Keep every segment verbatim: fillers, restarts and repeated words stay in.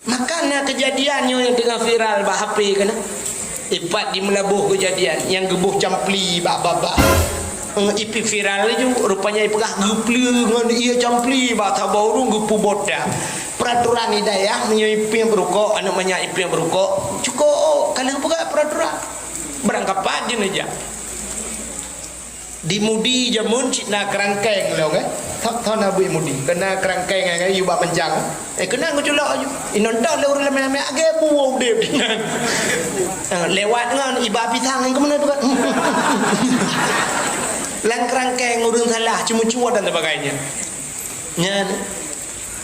Maka na keujadian nyoe nyang teungoh viral bak H P keunan. Ipat di Meulaboh keujadian nyang geuboh campli bak babah. Eh, ipi viral laju, rupanya ipeugah geupleue ngon ié campli bak saboh ureuëng geupeuboh dam. Peuraturan di dayah meunyoe ipiep rukok, aneuëk manyak ipiep rukok, cukôp ka lheueh peugah peuraturan. Barangkapat jeuneujak. Di Mudi jameun cit na keurangkeng lom, eh. Thon, thon na beuet Mudi, keunan keurangkeng, eh, yue bak meuncang. Eh, keunan geuculok aju. Inong toh lé ureuëng lamé-lamé agée buwoe udeb dinan. Eh, lewat ngon iba pisang nyang keumeuna tu kan. Lam keurangkeng ureuëng salah, ceumeucue dan sebagainya. Nyan.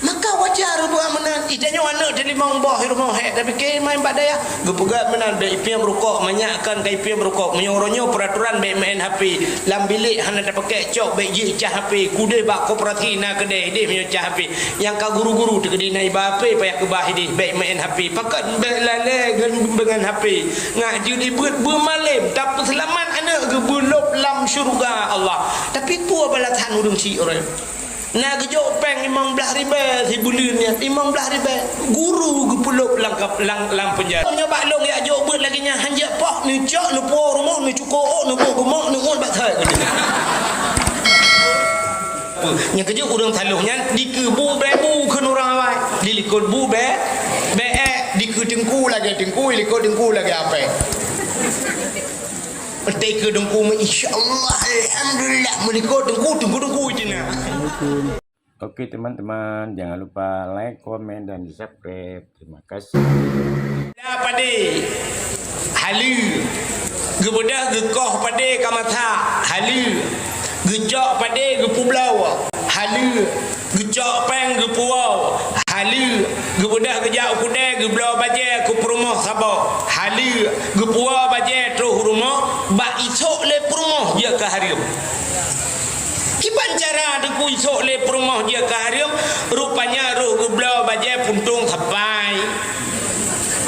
Maka wajar buat meunan. Ih, tanyoe aneuëk teulimong boh rumoh hék, tapi keu main bak dayah. Geupeugah meunan, bék ipiep rukok, manyak kon ka ipiep rukok. Meunyoe uroe nyoe peuraturan bék meu'en H P. Lam bilék hana tapakèk cok, bék jih cah H P. Keudeh bak koperasi na keudè ideh meunyoe cah H P. Nyang ka guru-guru teukeudi na iba H P payah keubah ideh, bék meu'en H P. Pakon bék lalée ngon beungon H P. Ngak jeuet ibeuet beumalém, tapeuseulamat aneuëk geuh beulôb lam syeuruga Allah. Tapi peue balasan ureuëng syiek uroe nyoe? Na geujok péng limong blaih ribèe sibuleuen nyan, limong blaih ribèe. Guru geupeulôb lam kap-, lam, lam peunjara. Meunyoe bak lôn jak jok beuet lagèe nyan, hanjeuet poh, neucok, neupuwoe rumoh, neucukôp ôk, neuboh geumoe, neu'uet bak thèe keudeh. Nyang keujeuet ureuëng saloh nyan dikeue bu bèe bu kheun ureuëng awai. Dilikot bu bèe, bèe ék, dikeue teungku lagèe teungku, dilikot teungku lagèe apèe. Teuka deungku, insya Allah, alhamdulillah, meulikot deungku, deungku, deungku cina. Assalamualaikum. Oke, teman-teman, jangan lupa like, komen, dan subscribe. Terima kasih. Padé, haleue. Geubeudoh geukoh padé ka masak, haleue. Geucok padé geupeubloe, haleue. Geucok péng geupuwoe, haleue. Geubeudoh geujak u keudè geubloe bajèe keu peurumoh saboh, haleue. Geupuwoe bajèe troh u rumoh, bak isok lé peurumoh jeuet keu hareuem. Kiban cara teungku isok lé peurumoh jeuet keu hareuem, rupanya roh geubloe bajèe puntông sapai.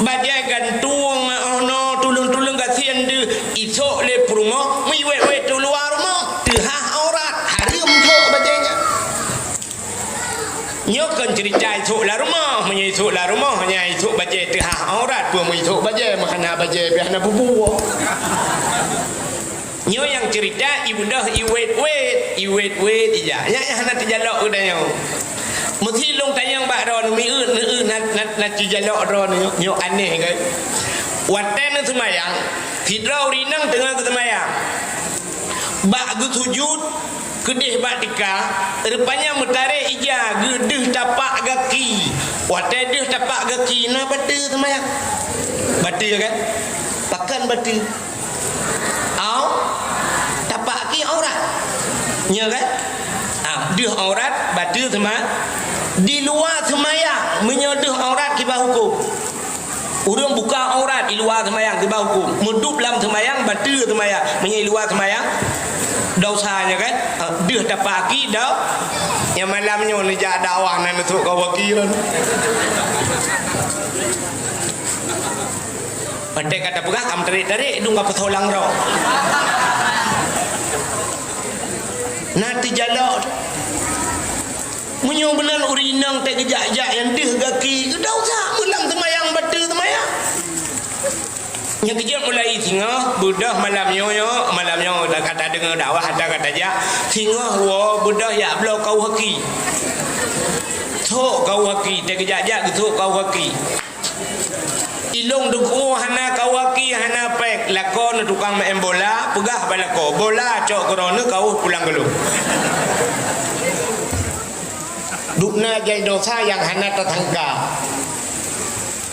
Bajèe gantung, oh no, tuleueng-tuleueng gasien deuh, isok lé peurumoh, meuiwet-wet u luwa rumoh, teuhah aurat, hareuem isok bajèe nyan. Nyoe kon ceurita isok lam rumoh, meunyoe isok lam rumoh, nyan isok bajèe teuhah aurat, peue meuisok bajèe, meuhana bajèe, pih hana bubu. Nyoe nyang ceurita ibeudôh iwet-wet, iwet-wet ija. Nyan nyang hana teujalok geutanyoe. Meusi lôn tanyong bak droeneuh, mieuet, neueu na, na, na teujalok droeneuh, nyoe aneh kan? Watèe neuseumayang, sidroe ureueng inong teungoh geuseumayang. Bak geusujut, keudeh bak tika, rupanya meutarek ija geuh deuh tapak gaki. Watèe deuh tapak gaki, na bateue seumayang. Bateue kan? Pakon bateue? Au, tapak gaki aurat. Nya kan? Ah, deuh aurat, bateue seuma-, di luwa seumayang, meunyoe deuh aurat kiban huköm. Ureueng buka aurat di luwa seumayang kiban huköm. Meudub lam seumayang, bateue seumayang. Meunyoe di luwa seumayang, dosa nya kan? Ah, deuh tapak gaki, do-, nyang malam nyoe neujak dakwah na neusok kawaki lôn. Watèe ka tapeugah, ka meutarek-tarek, dum ka peusoe lam droe. Na teujalok. Meunyoe meunan ureueng inong teuh geujak-jak nyang deuh gaki, geudosa meulam seumayang, bateue seumayang. Nyang keujeuet mulai singoh, beudôh malam nyoe, nyoe, malam nyoe, ka tadeungoe dakwah, ata ka tajak, singoh woe beudôh jak bloe kawaki. Sok kawaki, teuh geujak-jak geusok kawaki. Ilôn teungku hana kawaki, hana péng, lakoe neu tukang maén bola, peugah bak lakoe, bola cok keu droeneuh, kawöh pulang keu lôn. Dubna jai dosa nyang hana tasangka.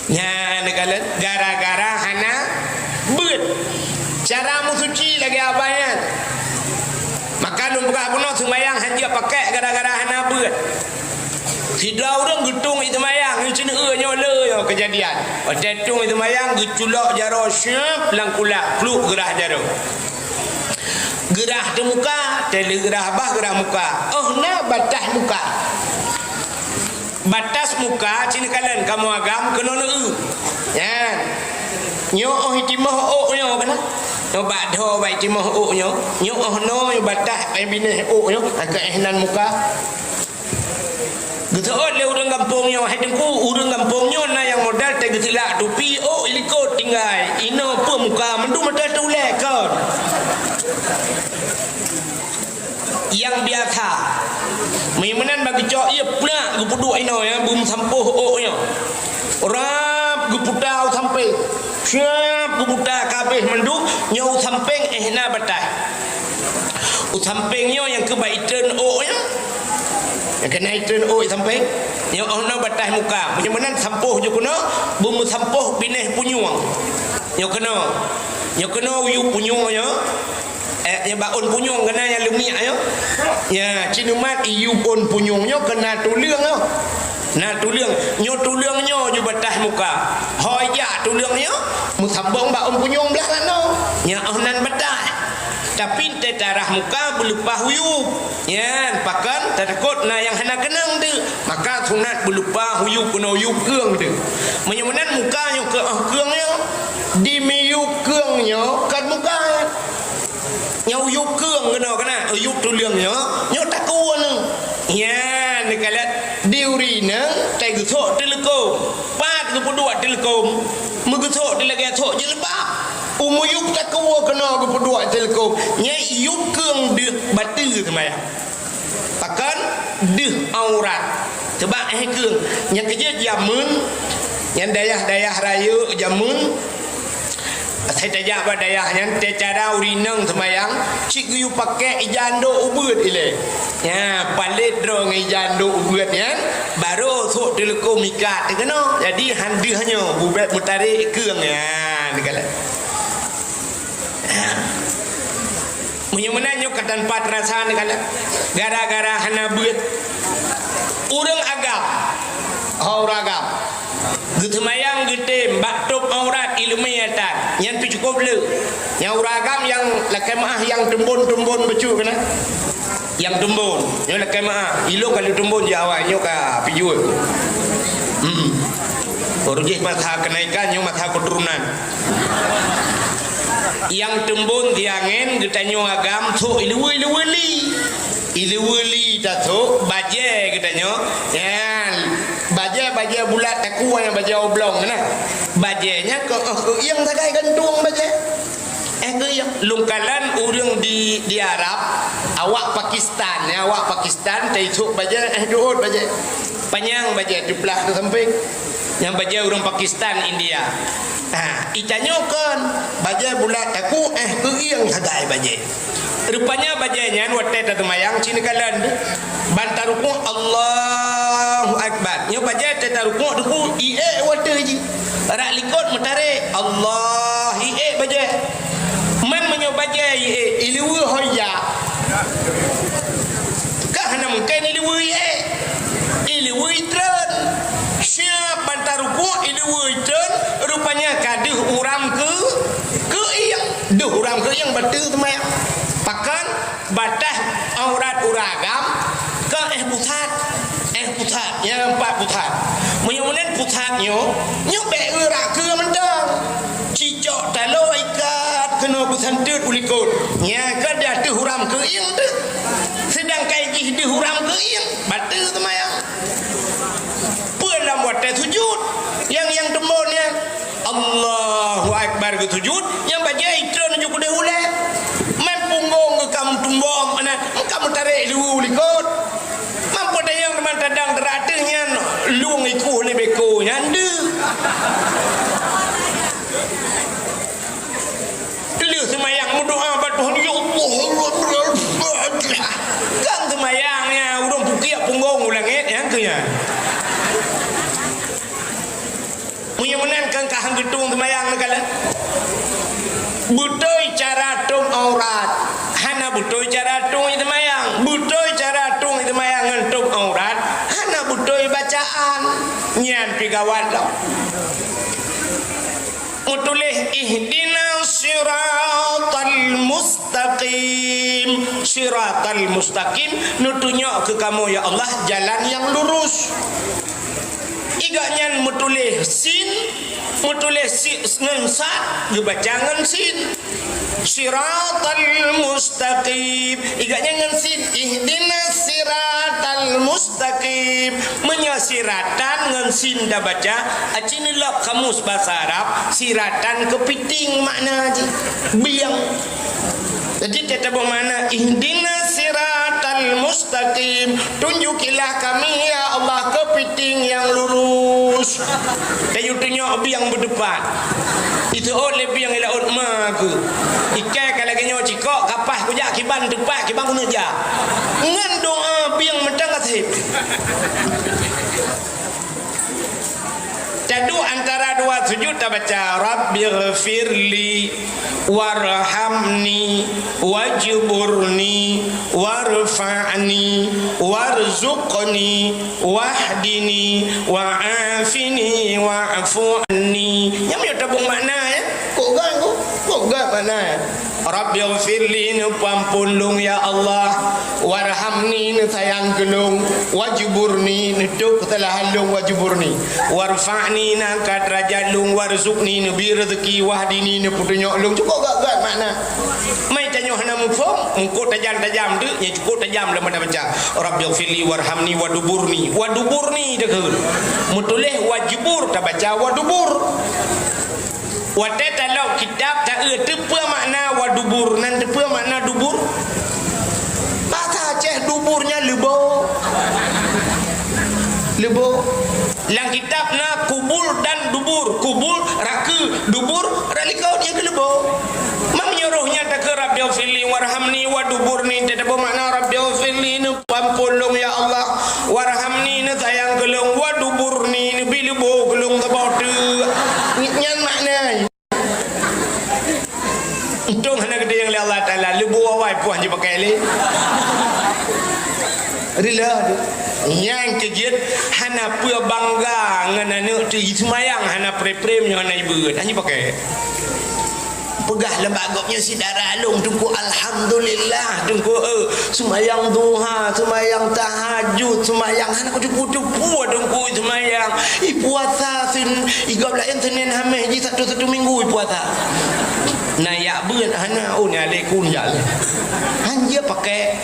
Nyan neukalon gara-gara hana beuet. Cara meusuci lagèe abah nyan. Maka lôn peugah bunoe seumayang hanjeuet pakék gara-gara hana beuet. Sidroe ureueng geutueng i seumayang, ngon sineuk nyoe le nyoe keujadian. Watèe tueng i seumayang, geuculok jaroe syeup lam kulak, pluk geurah jaroe. Geurah teuh muka, teuh lheueh geurah bah geurah muka. Oh, na batas muka. Batas muka, sineuk kalon kamoe agam keunoe neueu. Nyan. Nyoe oh i timoh ôk nyoe keunoe. Nyoe bak dhoe bak i timoh ôk nyoe. Nyoe oh noe nyoe batas, eh, binéh ôk nyoe, ka éh nan muka. Geuseuôt lé ureueng gampông nyoe, "Hai Teungku, ureueng gampông nyoe na nyang Teugeutulak tupi, ôk ilikot tinggai. Inoe peue muka mandum mata teuulèe kon. Nyang biasa. Meunyoe meunan bak geucok ié plak geupeuduek inoe ya, beumeusampôh ôk nyoe. Rab geuputa u sampéng. Siap geuputa ka abéh mandum, nyoe u sampéng éh na bataih. U sampéng nyoe nyang keuh bak itreun ôk nyoe. Nyang keuh na itreun ôk u sampéng. Nyoe 'oh noe bataih muka. Meunyoe meunan sampôh ju keunoe, beumeusampôh binéh punyueng. Nyoe keunoe. Nyoe keunoe u yup punyueng nyoe. Eh, nyoe bak ôn punyueng keunan nyang leumiek nyoe. Nya, cit neumat i yup ôn punyueng nyoe keunan tuleueng nyoe. Na tuleueng. Nyoe tuleueng nyoe ju bataih muka. Ho ijak tuleueng nyoe, meusambong bak ôn punyueng blah lanoe. Nya 'oh nan bataih. Tapi 'oh teutarah muka beuleupah u yup. Nyan, pakon tatakot na nyang hana keunong teuk. Maka sunat beuleupah u yup keunoe u yup keueng teuk. Meunyoe meunan muka nyoe keu 'oh keueng nyoe, di miyup keueng nyoe kon muka. Nyoe u yup keueng keunoe keunan, u yup tuleueng nyoe, nyoe takue nyoe. Nyan, neukalon di ureueng inong, tai geusok teuleukom. Pat geupeuduek teuleukom, meugeusok teulagèe sok jilbab. U miyup takue keunoe geupeuduek teuleukom. Nyan yup keueng deuh bateue seumayang. Pakon deuh aurat. Coba éh keueng. Nyang keujeuet jameun, nyang dayah-dayah rayeuk jameun, asai tajak bak dayah nyan, teucara ureueng inong seumayang, cit geuyue pakék ija ndok ubeuet ilèe. Nya, palét droe ngon ija ndok ubeuet nyan, barô sok teuleukom ikat keunoe. Jadi, han deuh nyoe, bubet meutarek keueng nyan, neukalon. Meunyoe meunan nyoe ka tanpa teurasa neukalon. Gara-gara hana beuet. Ureueng agam. Ho ureueng agam. Geuseumayang geutem bak tôb aurat ileumèe atan. Nyan pih cukôp le. Nyang ureueng agam nyang lakèe meu'ah nyang teumbon-teumbon bacut keunan. Nyang teumbon. Nyoe lakèe meu'ah. Ilôn ka lheueh teumbon jak awai nyoe ka pijôh. Hmm. Baru jih masa kenaikan nyoe masa keturunan. Nyang teumbon tiang ngen geutanyoe agam sôk ileue-ileue li. Ileue li tasôk bajèe geutanyoe. Nyan, bajèe-bajèe bulat takue nyang bajèe oblong na. Bajèe nyan keu, keu ieng sagai gantueng bajèe. Eh, keu ieng. Lôn kalon ureueng di, di Arab, awak Pakistan, ya, awak Pakistan, tai sôk bajèe, eh, duôt bajèe. Panyang bajèe, teuplah keu sampéng. Nyang bajèe ureueng Pakistan, India. Ha, itanyoe kon, bajèe bulat takue, eh, keu ieng sagai bajèe. Rupanya bajèe nyan watèe taseumayang cit neukalon. Ban tarukuk, Allahu Akbar. Nyoe bajèe teutarukuk teupeu iék watèe jih. Rak likot meutarek, Allah iék bajèe. Man meunyoe bajèe iék, ileue ho ijak. Ka hana mungken ileue iék. Ileue itreun. Siap ban tarukuk ileue itreun, rupanya ka deuh uram keu, keu ieng. Deuh uram keu ieng bateue seumayang. Pakon? Bataih aurat ureueng agam ka éh pusat. Éh pusat, nyang pat pusat. Meunyoe meunan pusat nyoe, nyoe bèk eu rak keue mantong. Cicok taloe ikat keunoe peusanteut u likot. Nyan ka di ateueh uram keu ieng teuh. Seudangkan jih deuh uram keu ieng, bateue seumayang. Peue lam watèe sujut, nyang, nyang teumbon nyan. Allahu Akbar geusujut, nyang bajèe itreun ju keudeh ulèe. Man punggong geuh ka meutumbong meunan, ka meutarek lu likot. Man peudayang teuma tadang teurateuh nyan, lueng ikuh lé beko nyan deuh. Lheueh seumayang meudoa bak Tuhan, "Ya Allah, ya Allah, ya Allah." Kan seumayang nyan, ureueng pukiak punggong u langèt nyan keuh nyan. Meunyoe meunan kan ka han geutueng seumayang neukalon. Beutôi cara tôb aurat, hana beutôi cara tueng seumayang. Beutôi cara tueng seumayang ngon tôb aurat, hana beutôi bacaan. Nyan pi gawat lom. Meutuléh, "Ihdinas siratal mustaqim." Siratal mustaqim, neutunyok keu kamoe, ya Allah, jalan nyang lurus. Gobnyan meutuléh sin, meutuléh si-, ngon sad, geubaca ngon sin. Siratal mustaqim. Gobnyan ngon sin, ihdinas siratal mustaqim. Meunyoe siratan ngon sin tabaca, aci neulok kamus basa Arab, siratan keupiting makna jih. Bieng. Jadi, teutabong makna, ihdinas siratal mustaqim. Tunjukilah kami, ya Allah, keupiting nyang lurus. Tayue tunyok bieng beuteupat. Iteuôt lé bieng i laôt ma keuh. Ikai ka lagée nyoe cikok, kapah kujak kiban teupat, kiban keuneuk jak. Ngon doa bieng mantong ka sép. Taduek antara dua sujud tabaca, "Rabbighfirli warhamni wajburni warfa'ni warzuqni wahdini wa'afini wa'fu anni." Nyan meunyoe tabong makna, ya. Kok gan, kok? Kok gan makna, ya? Rabbighfirli, neupeuampôn lôn, ya Allah. Warhamni, neusayang keu lôn. Wajburni, neutôb keusalahan lôn, wajburni. Warfa'ni, neuangkat deurajat lôn. Warzuqni, neubri reuzeuki. Wahdini, neupeutunyok lôn. Cukôp gét-gét makna. Mai tanyoe hana muphom, eungkôt tajam-tajam teuk, nyan cukôp tajam lom bak tabaca. Rabbighfirli warhamni waduburni. Waduburni teukeue. Meutuléh wajbur, tabaca wadubur. Watée talok kitab, ta-eu teupeue makna wadubur, nan teupeue makna dubur? Basa Aceh dubur nyan leubo. Leubo. Lam kitab na kubul dan dubur. Kubul, rakeue, dubur, rot likot, nyang keu leubo. Meunyoe roh nyan takeue Rabbighfirli warhamni waduburni, teutabong makna Rabbighfirli, neupeuampôn lôn, ya Allah. Warhamni, neusayang keu lôn, waduburni, neubri leubo keu lôn saboh teuk. Nyan makna. Untông hana geutanyong lé Allah Taala, leubo awai puih jipakai lé. Rila tu. Nyang keujeuet hana peue bangga ngon aneuk teuh, seumayang hana pre-pre meunyoe hana ibeuet, hana jipakai. Peugah lom bak gobnyan, "Syedara lôn, Teungku, alhamdulillah, Teungku, eh, seumayang duha, seumayang tahajud, seumayang hana kuteupeu-teupeu, Teungku, seumayang. I puasa sin, i gob laén Senin Hamis jih satu, satu minggu i puasa." Na jak beuet hana, oh, ni alekun jak lé. Hanjeuet pakai.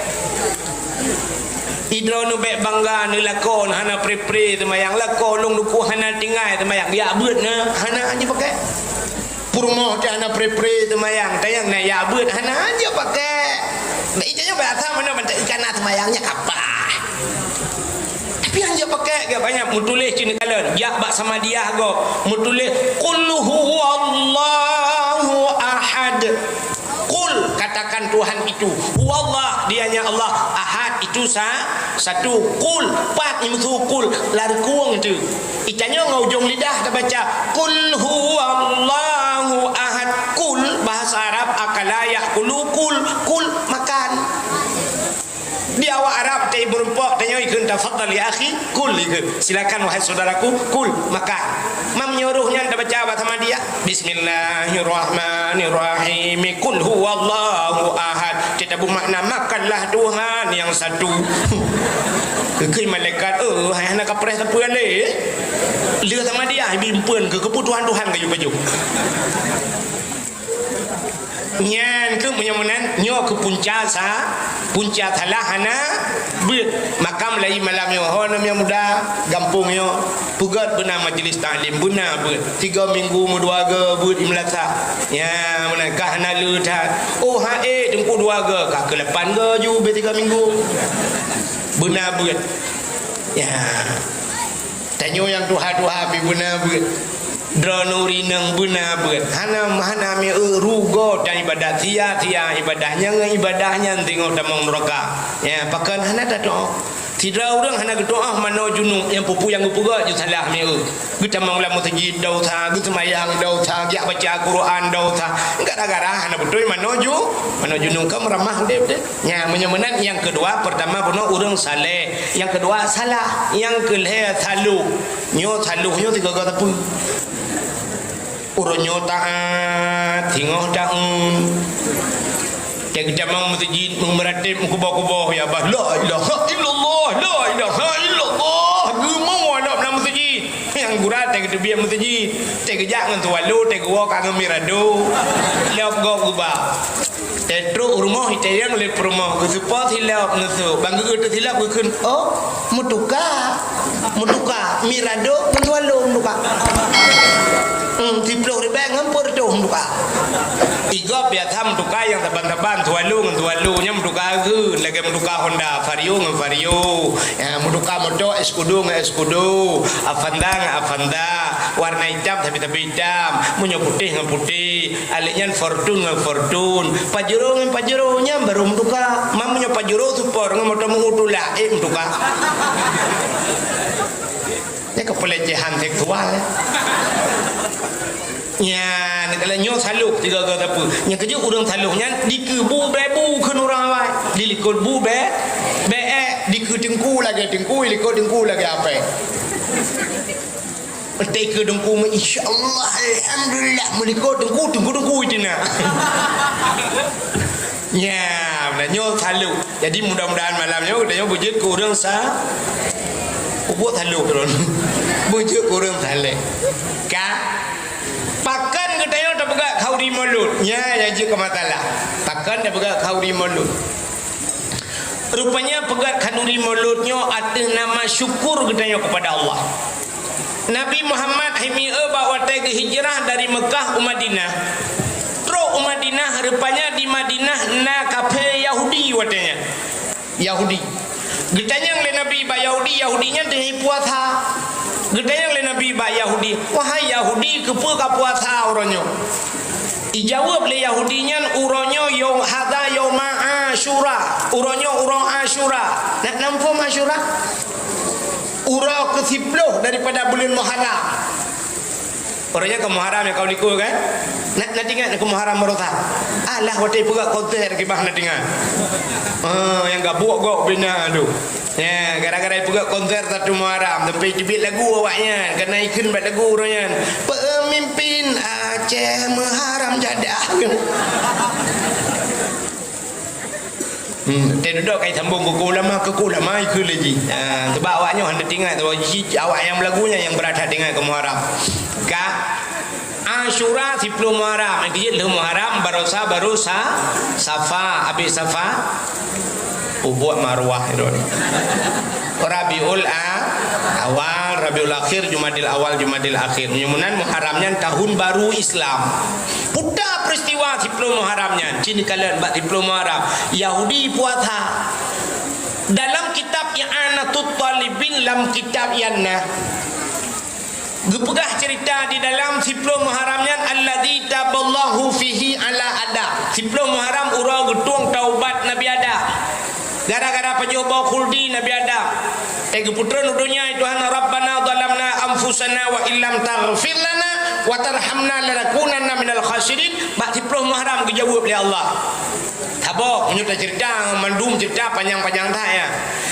Idroeneuh bék bangga, neulakoe hana pre-pre seumayang, lakoe lôn Teungku hana tinggai seumayang, jak beuet na, hana hanjeuet pakai. Peurumoh teuh hana pre-pre seumayang, tanyong na jak beuet, hana hanjeuet pakai. Nah, itu nyoe bahasa mana bantai ikan na seumayang nyan kapah. Tapi hanjeuet pakai gak banyak meutuléh cit neukalon, jak bak Samadiyah gob, meutuléh, "Qul huwallahu ahad." Qul, katakan Tuhan itu, huwallah, dianya Allah, ahad, itu sa-, satu. Qul, pat, imeusu qul, lam rukung tu. Itanyoe ngon ujong lidah tabaca, "Qul huwallahu ahad." Kul, bahasa Arab, akala ya'kulu, kul, kul, makan. Di awak Arab, teuh beureumpok, tanyoe ikheun, "Tafadhal ya akhi, kul," ikheun. "Silakan, wahai saudaraku, kul, makan." Mam nyuruh nyan tabaca bahasa Madya, "Bismillahirrahmanirrahim, kul huwallahu ahad." Teuh tabeumakna, "Makanlah Tuhan yang satu." Keu malaikat, "Oh, hai hana kapreh sapeue lé." Lheueh sama dia, bimpeuen keu keupeue Tuhan-Tuhan kayue pajoh. Nyan keuh meunyoe meunan, nyoe keuh punca sa-, punca salah hana beuet. Maka mulai malam nyoe, ho, aneuk muda gampông nyoe, peugöt beuna majlis taklim, beuna beuet. Tiga minggu meudua go beuet i meulasah. Nya, meunan kah hana le that. Oh, ha, eh, teungku dua go, kah keu lapan go ju beuet tiga minggu. Beuna beuet. Ya. Tanyoe nyang tuha-tuha pih beuna beuet. Droeneuh ureueng inong beuna beuet. Hana, hana mieu rugoe tan ibadat, sia-sia ibadat. Nyang ibadat nyan singoh tamong nuraka. Ya, pakon hana tatu'oh. Sidroe ureueng hana geutu'oh manoe junub, nyang peue-peue nyang geupeugah ju salah mieu. Geutamong lam meuseujid dosa, geuseumayang dosa, geujak baca Quran dosa. Gara-gara hana beutôi manoe ju-, manoe junub, ka meuramah udeb teuh. Nya, meunyoe meunan nyang keudua, peurtama bunoe ureueng saleh, nyang keudua salah, nyang keulhèe saloh. Nyoe saloh nyoe sigoe-goe sapeue? Ureueng nyoe taat, singoh taun. Teuh geutamong meuseujid, meumeuratéb, meukuboh-kuboh, ya bah, la ilaha illallah, la ilaha illallah. Geumoe lam meuseujid. Teugeuteubiet meuseujid, teugeujak ngon tuwalo, teugewoe ka ngon mirado. Lheueh gob geuba. Teutrok rumoh, itanyong lé peurumoh, geuseupôt silop neusok. Ban geueu teusilop geukheun, "Oh, meutuka. Meutuka. Mirado ngon tuwalo meutuka. Hmm, siploh ribèe ngon peuet reutôh meutuka." Igob biasa meutuka nyang saban-saban, tuwalo ngon tuwalo. Nyan meutuka geukheun, lagèe meutuka Honda, Vario ngon Vario. Ya, meutuka moto, Escudo ngon Escudo, Avanza ngon Avanza, warna itam tapi-tapi itam, meunyoe putéh ngon putéh, alèh nyan Fortuner ngon Fortuner, Pajero ngon Pajero, nyan barô meutuka. Man meunyoe Pajero Sport ngon moto meu'ue tulak, eh, meutuka. Nyan keu pelecehan seksual, eh. Nyan, kalau nyoe salôh, tiga-tiga sapeue. Nyang keujeuet ureueng salôh nyan dikeue bu bèe bu kheun ureueng awai. Dilikot bu bèe, bèe, dikeue teungku lagèe teungku, dilikot teungku lagèe apèe. Teukeue teungku, insya Allah, alhamdulillah, meulikot teungku, teungku, teungku itu na. Nyan, nyoe salôh. Jadi, mudah-mudahan malam nyoe geutanyoe beujeuet keu ureueng sa-, peubuet salôh droen. Beujeuet keu ureueng saleh. Ka? Pakon geutanyoe tapeugah khauri Maulud? Nyan nyang jeuet keu masalah. Pakon tapeugah khauri Maulud? Rupanya peugah khauri Maulud nyoe ateueh nama syukur geutanyoe keupada Allah. Nabi Muhammad hai mieu bak watèe geuhijrah dari Meukah u Madinah. Trok u Madinah, rupanya di Madinah na kafé Yahudi watèe nyan. Yahudi. Geutanyong lé Nabi bak Yahudi, Yahudi nyan teungoh puasa. Geutanyong lé Nabi bak Yahudi, "Wahai Yahudi, keupeue ka puasa uroe nyoe?" Ijaweueb lé Yahudi nyan, "Uroe nyoe yom, hadza yauma Asyura." Uroe nyoe uroe Asyura. Na, na muphom Asyura? Uroe keusiploh daripada buleuen Muharram. Uroe nyan ka Muharram nyang ka likot kan? Na, na teuingat keu Muharram baroesa? Alah, watèe peugah konser kiban na teuingat. Ah, nyang gabuk gok bina tu. Ya, gara-gara peugah konser satu Muharram, sampai teubiet lagu awak nyan, karena ikheun bak lagu uroe nyan. Pemimpin Aceh Muharram jadah. Hmm, teuduek kai sambung keu ulama, keu ulama ikheun lé jih. Ha, sebab awak nyoe hana teuingat, awak nyang meulagu nyan nyang brat that teuingat keu Muharram. Ka Asyura siploh Muharram, nyang keujeuet lheueh Muharram, baroesa, baroesa, Safa, abéh Safa, peubuet maruah itu. Rabiul A-, Awal, Rabiul Akhir, Jumadil Awal, Jumadil Akhir. Meunyoe meunan Muharram nyan tahun baru Islam. Peue peuristiwa siploh Muharram nyan? Ci neukalon bak siploh Muharram. Yahudi puasa. Dalam kitab I'anatut Talibin, lam kitab nyan na geupeugah ceurita di dalam siploh Muharram nyan, alladzi taballahu fihi ala Adam. Siploh Muharram uroe geutueng taubat Nabi Adam. Gara-gara pajoh boh khuldi Nabi Adam. Eh, geupeutreun u donya, "Tuhan, Rabbana zalamna anfusana wa illam taghfir lana wa tarhamna lanakunanna minal khasirin." Bak siploh Muharram geujaweueb lé Allah. Saboh, meunyoe taceurita, mandum ceurita panyang-panyang that, ya.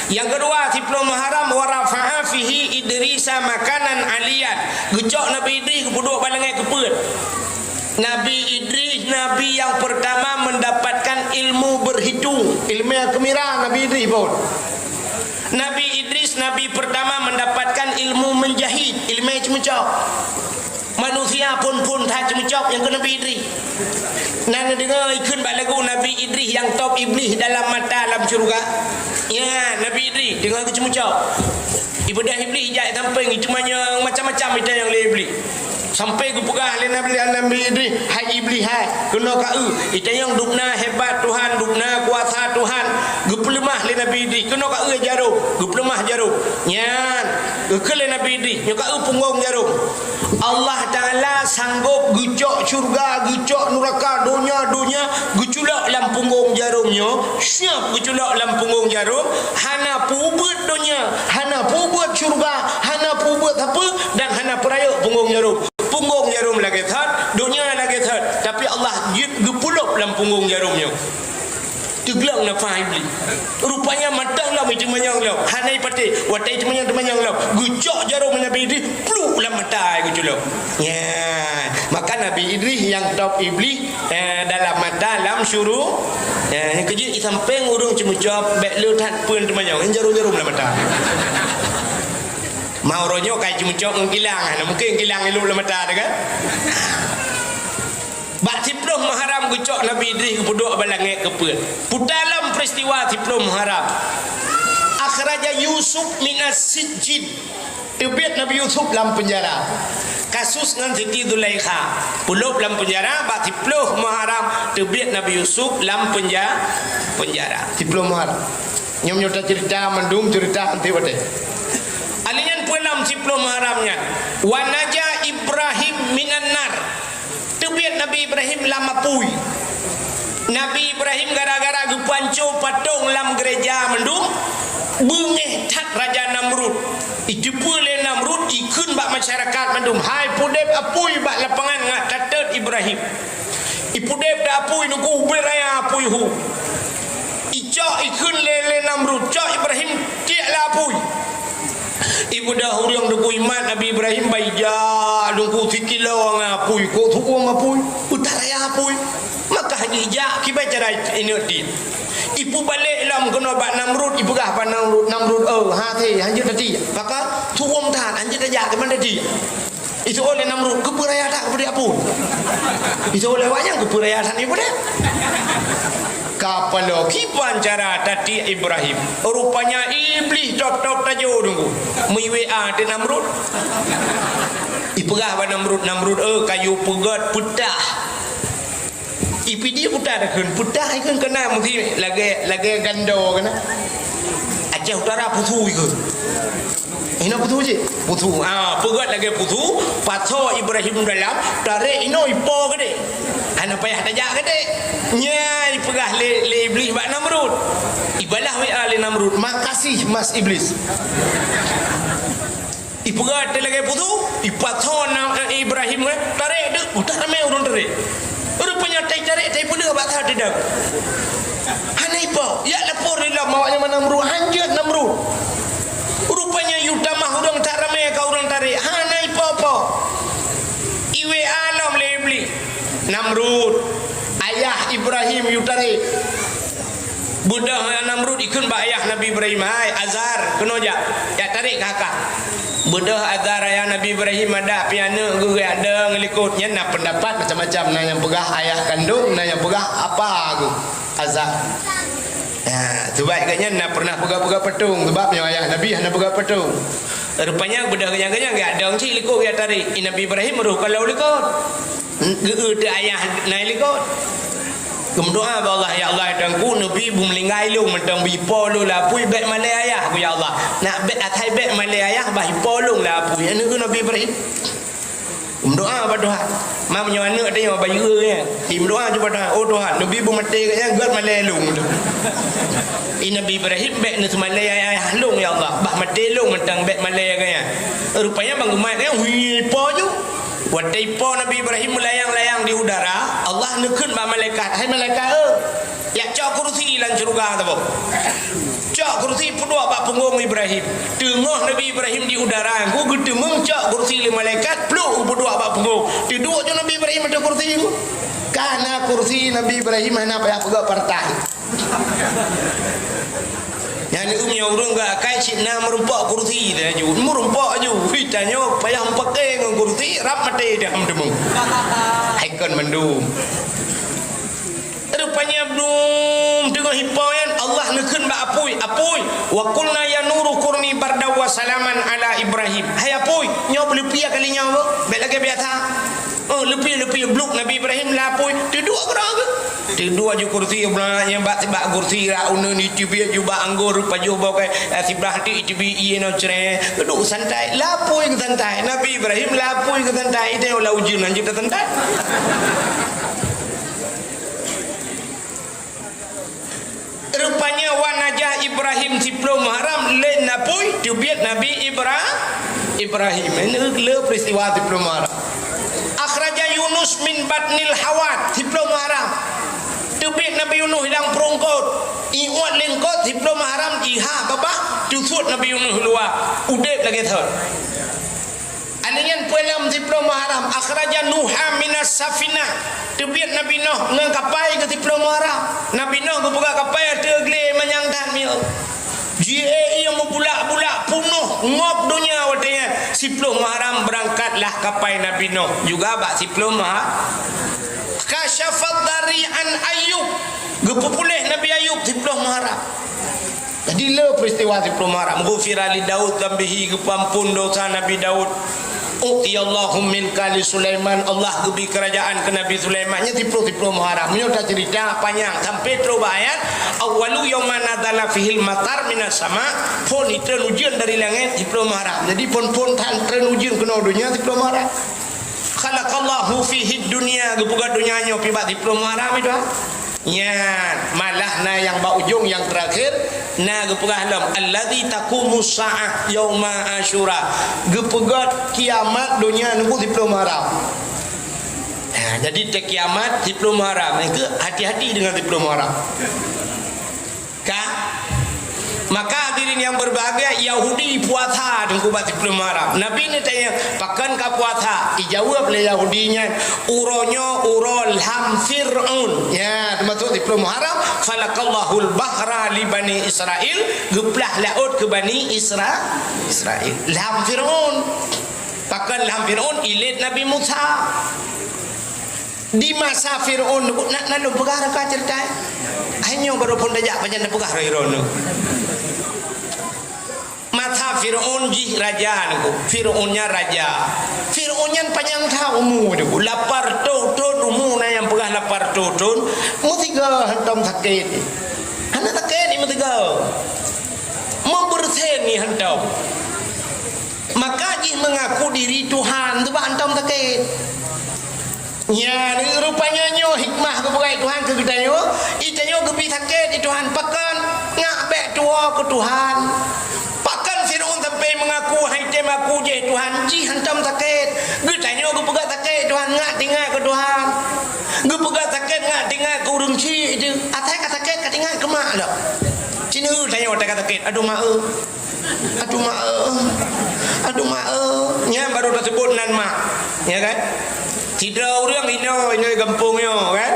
Nyang keudua, siploh Muharram, "Wa rafa'a fihi Idrisa makanan aliyan." Geucok Nabi Idris geupeuduek bak langét keupeuet. Nabi Idris, nabi nyang peurtama mendapatkan ilmu berhitung. Ilmu nyang keumira Nabi Idris phon. Nabi Idris, nabi peurtama mendapatkan ilmu menjahit, ilmu ceumeucok. Manusia phon-phon that ceumeucok nyang keu Nabi Idris. Na neudeungoe ikheun bak lagu Nabi Idris nyang top Iblih dalam mata lam syeuruga? Ya, Nabi Idris deungoe geuceumeucok. Ibeudôh Iblih ijak sampéng, iteumanyong macam-macam itanyong lé Iblih. Sampai geupeugah lé Nabi, Nabi Idris, "Hai Iblih, hai, keunoe ka eu." Itanyong dubna hebat Tuhan, dubna kuasa Tuhan. Geupeuleumah lé Nabi Idris, "Keunoe ka eu jaroe." Geupeuleumah jaroe. Nyan, geukheun lé Nabi Idris, "Nyoe ka eu punggong jaroe." Allah Taala sanggob geucok syeuruga, geucok nuraka, donya, donya, geuculok lam punggong jaroe nyoe, siap geuculok lam punggong jaroe, hana peubeuet donya, hana peubeuet syeuruga, hana peubeuet sapeue, dan hana peurayeuk punggong jaroe. Punggong jaroe lagèe that, donya lagèe that, tapi Allah jeuet geupulop lam punggong jaroe nyoe. Teugleng nafah Iblih. Rupanya mantong lom iteumanyong lom. Hana ipatéh. Watèe iteumanyong-teumanyong lom, geucok jaroe Nabi Idris, pluk lam mata geuculok. Ya, maka Nabi Idris nyang top Iblih, eh, dalam mata lam syuru-, eh, nyang keujeuet isampéng ureueng ceumeucok, bèk le that peue teumanyong. Jaroe-jaroe lam mata. Ma uroe nyoe ka jimeucok ngon kilang, hana mungken kilang ilop lam mata teuh kan? Bak siploh Muharram geucok Nabi Idris geupeuduek bak langét keupeuet. Puta lom peristiwa siploh Muharram. Akhraja Yusuf minas sijjin. Teubiet Nabi Yusuf lam peunjara. Kasus ngon Siti Zulaikha. Peulop lam peunjara, bak siploh Muharram teubiet Nabi Yusuf lam peunja-, peunjara. Siploh Muharram. Nyoe, nyoe taceurita mandum ceurita anti watée. Ali nyan peue lam siploh Muharram nyan? Wa naja Ibrahim minan nar. Teubiet Nabi Ibrahim lam apui. Nabi Ibrahim gara-gara geupanco patong lam gereja mandum, beungéh that Raja Namrud. Iteupeue lé Namrud, ikheun bak masyarakat mandum, "Hai peudeb apui bak lapangan ngat tatot Ibrahim." Ipeudeb dah apui nungku ubé raya apui hu. Icok ikheun lé, lé Namrud, cok Ibrahim tiek lam apui. Ibeudôh ureuëng teungku imat Nabi Ibrahim, baija teungku sikilo ngon apui, kok tuom apui, utak raya apui. Maka jijak kiban cara ineuk dit. Ipubalek lom keunoe bak Namrud, ipeugah bak Namrud, "Namrud, oh, ha, thé, hanjeuet tatiek. Pakon? Tuom that, hanjeuet tajak keuman tatiek." Iseuôt lé Namrud, "Keupeue raya that keupeue apui?" Iseuôt lé awaknyan, "Keupeue raya that nibeuet?" Kapaloe kiban cara tatiek Ibrahim. Rupanya Iblih tôb-tôb tajok teungku. Meuiwe a teuh Namrud. Ipeugah bak Namrud, "Namrud, eh, kayue peugét peutah." Ipidie peutah takheun, peutah ikheun keunan meusi lagée, lagée gando keunan. Aceh Utara pusu ikheun. Inoe pusu cit? Pusu. Ah, peugét lagée pusu, pasoe Ibrahim dalam, tarek inoe ipo keudeh. Hana payah tajak keudeh. Nyan ipeugah lé, lé Iblih bak Namrud. Ibalah W A lé Namrud, "Makasih, Mas Iblis." Ipeugah teuh lagée pusu, ipasoe na, eh, Ibrahim, eh, tarek deuek, utak ramé ureuëng tarek. Rupanya tai tarek, tai peuleueh bak that didang. Hana ipo, jak lapor lé lom awaknyan bak Namrud, hanjeuet Namrud. Rupanya yue tamah ureuëng that ramé ka ureuëng tarek, hana ipo-po. I W A lom lé Iblih. Namrud, ayah Ibrahim yue tarek. Beudôh Namrud ikheun bak ayah Nabi Ibrahim, "Hai Azar, keunoe jak, jak tarek keu kakak." Beudôh Azar ayah Nabi Ibrahim adak pih aneuëk geuh geujak dong likot. Nyan na peundapat macam-macam, na nyang peugah ayah kandong, na nyang peugah apa geuh Azar. Ya, sebab geuh nyan na pernah peugah-peugah patong, sebab nyoe ayah Nabi hana peugah patong. Rupanya beudôh geuh nyan, geuh nyan geujak dong cit likot geujak tarek. I Nabi Ibrahim roh ka lom likot. Geu-eu teuh ayah na i likot. Geumeudoá bak Allah, "Ya Allah, teungku neubi beumeulinggai lôn mantong, beu ipo lôn lam apui, bék malée ayah," kheun, "Ya Allah. Nak bék asai bék malée ayah, bah ipo lôn lam apui," aneuk Nabi Ibrahim. Geumeudoá bak Tuhan. Ma meunyoe aneuk teuh nyoe bayeue nyan. Geumeudoá bak Tuhan, "Oh Tuhan, neubi beumaté geuh nyan, gét malée lôn." I Nabi Ibrahim, "Bék neuseumalée ayah lôn, ya Allah. Bah maté lôn mantong, bék malée geuh nyan." Rupanya ban geumat geuh nyan, hui, ipo ju. Watée ipo Nabi Ibrahim meulayang-layang di udara, Allah neukheun bak malaikat, "Hai malaikat, eh, jak cok kursi lam syeuruga saboh. Cok kursi peuduek bak punggong Ibrahim." Teungoh Nabi Ibrahim di udara, ku geuteumeung cok kursi lé malaikat, pluk geupeuduek bak punggong. Teuduek ju Nabi Ibrahim ateueh kursi ku. Kana kursi Nabi Ibrahim hana payah peugah partai. Nyan ureuëng nyang ureuëng geuh akai cit na meurumpok kursi teuh ju. Meurumpok ju. Ui, tanyoe payah meupaké ngon kursi, rab maté dah meuteumé. Hai kon mandum. Rupanya blum teungoh ipo nyan, Allah neukheun bak apui, "Apui, wa qulna ya nuru kuni bardan wa salaman ala Ibrahim." Hai apui, nyoe beuleupie kali nyoe, bék lagée biasa. Oh, leupie-leupie bluk Nabi Ibrahim lam apui, teuduek keudroe geuh. Teuduek ju kursi, ubeuna nyang bak sibak kursi, rak uneuen iteubiet ju bak anggô, pajoh boh kée, eh, siblah teuk iteubiet ié nyoe crée. Duek santai, lam apui geusantai. Nabi Ibrahim lam apui geusantai, itée lam ujeuen hanjeuet santai. Rupanya wa najah Ibrahim siploh Muharram lé apui teubiet Nabi Ibra-, Ibrahim. Ini le peristiwa siploh Muharram. Akhraja Yunus min batnil hawat siploh Muharram. Teubiet Nabi Yunus lam prueng kot. Iuet lé kot siploh Muharram iha babah teusut Nabi Yunus luwa. Udeb lagée thon. Aneuëk nyan peue lam siploh Muharram, akhraja Nuha minas safinah. Teubiet Nabi Nuh ngon kapai keu siploh Muharram. Nabi Nuh geupeugah kapai ateueh glé manyang that miyueb. Jiék ié meubulak-bulak, punoh ngop donya watée nyan. Siploh Muharram beurangkatlah kapai Nabi Nuh, juga bak siploh Muha-, kasyafad dari an Ayub. Geupeupuléh Nabi Ayub siploh Muharram. Jadi le peristiwa siploh Muharram. Ghufira li Daud dzambihi, geupeuampon dosa Nabi Daud. U'tiyallahu milka li Sulaiman, Allah geubri keurajaan keu Nabi Sulaiman. Nyan siploh-siploh Muharram. Meunyoe taceurita panyang sampai troh bak ayat, "Awwalu yauma nazala fihil matar minas sama," phon itreun ujeuen dari langét siploh Muharram. Jadi phon-phon tan treun ujeuen keunoe donya siploh Muharram. "Khalaqallahu fihid dunya," geupeugah donya nyoe pih bak siploh Muharram itu. Nyan, malah na nyang bak ujong nyang terakhir, na geupeugah lom, "Allazi taqumus sa'ah yauma Asyura." Geupeugét kiamat donya nunggu siploh Muharram. Ha, jadi teukiamat siploh Muharram. Itu hati-hati dengan siploh Muharram. Ka? Maka hadirin yang berbahagia, Yahudi puasa teungku bak siploh Muharram. Nabi neutanya, "Pakon ka puasa?" Ijaweueb lé Yahudi nyan, "Uroe nyoe uroe lham Fir'aun." Ya, teumasuk siploh Muharram, "Falaqallahul bahra li Bani Israil," geuplah laôt keu Bani Isra-, Israil. Lham Fir'aun. Pakon lham Fir'aun? Ilét Nabi Musa. Di masa Fir'aun, na, na lôn peugah raka ceurita. Hai nyoe barô phon tajak pajan tapeugah roh Fir'aun tu. Masa Fir'aun jih raja nyoe, Fir'aun nyan raja. Fir'aun nyan panyang that umu nyoe, lapan reutôh thon umu, na nyang peugah lapan reutôh thon, meusigoe hantom sakét. Hana sakét, meusigoe. Meubeureusen hantom. Maka jih meungaku diri Tuhan, teuba hantom sakét. Nyan, rupanya nyoe hikmah geupeugah Tuhan keu geutanyoe, geutanyoe geubri sakét di Tuhan. Pakon? Ngak bék tuwoe keu Tuhan. Pakon Fir'aun sampai meungaku, "Hai tem aku jih Tuhan," jih hantom sakét. Geutanyoe geupeugah sakét Tuhan, ngak tinggai keu Tuhan. Geupeugah sakét ngak tinggai keu ureueng chik jih. Asai ka sakét ka tinggai keu mak lom. Cina tanyoe asai ka sakét, "Aduh mak eu." Aduh mak eu, aduh mak eu, nyan baru taseubut nan mak, ya kan? Sidroe ureueng inoe, inoe gampông nyoe kan,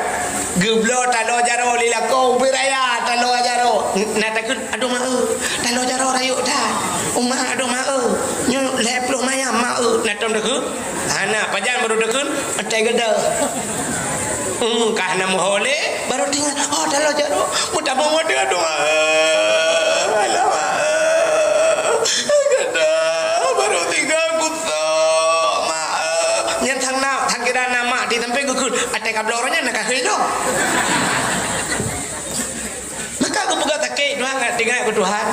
geubloe taloe jaroe lé lakoe ubit raya, taloe jaroe. Na takheun, "Aduh mak eu, taloe jaroe rayeuk that. Uma, aduh mak eu, nyoe lhèe ploh mayam mak eu." Na tom takheun? Hana, pajan baru takheun, asai geuda. Hmm, ka na meuho lé, baru teuingat, "Oh, taloe jaroe, meutamong watèe adoe, alah, geuda, baru tinggai kutok, mak." Nyan sang na, sang kira na mak di sampéng geukheun, "Asai ka bloe uroe nyan na ka kheun lom." Maka geupeugah sakét, Tuhan, ngat tinggai keu Tuhan.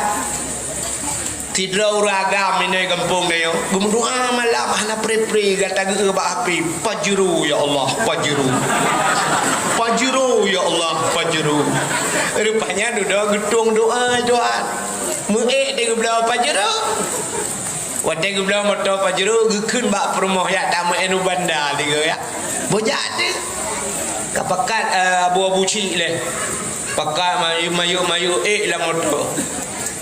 Sidroe ureueng agam inoe gampông nyoe, geumeudoa malam hana pre-pre, gata geu bak api, "Pajero, ya Allah, pajero. Pajero, ya Allah, pajero." Rupanya dudoe geutueng doa, Tuhan. Meuék deh geubloe pajero. Watèe geubloe moto pajero, geukheun bak peurumoh, "Jak tameu'en u banda tiga, ya." Bujak deh. Ka pakat, eh, abu-abu chik lé. Pakat mayup-mayup ék lam moto.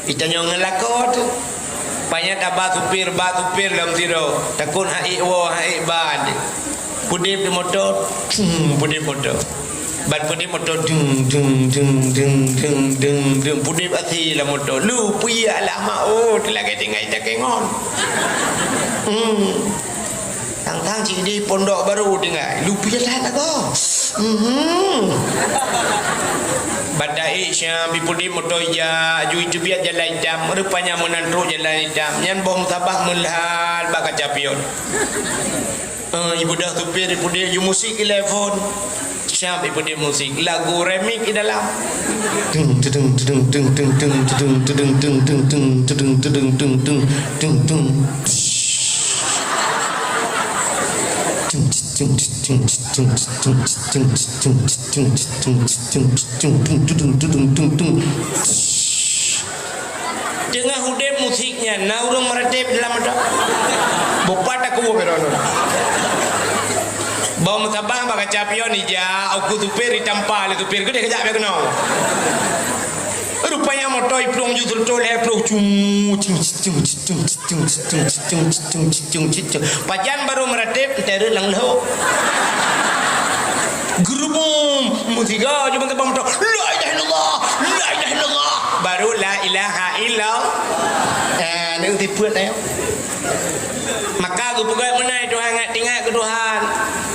Itanyong ngon lakoe teuh. Panyang taba supir, ba supir lom sidroe. Takot han ék woe, han ék ba deh. Peudép di moto, hmm, peudép moto. Ban peudép moto, dung, dung, dung. Peudép asai lam moto. Lu, peue alamat, oh, teulagèe tinggai takèe ngon. Hmm. Tang-tang cit di pondok baru tinggai. Lu, peue that lagoe. Mhm. Ban taék siap, ipeudép moto ija, aju iteubiet jalan itam, rupanya meunan trok jalan itam. Nyan boh musabah meulhat bak kaca pion. Eh, ibeudôh supir, ipeudép ju musik ilèe phôn. Siap ipeudép musik. Lagu remix di dalam. Tung, tudung, tudung, tung, tung, tung, tudung, tudung, tung, tung, tung, tudung, tudung, tung, tung, tung. Tung, tung, tung, tung, tudung, tudung, tung, tung. Teungoh udép musik nyan, na ureueng meuratéb dalam moto. Boh pat takue bak droeneuh. Boh musabah bak kaca pion ija, ukeue supir itampa lé supir, geudeh geujak bak keunoe. Rupanya moto iplueng ju sultol lhèe ploh, cung, cung, cung. Pajan baru meuratéb, enteuk rhot lam lhok. Geurubum, meusigoe ju ban sabab moto. La ilaha illallah, la ilaha illallah. Baru la ilaha illallah. Eh, ni tipeue tayong. Maka geupeugah meunan Tuhan, ngat ingat keu Tuhan.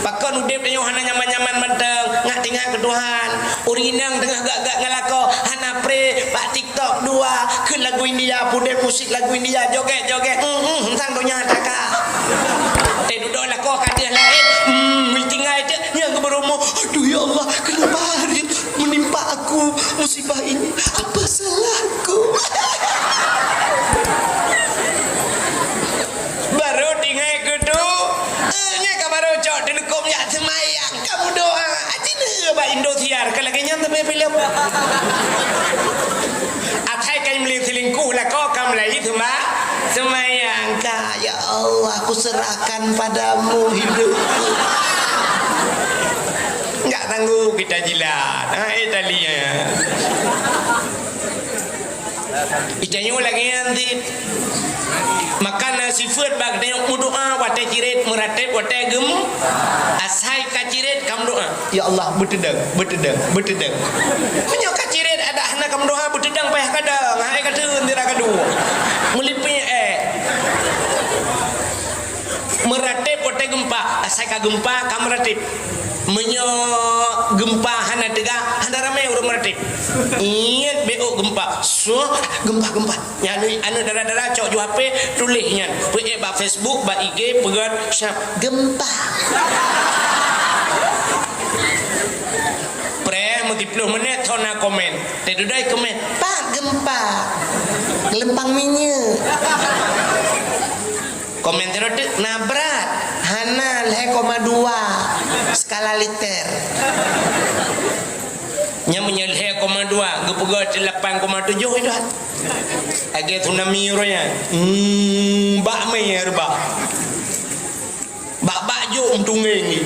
Pakon udeb tanyoe hana nyaman-nyaman mantong, ngat ingat keu Tuhan. Ureueng inong teungoh gak-gak ngon lakoe, hana pré bak TikTok dua, keu lagu India, pudeb musik lagu India, joget-joget. Hmm, hmm, sang donya taka. Teududoe lakoe ka deuh laén. Hmm, tinggai teuk nyang geubeureumoh. Aduh ya Allah, kenapa hari menimpa aku musibah ini? Apa salahku? Baru tinggai keutu, eh, nyan ka baru cok teuleukom jak seumayang, kamu doa. Aci neu bak Indosiar, ka lagèe nyan tapi filem. Asai kai meuli selingkuh lakoe ka meulai seuma-, seumayang ka. Ya Allah, aku serahkan padamu hidupku. Enggak sanggup kita jilat. Ha, eh, tali, ya. Itanyoe lagèe nyan cit. Maka na sifeuet bak tanyoe meudoa watèe cirét, meurateb watèe gem-, asai ka cirét ka meudoa. Ya Allah, beuteudong, beuteudong, beuteudong. Meunyoe ka cirét adak hana ka meudoa, beuteudong payah kadang, hai ka teun tira kadua. Meulipék, eh. Meurateb watèe geumpa, asai ka geumpa ka meurateb. Meunyoe geumpa hana teuga, hana ramè ureueng meurateb. Ingat beuôt geumpa, suah, geumpa, geumpa. Nyan aneuk, aneuk dara-dara cok ju H P, tuléh nyan. Peuék bak Facebook, bak I G, peugöt, siap, geumpa. Preh, meusiploh menit, thon na komen. Teududoe komen, "Pak, geumpa. Geulumpang minyeuk." Komen sidroe teuk, "Na brat, hana lhèe koma dua skala Richter." Nyan meunyoe lhèe koma dua, geupeugöt lapan koma tujoh itu. Lagèe tsunami uroe nyan. Hmm, bak mè reubah. Bak-bak jok meutungeng.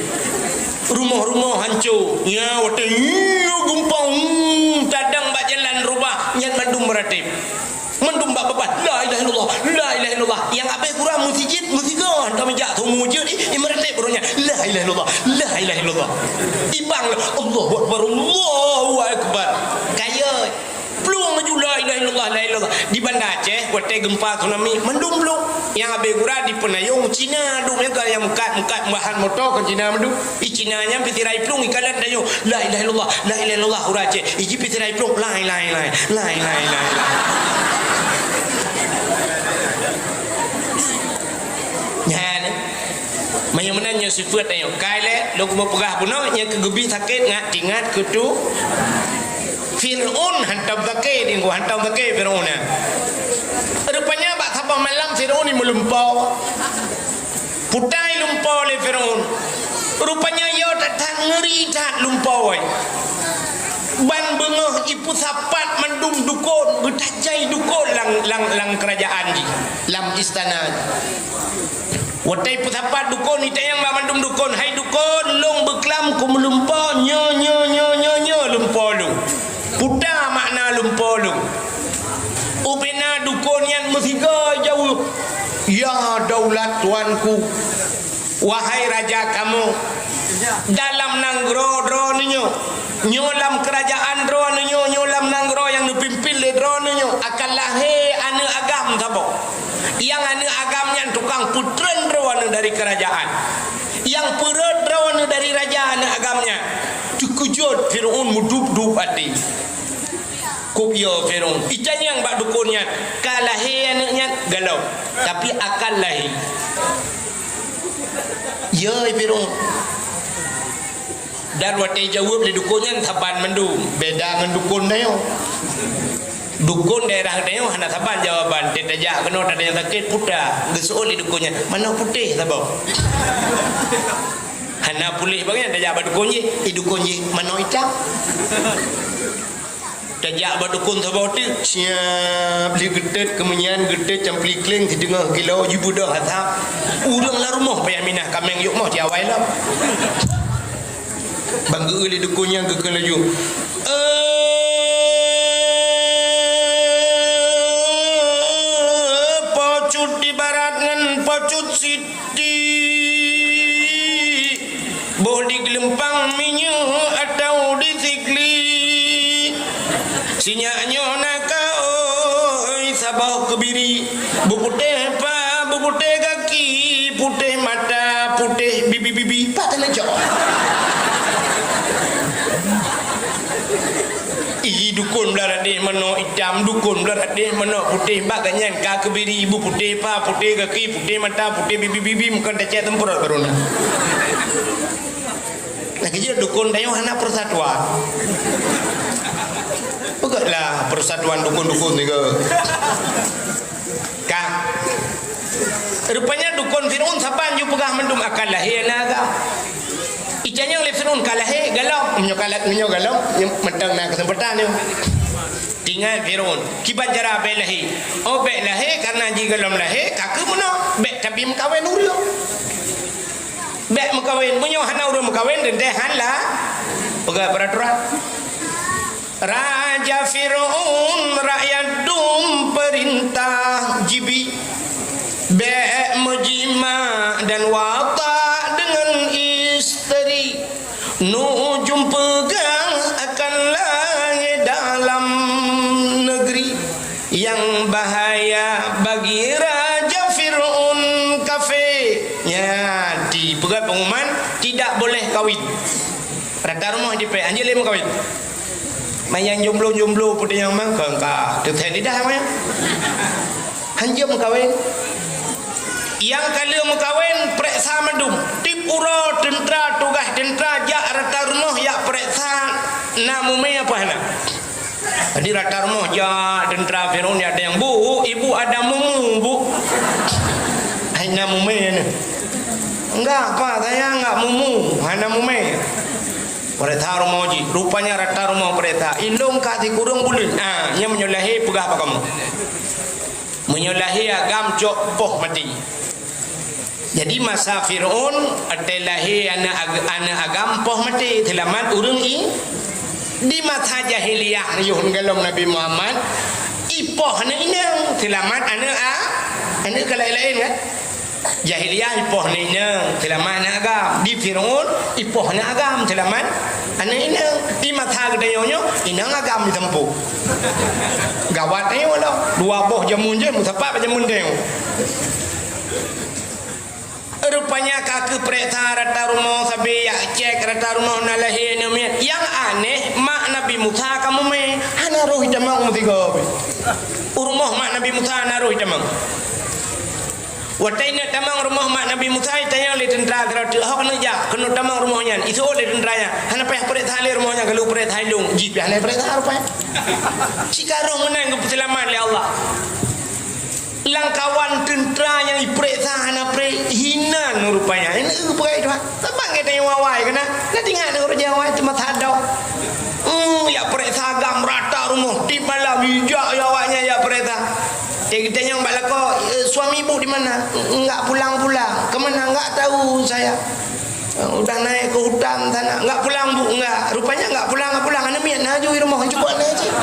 Rumoh-rumoh hanco. Nyan watèe nyoe geumpa, hmm, tadang bak jalan reubah, nyan mandum meurateb. Mandum bak babah, "La ilaha illallah, la ilaha illallah." Nyang abéh gura meusijeut, meusigoe, hantom jak thon meujeut, i, i meurateb uroe nyan, "La ilaha illallah, la ilaha illallah." Ibang, "Allahu akbar, Allahu akbar." Kayèe, plueng laju, "La ilaha illallah, la ilaha illallah." Di Banda Aceh, watèe geumpa tsunami, mandum plueng. Nyang abéh gura di Peunayong, Cina, duek nyang ka nyang meukat-meukat bahan moto ka Cina mandum. I Cina nyan pih sirai plueng ikalon tanyoe, "La ilaha illallah, la ilaha illallah," ureueng Aceh. Iji pih sirai plueng, "Lai, lai, lai, lai, lai, lai, lai." Nyan, meunyoe meunan nyoe sifeuet tanyoe. Kai lé, lôn keupeue peugah bunoe, nyang keu geubi sakét ngat ingat keutu. Fir'aun hantom sakét, dingku, hantom sakét Fir'aun nyan. Rupanya bak saboh malam Fir'aun meulumpoe. Putai lumpoe lé Fir'aun. Rupanya yo that-that ngeuri that lumpoe. Ban beungoh ipeusapat mandum dukon, geutajai dukon lam, lam, lam keurajaan jih, lam istana. Watèe ipeusapat dukon, itanyong bak mandum dukon, "Hai dukon, lôn beuklam keu meulumpoe, nyoe, nyoe, nyoe, nyoe, nyoe lumpoe lôn." Peue makna lumpoe lôn? Ubena dukon nyan meusigoe jaweueb, "Ya daulat tuanku, wahai raja kamoe, dalam nanggroe droeneuh nyoe, nyoe lam keurajaan droeneuh nyoe, nyoe lam nanggroe nyang neupimpén lé droeneuh nyoe, akan lahé aneuk agam saboh. Nyang aneuk agam nyan tukang peutreun droeneuh dari keurajaan. Nyang peurhot droeneuh dari raja aneuk agam nyan." Teukeujot Fir'aun, meudub-dub até. Kop yo Fir'aun. Itanyong bak dukon nyan, "Ka lahé aneuk nyan?" "Galom, tapi akan lahé." "Yo, Fir'aun." Dan watèe jaweueb lé dukon nyan saban mandum, beda ngon dukon tanyoe. Dukon daerah tanyoe hana saban jawaban, teutajak keunoe tadanyong sakét, puta. Geuseuôt lé dukon nyan, "Manoe putéh saboh?" Hana puléh bagian tajak bak dukon jih, i dukon jih, "Manoe itam?" Tajak bak dukon saboh teuk, siap lé geutet, keumudian geutet campli kleng siteungoh kilo, jibeudôh asap. Ureueng lam rumoh payah minah kaméng yôh moh di awai lom. Ban geu-eu lé dukon nyan geukheun laju, "Eh, Po Cut di barat ngon Po Cut Siti." Boh di Geulumpang Minyeuk atau di Sigli. Sinyak nyoe na ka, oh, Saboh keubiri, beuputéh pa, beuputéh gaki, putéh mata, putéh bibi-bibi, pat hana cok. Ih, dukon blah radeh manok itam, dukon blah radeh manok putéh, bak gobnyan ka keubiri, beuputéh pa, putéh gaki, putéh mata, putéh bibi-bibi, meukeun tacé teumpeurot corona. Lagèe jih dukon tanyoe hana persatuan. Peugahlah persatuan dukon-dukon tiga. Ka. Rupanya dukon Firaun saban ju peugah mandum akan lahé aneuk agam. Itanyong lé Firaun ka lahé, galom. Meunyoe ka la-, meunyoe galom, nyoe mantong na keuseumpatan nyoe. Tinggai Firaun, kiban cara bèk lahé. Oh, bèk lahé, karena jih galom lahé, ka keuh meunoe. Bèk tabi meukawen ureueng. Bèk meukawen, meunyoe hana ureueng meukawen, teuntèe han la peugah peuraturan. Raja Firaun, rakyat dum peurintah jibi. Bèk meujimak dan watak deungon isteri. Nujum peugah akan lahé dalam negeri. Nyang bahaya bagi Raja Firaun kafé. Nyan, dipeugah pengumuman, tidak boleh kawin. Rata rumoh jipèk, hanjeuet lé meukawen. Manyang jomblo-jomblo peue nyang mang, ka, ka, teuthet lidah manyang. Hanjeuet meukawen. Nyang ka lheueh meukawen, peuriksa mandum. Tiep uroe teuntra, tugaih teuntra jak rata rumoh jak peuriksa na mumè apa hana. Jadi rata rumoh jak teuntra Firaun, jak tanyong, "Bu, ibu ada mumu, Bu?" Hai na mumè nyoe. "Enggak, Pak, saya enggak mumu, hana mumè." Peuriksa rumoh jih, rupanya rata rumoh peuriksa. "Ilôn ka sikureueng buleuen." Ah, nyan meunyoe lahé peugah bak kamoe. Meunyoe lahé agam cok poh maté. Jadi masa Firaun, watèe lahé aneuk ag-, aneuk agam poh maté, seulamat ureueng i-, di masa jahiliyah yoh galom Nabi Muhammad, ipoh aneuk inong, seulamat aneuk a-, aneuk ka laén-laén kan? Jahiliyah ipoh aneuk inong, seulamat aneuk agam. Di Firaun, ipoh aneuk agam, seulamat aneuk inong. Di masa geutanyoe nyoe, inong agam ditempo. Gawat nyoe lom, dua boh jameun jih, meusapat bak jameun tanyoe. Rupanya ka keuh peuriksa rata rumoh, sabe jak cek rata rumoh na lahé aneuk miet. Nyang aneh, mak Nabi Musa ka mumè, hana roh itamong meusigoe pih. U rumoh mak Nabi Musa hana roh itamong. Watèe ineuk tamong rumoh mak Nabi Musa, itanyong lé teuntra sidroe teuk, "Ho keuneuk jak, keuneuk tamong rumoh nyan?" Iseuôt lé teuntra nyan, "Hana payah peuriksa lé rumoh nyan, ka lheueh peuriksa i lôn." Jih pih hana peuriksa rupanya. Cit ka roh meunan geupeuseulamat lé Allah. Lam kawan teuntra nyang ipeuriksa hana preh, hinan rupanya. Ini peugah itu, ha? Saban gata nyang awai keunan. Nah, ingat ureueng Jawa itu masa dong. Hmm, jak peuriksa agam rata rumoh. Tiep malam, ijak awaknyan jak peuriksa. Eh, geutanyong bak lakoe, "Eh, suami ibu di mana?" "Enggak pulang-pulang." "Ke mana?" "Enggak tahu saya." "Eh, udah naik ke hutan sana." "Enggak pulang, Bu?" "Enggak." Rupanya enggak pulang, enggak pulang. Aneuk miet na aju di rumoh, cukup aneuk cit.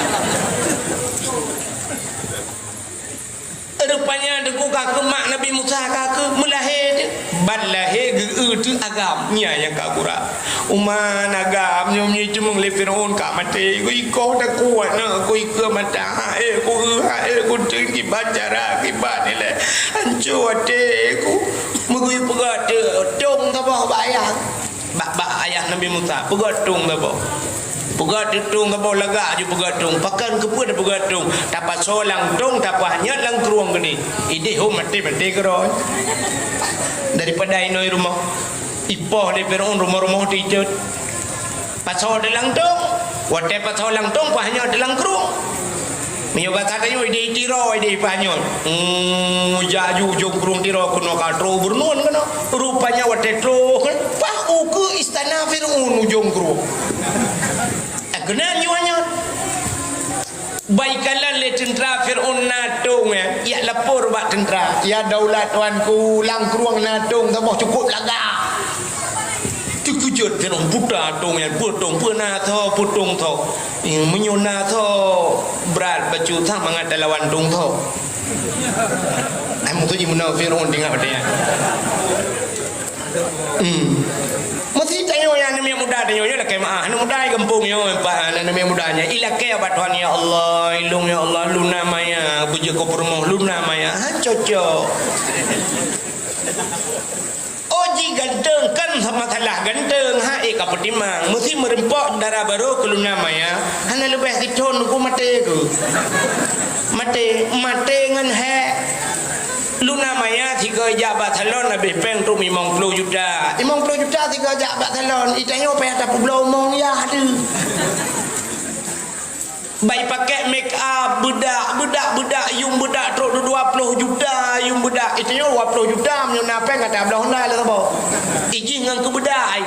Rupanya teungku ka keuh mak Nabi Musa ka keuh meulahé teuk. Ban lahé geu-eu teuk agam, nyan nyang ka gura. Uman agam nyoe meunyeue lé Firaun ka maté. Ku ikoh takuat na, ku ikeue mata, hai ku eu, hai ku teun kiban cara, kiban ilée. Anco até ku. Meugui peugah teuk, tong saboh bak ayah. Bak, bak ayah Nabi Musa, peugah tong saboh. Peugah tong saboh lagak aju peugah tong. Pakon keupeue tapeugah tong? Tapasoe lam tong, tapeuhanyot lam krueng geude. Idéh hom maté-maté keudroe. Daripada inoe rumoh. Ipoh lé Firaun rumoh-rumoh teuicot. Pasoe lam tong. Watée pasoe lam tong, peuhanyot lam krueng. Meunyoe gata tanyoe idéh tiro, idéh panyöt. Hmm, jak aju ujong krueng tiro keunoe ka troh gubernur keunoe. Rupanya watée troh, paih ukeue istana Fir'aun ujong krueng. Eh, keunan nyoe nyan. Bak ikalon lé teuntra Fir'aun na tong, ya. Ijak lapor bak teuntra. "Ya daulat tuanku, lam krueng na tong saboh cukup lagak." Teukeujot Fir'aun, "Peue tong nyan, peue tong, peue na tho, peue tong tho?" Eh, meunyoe na tho, brat bacut that mangat talawan tong tho. Ai, meukeujih meunan Fir'aun teuingat watée nyan. Hmm. Meusti tanyoe nyang aneuk muda tanyoe, nyoe lakée meu'ah. Aneuk muda di gampông nyoe, empat aneuk muda nyan. Ilakée bak Tuhan, "Ya Allah, ilôn ya Allah, luna maya, beujeuet keu peurumoh luna maya." Ha, cocok. Oh, ji ganteng, kan masalah ganteng. Ha, eh, ka peutimang. Meusti meureumpok dara barô keu luna maya. Hana leubeh sithon ku maté ku. Maté, maté ngon hék. Luna maya sigoe jak bak salon habéh péng trok limong ploh juta. Limong ploh juta sigoe jak bak salon, itanyoe payah tapeubloe umong yah deuh. Bai pakai make up, beudak, beudak, beudak, yum beudak trok dua ploh juta, yum beudak. Itanyoe dua ploh juta meunyoe na péng ka tabloe Honda lé saboh. Ijih ngon keu beudak ai.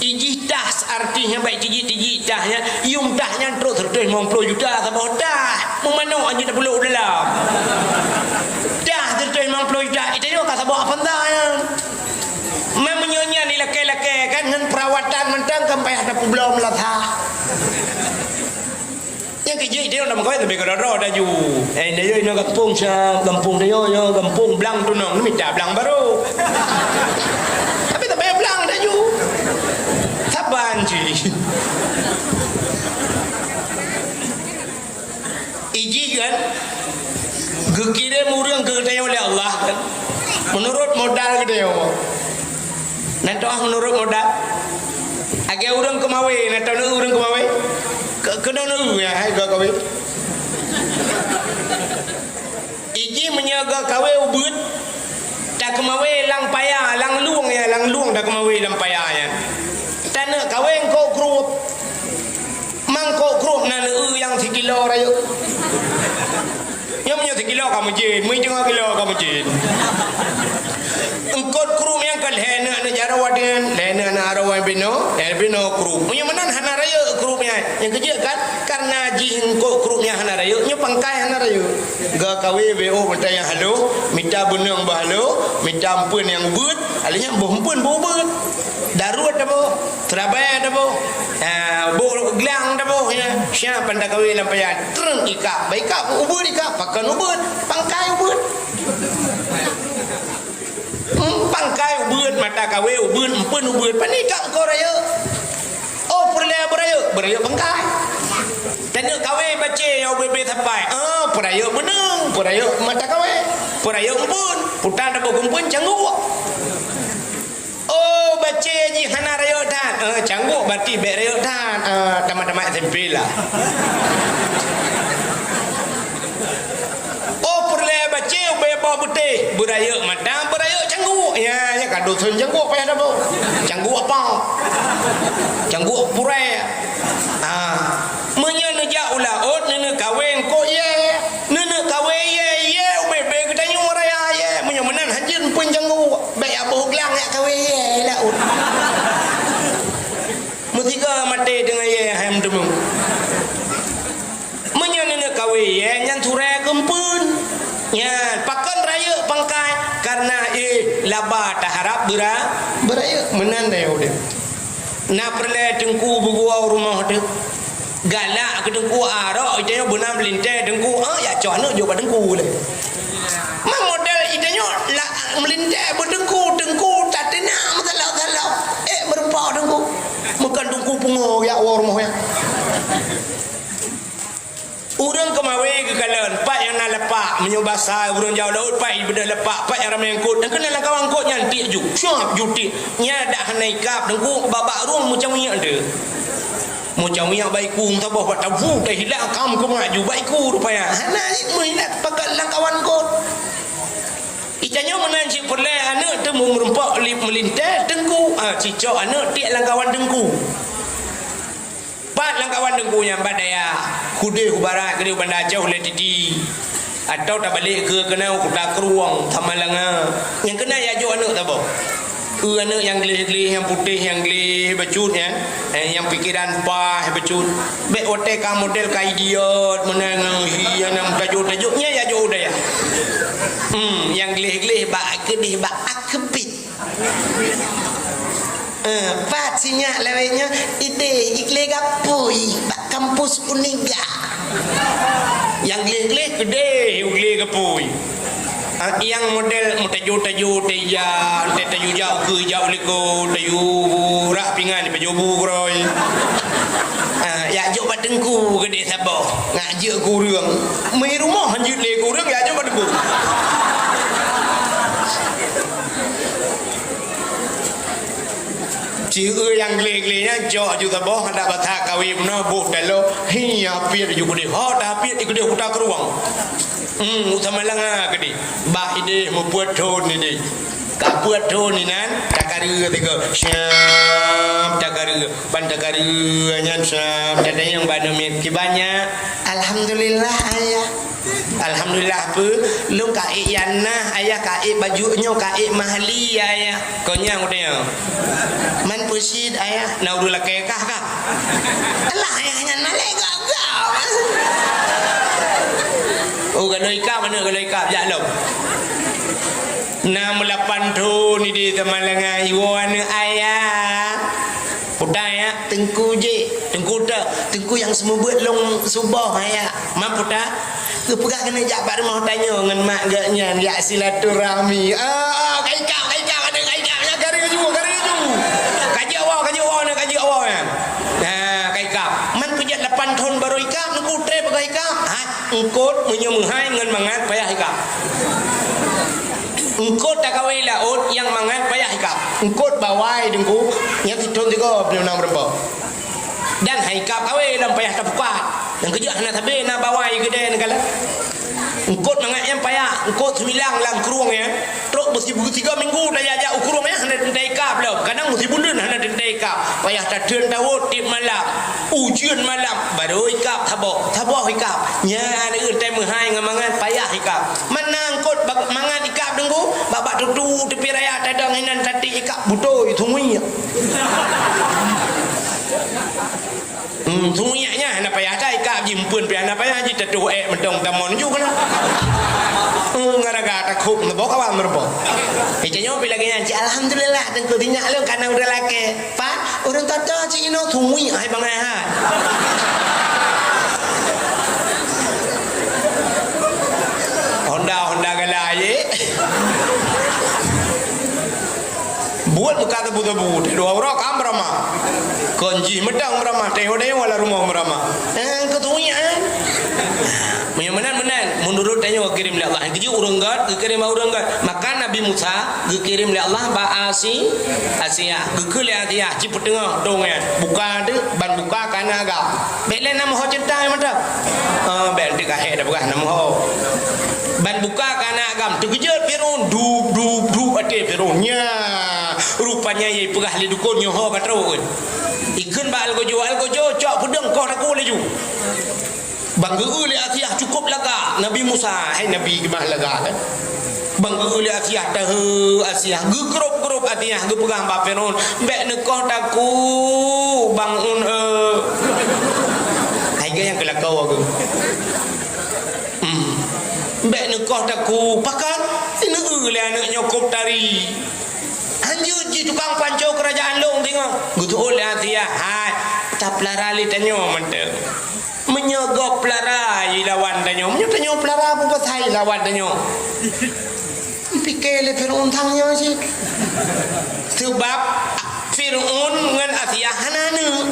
Ijih tas, artinya baik tijik-tijik tah nyan, yum tah nyan trok seratus limong puluh juta saboh tah. Meumanok aja tapulok dalam. Tah seratus limong puluh juta, itanyoe ka saboh Avanza nyan. Meunyoe nyan ilakée-lakée kan ngon perawatan mantong kan payah tapeubloe meulasah. Nyang keu jih, itanyoe lam kawé tapi keudroe-droe laju. Eh, itanyoe inoe gampông siap, gampông itanyoe, nyoe gampông blang tunong, mita blang barô. Tapi tapi blang laju. Saban cit. Ijih kan, geukirém ureuëng keu geutanyoe lé Allah kan. Meunurot modal geutanyoe. Nyan toh meunurot modal. Lagée ureuëng keumawé, nyan toh ureuëng keumawé. Ke-, keunoe neu ya, hai geuh kawé. Ijih meunyoe geuh kawé ubeuet, takeumawé lam paya, lam lueng ya, lam lueng takeumawé lam paya nyan. Taneuk kawé eungkôt krueb. Mangkok krueb na leu nyang sikilo rayeuk. Nyoe meunyoe sikilo ka meujén, meunyoe teungoh kilo ka meujén. Eungkôt krueb nyang ka lhée aneuk-aneuk jaroe nyan, lhée aneuk-aneuk jaroe binoe, eh, binoe krueb. Meunyoe meunan hana rayeuk krueb nyan. Nyang keujeuet kan, karena jih eungkôt krueb nyan hana rayeuk, nyoe pangkai hana rayeuk. Geuh kawé B O mita nyang halo, mita beuneueng beuhalo, mita eumpeuen nyang ubeuet, alèh nyan boh eumpeuen boh ubeuet. Daruet taboh, seurabai taboh. Ha, boh glang taboh, ya. Siap ban takawé lam paya. Treun ikab, ba ikab ubeuet ikab, pakon ubeuet, pangkai ubeuet. Hmm, pangkai ubeuet, mata kawé ubeuet, eumpeuen ubeuet, pan ikab eungkôt rayeuk. Oh, peureulée beurayeuk, beurayeuk pangkai. Taneuk kawé bacé nyang ubé-bé sapai. Ah, peurayeuk beuneueng, peurayeuk mata kawé, peurayeuk eumpeuen, puta taboh eumpeuen cangguk. Oh, bacé jih hana rayeuk that. Eh, cangguk berarti bék rayeuk that. Eh, tamat-tamat S M P lah. Oh, peureulée bacé ubé boh beutéh, beurayeuk mata, beurayeuk cangguk. Ya, ya ka dusun cangguk payah taboh. Cangguk apa? Cangguk purée. Ah, meunyoe neujak u laôt, neuneuk kawé eungkôt yé. Neuneuk kawé yé, yé ubé-bé geutanyoe raya yé. Meunyoe meunan hanjeuet eumpeuen cangguk, bék ya boh glang ya kawé yé laôt. Meusigoe maté teungoh yé hai meuteumé. Meunyoe neuneuk kawé yé nyan surée keu eumpeuen. Nyan pakon rayeuk pangkai, karena eh laba taharab beura-, beurayeuk. Meunan dayah udeb. Na peureulée teungku beuguwa u rumoh teuh. Galak keu teungku arok, ita nyoe beuna meulintée teungku, ah, ya cok aneuk jok bak teungku lé. Ma model ita nyoe la meulintée bak teungku, teungku tateunak meusalok-salok. Eh, meureumpok teungku. Meukan teungku pungo ya woe rumoh ya. Ureuëng keumawé geukalon, pat nyang na lapak, meunyoe basa ureuëng jaoe laôt, pat ibeudôh lapak, pat nyang ramé eungkôt, nyang keunan lam kawan eungkôt nyan tiek ju, syap ju tiek. Nyan dak hana ikab teungku, babak rueng meucawiek deuh. Meucawiek bak iku, meusaboh bak tabu, tahilang kam keumat ju bak iku rupaya. Hana jih meuhilang pakat lam kawan eungkôt. Ita nyoe meunan cit peureulée aneuk teuh meureumpok li-, meulintée teungku, ah, cicok aneuk tiek lam kawan teungku. Pat lam kawan teungku nyang bak dayah, keudeh u barat, keudeh u Banda Aceh, Ulée Titi. Atawa tabalek keu keunan u Kuta Krueng, Samalanga. Nyang keunan ya jok aneuk saboh. Eu aneuk nyang gleh-gleh, nyang putéh, nyang gleh bacut nyan. Eh, nyang pikeran paih bacut. Bék watée ka model ka idiot, meunan ngon hi, nyang tajok-tajok, nyan ya jok u dayah. Hmm, nyang gleh-gleh bak keudeh bak akeubiet. Eh, pat sinyak lawét nyoe, ideh, igleh gapui bak kampus Uniga. Nyang gleh-gleh keudeh, igleh gapui. Nyang model meutaju-taju teuh ija, teuh taju jak ukeue jak u likot, taju rah pingan dipajoh bu keurôi. Ah, jak jok bak teungku keudeh saboh, ngak jeuet keu ureueng. Meu rumoh han jeuet lé keu ureueng, jak jok bak teungku. Ci eu nyang glé-glé nyan cok ju saboh, handak basa kawé meunoe boh taloe, hi, hapiet ju keudeh. Ho, tahapiet di keudeh kuta keurueng. Hmm, usaha malanga keudeh. Bah ideh meupeue thon ideh. Ka peue thon inan, takareu tiga. Syam takareu, ban takareu nyan syam. Tatanyong bak aneuk miet, "Kiban nyak?" "Alhamdulillah, Ayah." "Alhamdulillah peue?" "Lôn ka ék Yana, Ayah, ka ék baju nyoe, ka ék mahli, Ayah." "Kon nyang udeb nyoe?" "Man peusit, Ayah." "Na ureueng lakée kah, kah?" "Alah, Ayah, nyan malée gagah." "Oh, galoi kah, mana galoi kah? Jak lom." Na meulapan thon ideh teumalanga iwoe aneuk ayah. Peue ta, Yak? Teungku jih. Teungku ta, teungku nyang seumeubeuet lôn suboh, Yak. Man peue ta? Geupeugah keuneuk jak bak rumoh tanyoe ngon mak geuh nyan, jak silaturahmi. Ah, ah, ka ikab, ka ikab, aneuk ka ikab, nyan ka laju, ka laju. Ka jeuet woe, ka jeuet woe, aneuk ka jeuet woe nyan. Nah, ka ikab. Man peue jeuet lapan thon barô ikab, teungku trép ka ikab. Ha, eungkôt meunyoe meuhai ngon mangat payah ikab. Eungkôt takawé laôt nyang mangat payah ikab. Eungkôt bawai teungku, nyang sithon sigoe peunoh na meureumpok. Dan hai ikab kawé lom payah tapukat. Nyang keujeuet hana sabe na bawai keudeh neukalon. Eungkôt mangat nyan payah, eungkôt seumilang lam krueng nyan. Trok beusibu-, sigoe minggu tajak-jak u krueng nyan hana teuntée ikab lom. Kadang beusibuleuen hana teuntée ikab. Payah tatheun tawôt tiep malam. Ujeuen malam, barô ikab saboh, saboh ikab. Nyan, eu, tée meuhai ngon mangat payah ikab. Man na eungkôt bak mangat ikab teungku, bak-bak tutu teupie raya tadong inan tati ikab butôi, sungiek. Hmm, sungiek nyan hana payah that ikab jih, eumpeuen pih hana payah jih, tatuh ék mantong tamon ju keunoe. Hmm, gara-gara takhok meuboh kawan meurumpok. Eh, tanyoe pih lagée nyan, cit alhamdulillah teungku, sinyak lôn ka na ureueng lakée. Pat, ureueng tata cit inoe sungiek hai bangai hai. Honda, Honda galai, ye. Buet muka tebu-tebu, teh dua uroe ka meuramah. Kon jih meudang meuramah, teh hodeng wala rumoh meuramah. Eh, keu sungiek, eh. Meunyoe meunan, meunan, meunurot tanyoe geukirém lé Allah. Geujok ureueng gét, geukirém bak ureueng gét. Maka Nabi Musa geukirém lé Allah bak Asi-, Asia. Geukheun lé Asia, ci peuteungoh dong nyan. Buka teuk, ban buka kana agam. Bék lé na meuho ceunta mantong. Ah, bék teuk ka hék tapeugah na meuho. Ban buka kana agam, teukeujot Firaun, dup, dup, dup, até Firaun. Nya, rupanya ye peugah lé dukon nyoe ho ka trok. Ikheun bak algojo, algojo, cok peudong koh takue laju. Ban geu-eu lé Asiah cukôp lagak Nabi Musa, hai Nabi keumah lagak kan. Ban geu-eu lé Asiah, tahe Asiah, geukrôp-krôp Asiah, geupeugah bak Firaun, "Bék neukoh takue, Bang Un, eu." Hai geuh nyang keulakoe geuh. Hmm. "Bék neukoh takue, pakon? Sineu-eu lé aneuk nyoe kôp tari. Hanjeuet jih tukang panco keurajaan lôn singoh." Geuseuôt lé Asiah, "Hai, tapeulara lé tanyoe mantong." Meunyoe gob peulara ilawan tanyoe, meunyoe tanyoe peulara, peue pasai ilawan tanyoe? Pike lé Firaun sang nyoe cit. Seubab Firaun ngon Asiah hana aneuk.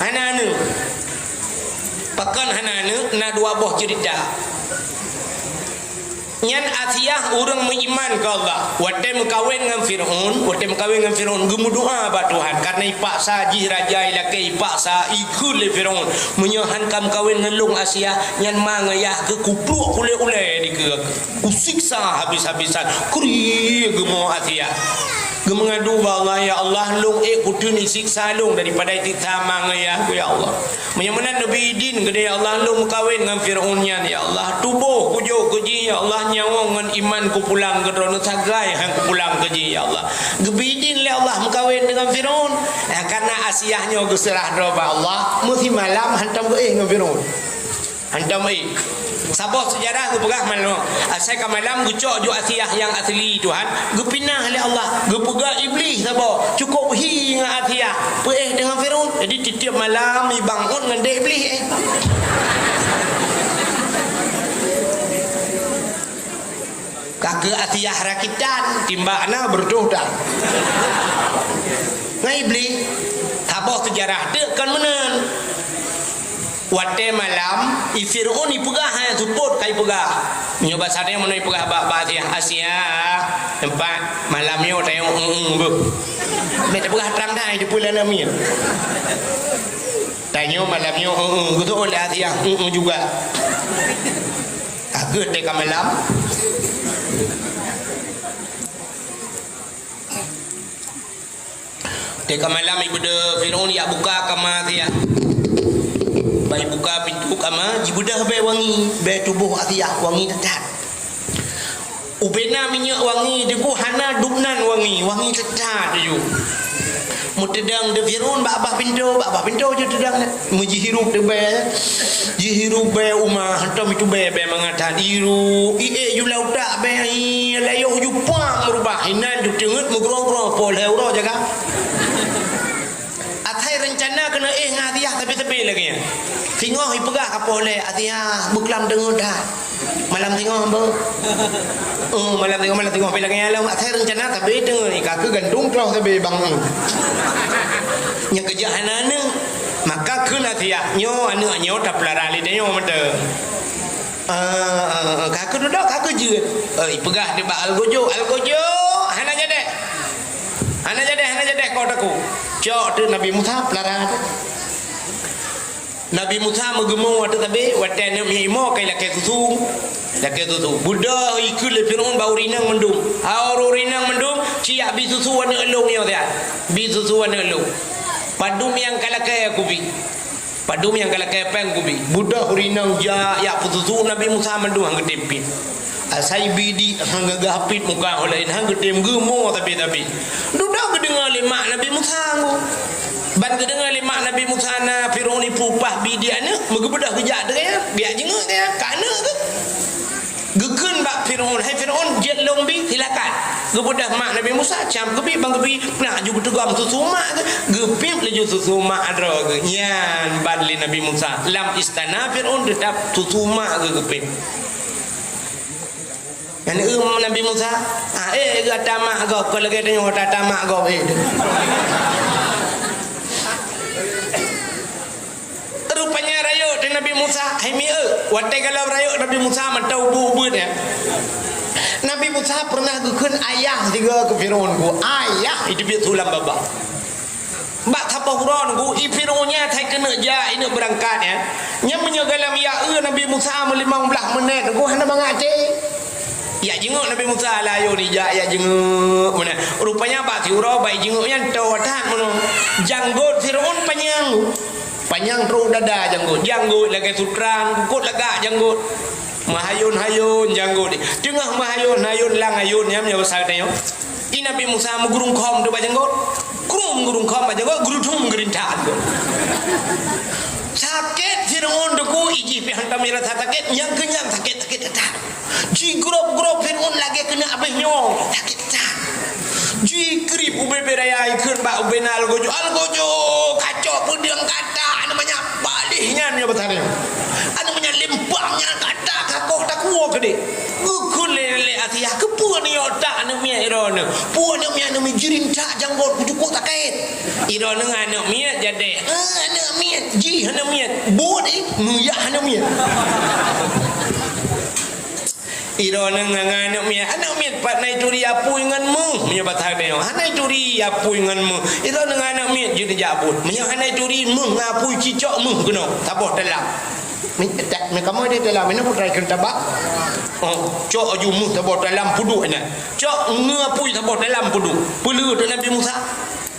Hana aneuk. Pakon hana aneuk? Na dua boh ceurita. Nyan Asiah ureuëng meuiman keu Allah. Watée meukawen ngon Fir'aun, watée meukawen ngon Fir'aun, geumeudoá bak Tuhan. Karena ipaksa jih raja ilakée ipaksa, ikheun lé Fir'aun, "Meunyoe han ka meukawen ngon lôn Asiah, nyan ma ngon yah keu kupluek ulée-ulée dikeue, kusiksa habis-habisan." Kuri geumo Asiah. Geumeungadu bak Allah, "Ya Allah, lôn ék kuteun isiksa lôn daripada isiksa ma ngon yah ku, ya Allah. Meunyoe meunan neubi idin keudeh, ya Allah, lôn meukawen ngon Fir'aun nyan, ya Allah. Tuboh kujok keu jih, ya Allah, nyawöng ngon iman kupulang keu droeneuh, sagai han kupulang keu jih, ya Allah." Geubi idin lé Allah meukawen deungon Fir'aun. Eh, karena Asiah nyoe geuseurah droe bak Allah, meusimalam hantom geuéh ngon Fir'aun. Hantom éh. Saboh seujarah geupeugah malam, asai ka malam geucok ju Asiah nyang asli Tuhan, geupinah lé Allah, geupeugah Iblih saboh, cukôp hi ngon Asiah, peuéh deungon Fir'aun. Jadi, tiep-tiep malam ibangun ngon dek Iblih, éh. Ka keu Asiah rakitan, timbak na beureutoh that. Ngai Iblih, saboh seujarah teuk kon meunan. Watée malam, i Fir'aun ipeugah hai seupôt ka ipeugah. Nyoe basa tanyoe meunoe ipeugah bak, bak Asiah, "Asiah, teumpat malam nyoe tanyoe eu-eu beuh." Bèk tapeugah trang that, teupeue lé aneuk miet. Tanyoe malam nyoe eu-eu, geuseuôt lé Asiah, eu-eu juga. Ka geuet teuka malam. Teuka malam ibeudôh Fir'aun yak buka kama Asiah. Bah ibuka pintoe kama, jibeudôh bèe wangi, bèe tuboh Asiah wangi that-that. Ubena minyeuk wangi, deungon hana dum nan wangi, wangi that-that ju. Meuteudong di Fir'aun bak bah pintoe, bak bah pintoe ju teudong. Meujihirup teubèe, jihirup bèe uma, hantom itu bèe, bèe mangat that. Hirup, iék ju lam utak bèe, ih, layoh ju puang meurubah, inan ju teungeut meugrong-grong, poh lhèe uroe jaga. Asai reuncana keuneuk éh ngon Asiah sabe-sabe lagèe nyan. Singoh ipeugah ka poh lhèe, "Asiah, beuklam teungeut that." Malam singoh, beuh. Oh, malam singoh, malam singoh, pih lagèe nyan lom. Asai reuncana sabe teungeut, ka keu gantung troh sabe bang. Nyang keujak hana aneuk. Maka kheun Asiah, "Nyoe aneuk nyoe tapeulara lé tanyoe mantong." Ah, ah, ah, ka keu dudoe, ka keu jeuet. Eh, ipeugah di bak Algojo, "Algojo, hana jadeh. Hana jadeh, hana jadeh kau takot." Cok teuk Nabi Musa, peulara teuk. Nabi Musa meugeumoe watèe sabe, watèe aneuk miet imoe ka ilakèe susu. Lakèe susu. Beudôh ikheun lé Fir'aun bak ureueng inong mandum. "Hai ureueng inong mandum, ci yak bi susu aneuk lôn nyoe siat. Bi susu aneuk lôn. Padum nyang ka lakèe kubi. Padum nyang ka lakèe péng kubi." Beudôh ureueng inong jak yak peususu Nabi Musa mandum han geutem piep. Asai bidik han geupeugah piep muka ureueng laén han geutem geumoe tapi-tapi. Dudoe geudeungoe lé mak Nabi Musa ngon. Ban geudeungoe lé mak Nabi Musa na Fir'aun ipeupah bidik aneuk, meugeubeudoh geujak teuka, biak jingeuk teuka, ka aneuk geuh. Geukheun bak Fir'aun, "Hai Fir'aun, jeuet lôn bi, silakan." Geubeudôh mak Nabi Musa, cam geubi, ban geubi, peunah ju geuteugom susu mak geuh, geupiep laju susu mak droe geuh. Nyan ban lé Nabi Musa. Lam istana Fir'aun teutap susu mak geuh geupiep. Nyan eu Nabi Musa, "Ah, eh, gata mak gob, kon lagèe tanyoe gata mak gob, eh." Rupanya rayeuk teuh Nabi Musa, hai mieu, watèe galom rayeuk Nabi Musa mantong ubeuet-ubeuet nyan. Nabi Musa peureunah geukheun ayah sigoe keu Fir'aun geuh, "Ayah, iteubiet su lam babah." Bak saboh uroe geuh, i Fir'aun nyan asai keuneuk jak, ineuk beurangkat nyan. Nyan meunyoe galom yak eu Nabi Musa meulimong blaih meunét geuh hana mangat até. Yak jingeuk Nabi Musa layô nijak yak jingeuk meunan. Rupanya bak siuroe bak jingeuk nyan toe that meunan. Janggôt Fir'aun panyang. Panyang trôk dada janggôt. Janggôt lagèe sutrang, kukôt lagak janggôt. Meuhayôn-hayôn janggôt. Teungoh meuhayôn-hayôn lam hayôn nyan meunyoe basa geutanyoe. I Nabi Musa meugurung khom teuk bak janggôt. Krum gurung khom bak janggôt, geurudum geurintat. Sakét Fir'aun teungku, ijih pih hantom irasa sakét, nyang keu nyang sakét-sakét that. Jigrob-grob Fir'aun lagèe keuneuk abéh nyoe. Sakét that. Jikrieb ubé-bé raya ikheun bak ubé na Algojo. "Algojo, kacok peudeueng kata, namanya balih nyan nyoe beutanyoe. Namanya lempang nyan kata kakoh takue keudéh." Geukheun lé, lé Asiah, "Keupeue neuyue otak aneuk miet droeneuh? Peue aneuk miet, aneuk miet jirintat janggôt kujukuk sakét?" Droeneuh aneuk miet jadeh. "Eh, aneuk miet, jih aneuk miet. Buet, eh, meuyak aneuk miet." Droeneuh ngon aneuk miet, aneuk miet pat na ituri apui ngon méuh, meunyoe basa geutanyoe. Hana ituri apui ngon méuh. Droeneuh ngon aneuk miet jeuet jak buet. Meunyoe hana ituri méuh ngon apui, cicok méuh keunoe, saboh talam. Mi, tak, mi kamoe di talam, inoe putra ikheun tabak. Oh, cok aju méuh saboh talam peuduek inan. Cok ngon apui saboh talam peuduek. Peuleueh teuk Nabi Musa.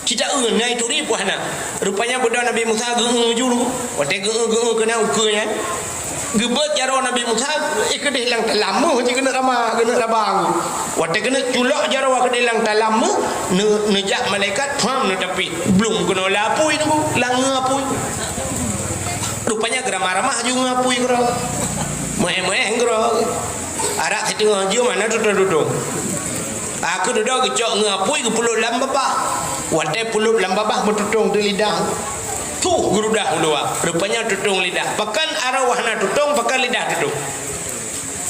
Cit taeu na ituri peue hana. Rupanya beudôh Nabi Musa geu-eu ju. Watèe geu-eu, geu-eu keunan ukeue nyan. Geubeuet jaroe Nabi Musa, eh, keudéh lam talam méuh, jih keuneuk rama, keuneuk raba. Watèe keuneuk culok jaroe keudéh lam talam méuh, neu-, neujak malaikat, pham, neutapih. Blum keunoe lam apui teungku, lam ngon apui. Rupanya geuramah-ramah ju ngon apui keudroe. Meu'èh-meu'èh keudroe. Adak siteungoh jeuem hana tutông-tutông. Ka dudoe geucok ngon apui geupeulop lam babah. Watèe peulop lam babah meututông di lidah. Tuh geurudah u luwa. Rupanya tutông lidah. Pakon arowa hana tutông, pakon lidah tutông.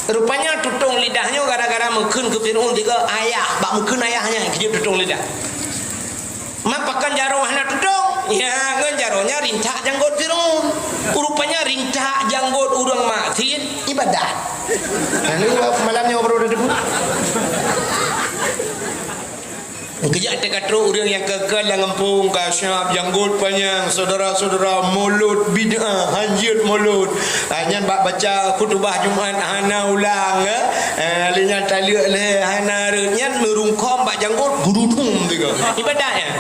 Rupanya tutong lidah nyoe gara-gara meukheun keu Firaun tiga ayah, bak meukheun ayah nyan keujeuet tutong lidah. Man pakon jaroe hana tutong? Ya, ngon jaroe nyan rintak janggot Firaun. Rupanya rintak janggot ureuëng maksiet ibadat. Nah, ni malam nyoe baru dah debu. Keujak teuka trok ureuëng nyang keu-keu lam gampông ka siap janggot panyang, syedara-syedara, mulod bid'ah, hanjeuet mulod. Ah, nyan bak baca khutubah Jumat hana ulang, eh. Eh, lé nyan taleuek lé hana reuet, nyan neurungkhom bak janggot gurudum tiga. Ibadat nyan.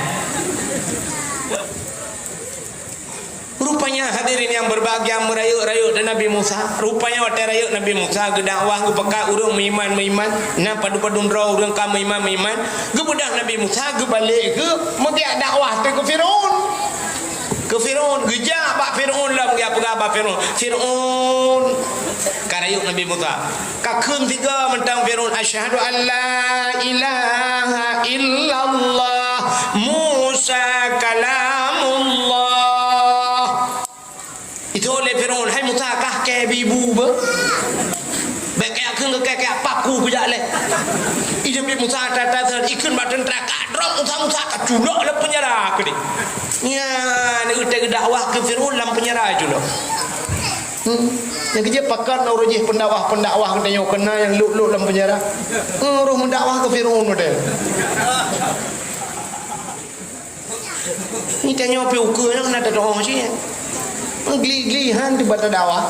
Rupanya hadirin yang berbahagia, meurayeuk-rayeuk dan Nabi Musa. Rupanya watée rayeuk Nabi Musa geudakwah, geupeugah ureuëng meuiman-meuiman, na padum-padum droe ureuëng ka meuiman-meuiman, geubeudôh Nabi Musa geubalek geuh meugeujak dakwah teuh keu Firaun. Keu Firaun, geujak bak Firaun lom geupeugah bak Firaun, "Firaun," ka rayeuk Nabi Musa. Ka kheun tiga mantong Firaun, "Asyhadu an la ilaha illallah, Musa kalamullah." Itu oleh Firaun, "Hai Musa, kah kée bi bu be? Bék kée kheun keu kée, kée paku kujak lé." Idem bi Musa tata ikheun bak teuntara ka drop Musa, Musa ka culok lam penjara keudeh. Nyan, utai dakwah keu Firaun lam penjara culok. Hmm. Nyang keujeuet pakon uroe jih pendakwah-pendakwah geutanyoe keu na nyang lok-lok lam penjara. Hmm, roh meudakwah keu Firaun model. Ni tanyoe pi ukeue nyang na teudoh cit. Gli-gli han teuba teudakwah.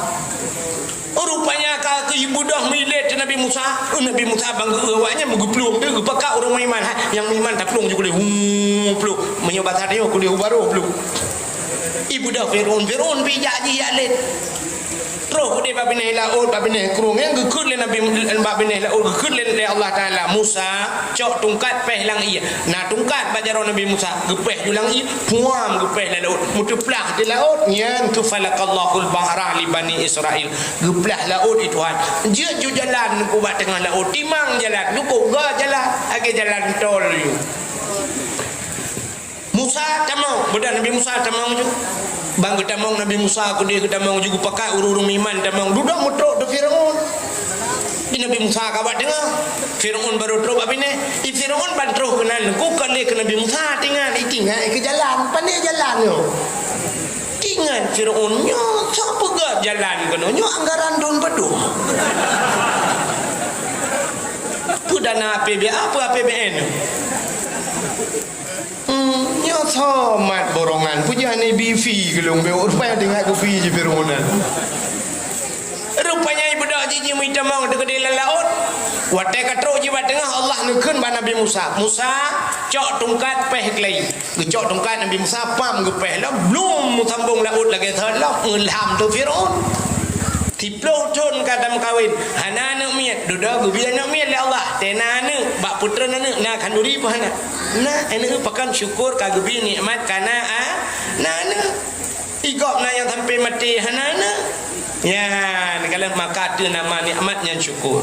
Rupanya ka keu ibudoh milet Nabi Musa. Nabi Musa bang geu awaknyan meugeuplueng teuh geupeugah ureuëng meuiman. Ha, nyang meuiman taplueng ju kuleh. Huu, plueng. Meunyoe basa tanyoe kuleh u baroh plueng. Ibudoh Firaun, Firaun pi jak jih jak let. Troh udeb bak binéh laôt, bak binéh krueng, nyang geukheun lé Nabi, bak binéh laôt geukheun lé, lé Allah Taala, "Musa, cok tungkat péh lam ié." Na tungkat bak jaroe Nabi Musa, geupéh ju lam ié, puam geupéh lam laôt, meuteuplah di laôt, nyan tu falaqallahul bahra li Bani Israil. Geuplah laôt di Tuhan. Jeuet ju jalan ku bak teungoh laôt, timang jalan, lukok ga jalan, lagée jalan tol ju. Musa tamong, beudah Nabi Musa tamong ju. Bang geutamong Nabi Musa keudeh geutamong ju geupakat ureuëng-ureuëng iman tamong. Dudoe meutrok di Firaun. Di Nabi Musa ka bak teungoh. Firaun baru trok bak binéh. Di Firaun ban troh keunan ku kon lé keu Nabi Musa tingan, itingai keu jalan. Pane jalan nyoe. Tingan Firaun nyoe sok peugah jalan keunoe nyoe anggaran dun padum. Peue dana A P B A, peue A P B N. Hmm, nyoe somat borongan, peujah ni bifi geulong be, rupanya teuingat kupi ji Firaun nyan. Rupanya ibudak jih jimeuitamong teukeudeh lam laôt. Watée ka trok jih bak teungoh, Allah neukheun bak Nabi Musa, "Musa, cok tungkat péh keulai." Geucok tungkat Nabi Musa, pam geupéh lom, blum meusambong laôt lagée thon lom, meulam tu Firaun. Siplôh thon ka tameukawen, hana aneuëk miet, dudoe geubri aneuëk miet lé Allah. Tena aneuëk, bak peutreun aneuëk, na khanduri peue hana? Na, aneuëk pakon syukur ka geubri nikmat ka na, a, na aneuëk. Igop na nyang sampai maté hana aneuëk. Nyan, kalau maka teu nama nikmat nyan syukur.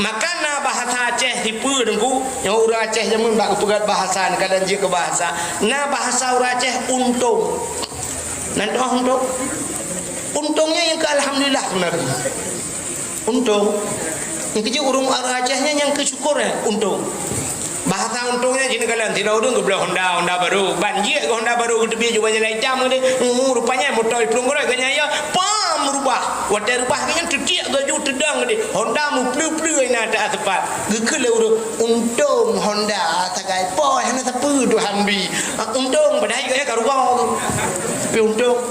Maka na bahasa Aceh sipeue Teungku, nyang ureuëng Aceh jameun bak geupeugah bahasa, kadang jeuet keu bahasa. Na bahasa ureuëng Aceh untông. Nan tuah untông? Untông nyan nyang keu alhamdulillah sebenarnya. Untông. Nyang keu jeuet ureuëng Aceh nyan nyang keu syukur ya, untông. Bahasa untông nyan jih neukalon, sidroe ureuëng geubloe Honda, Honda barô. Ban jeuet keu Honda barô geuteubiet ju bak jalan itam keudeh. Uh, rupanya moto jiplueng keurôi geuh nyan ya, pam rubah. Watée rubah geuh nyan teutiek geuh ju teudong keudeh. Honda meupleu-pleu inan ateueh asepat. Geukheun lé ureuëng, "Untông Honda sagai poh hana sapeue Tuhan bi." Ah, untông padahai gaya ka rugoe. Tapi untông.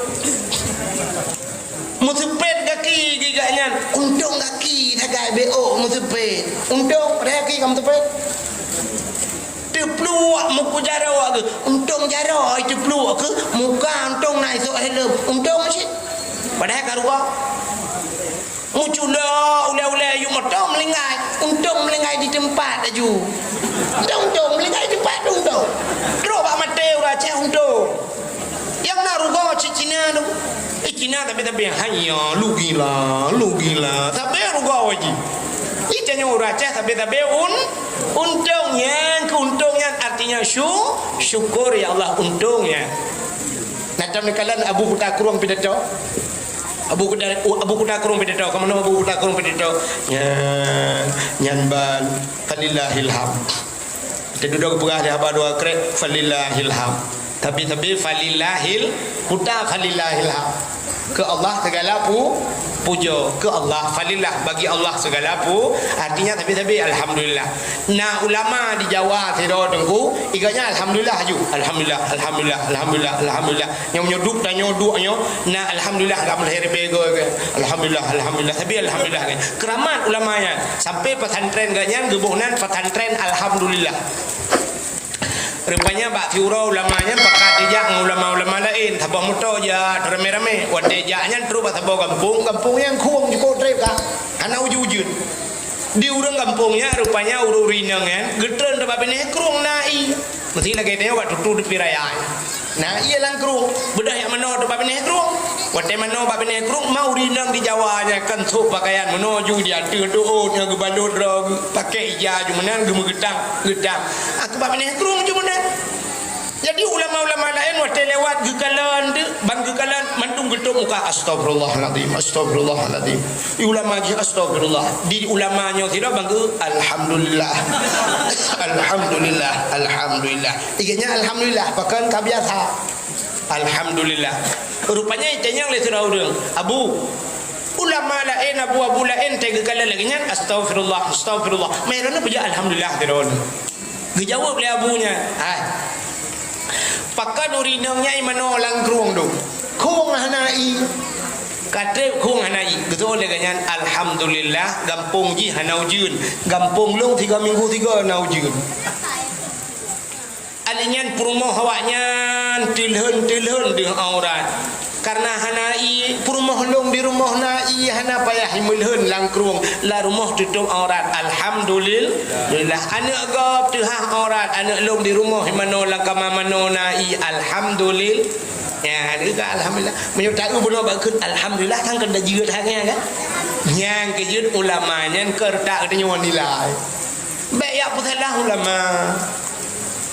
Meuseupet gaki geuh nyan. Untông gaki sagai bék meuseupet. Untông padahai gaki ka meuseupet. Teupluek muku jaroe geuh. Untông jaroe teupluek keu muka, untông na isok helm. Untông cit. Padahai ka rugoe. Meuculok ulée-ulée yue moto meulinggai. Untông meulinggai di teumpat laju. Untông, untông meulinggai di teumpat tu untông. Trok bak maté ureuëng Aceh untông. Nyang na rugoe cit Cina tu. Eh, Cina tapi-tapi hanya lugila, lugila. Tapi rugoe jih. Ih, tanyoe ureuëng Aceh tapi-tapi un, untông nyan, keu untông nyan artinya syu-, syukur ya Allah untông nyan. Nah, tam neukalon Abu Kuta Krueng pidato. Abu Kuta, Abu Kuta Krueng pidato, ka meunoe Abu Kuta Krueng pidato. Nyan, nyan ban, falillahil hamd. Teududoe geupeugah di haba dua krek, falillahil hamd. Tapi, tapi falillahil, kuta falillahil hamd. Keu Allah segala pu-, pujoe. Keu Allah, falillah, bagi Allah segala pu-, artinya tapi, tapi alhamdulillah. Na ulama di Jawa sidroe teungku, iganya alhamdulillah aju. Alhamdulillah, alhamdulillah, alhamdulillah, alhamdulillah. Nyoe meunyoe duek tanyoe duek nyoe, na alhamdulillah enggak meulhèe ribèe goe ke. Alhamdulillah, alhamdulillah. Tapi alhamdulillah kan. Keramat ulama nyan. Sampai pesantren geuh nyan geuboh nan pesantren alhamdulillah. Rupanya bak siuroe ulama nyan pakat jijak ngon ulama-ulama laén, saboh moto jak ramé-ramé. Watèe jak nyan trok bak saboh gampông, gampông nyan krueng jukôp trép ka. Hana ujeuen-ujeuen. Di ureueng gampông nyan rupanya ureueng inong nyan geutreun teuk bak binéh krueng na ie. Meusti lagèe tanyoe bak tutu tepi raya nyan. Na ie lam krueng, beudôh jak manoe teuk bak binéh krueng. Watèe manoe bak binéh krueng, ma ureueng inong di Jawa nyan kan sôk pakaian meunoe ju di ateueh do'ot nyan geubalot droe, geupakèk ija ju meunan geumeugeutang, geutang. Ah, keu bak binéh krueng ju meunan. Jadi ulama-ulama laén watèe lewat geukalon deuh, ban geukalon mandum geutôp muka, "Astagfirullahalazim, astagfirullahalazim." Ulama jih, "Astagfirullah." Di ulama nyoe sidroe ban geu, "Alhamdulillah." "Alhamdulillah, alhamdulillah." Iganya alhamdulillah, pakon ka biasa. "Alhamdulillah." Rupanya itanyong lé sidroe ureueng, "Abu, ulama laén, abu-abu laén teuh geukalon lagèe nyan, astagfirullah, astagfirullah. Meunyoe droeneuh peujeuet alhamdulillah sidroe." Geujaweueb lé abu nyan, "Hai, pakon ureueng inong nyan manoe lam krueng dum? Krueng hana ie." Ka trép krueng hana ie. Geutanyong lé gobnyan, "Alhamdulillah, gampông jih hana ujeuen. Gampông lôn tiga minggu tiga na ujeuen." Alèh nyan peurumoh awaknyan teulhon-teulhon deuh aurat. Kareuna hana ie, peurumoh lôn di rumoh na ie, hana payah imeulhon lam krueng, lam rumoh tutôp aurat. Alhamdulillah. Aneuk gob teuhah aurat, aneuk lôn di rumoh imanoe lam kama manoe na ie. Alhamdulillah. Nyan, ka alhamdulillah. Meunyoe taeu bunoe bak kheun alhamdulillah, kan keuneuk jeuet hak nyan, kan? Nyan keuh jeuet ulama nyan keu reutak geutanyoe nilai. Bèk jak peusalah ulama.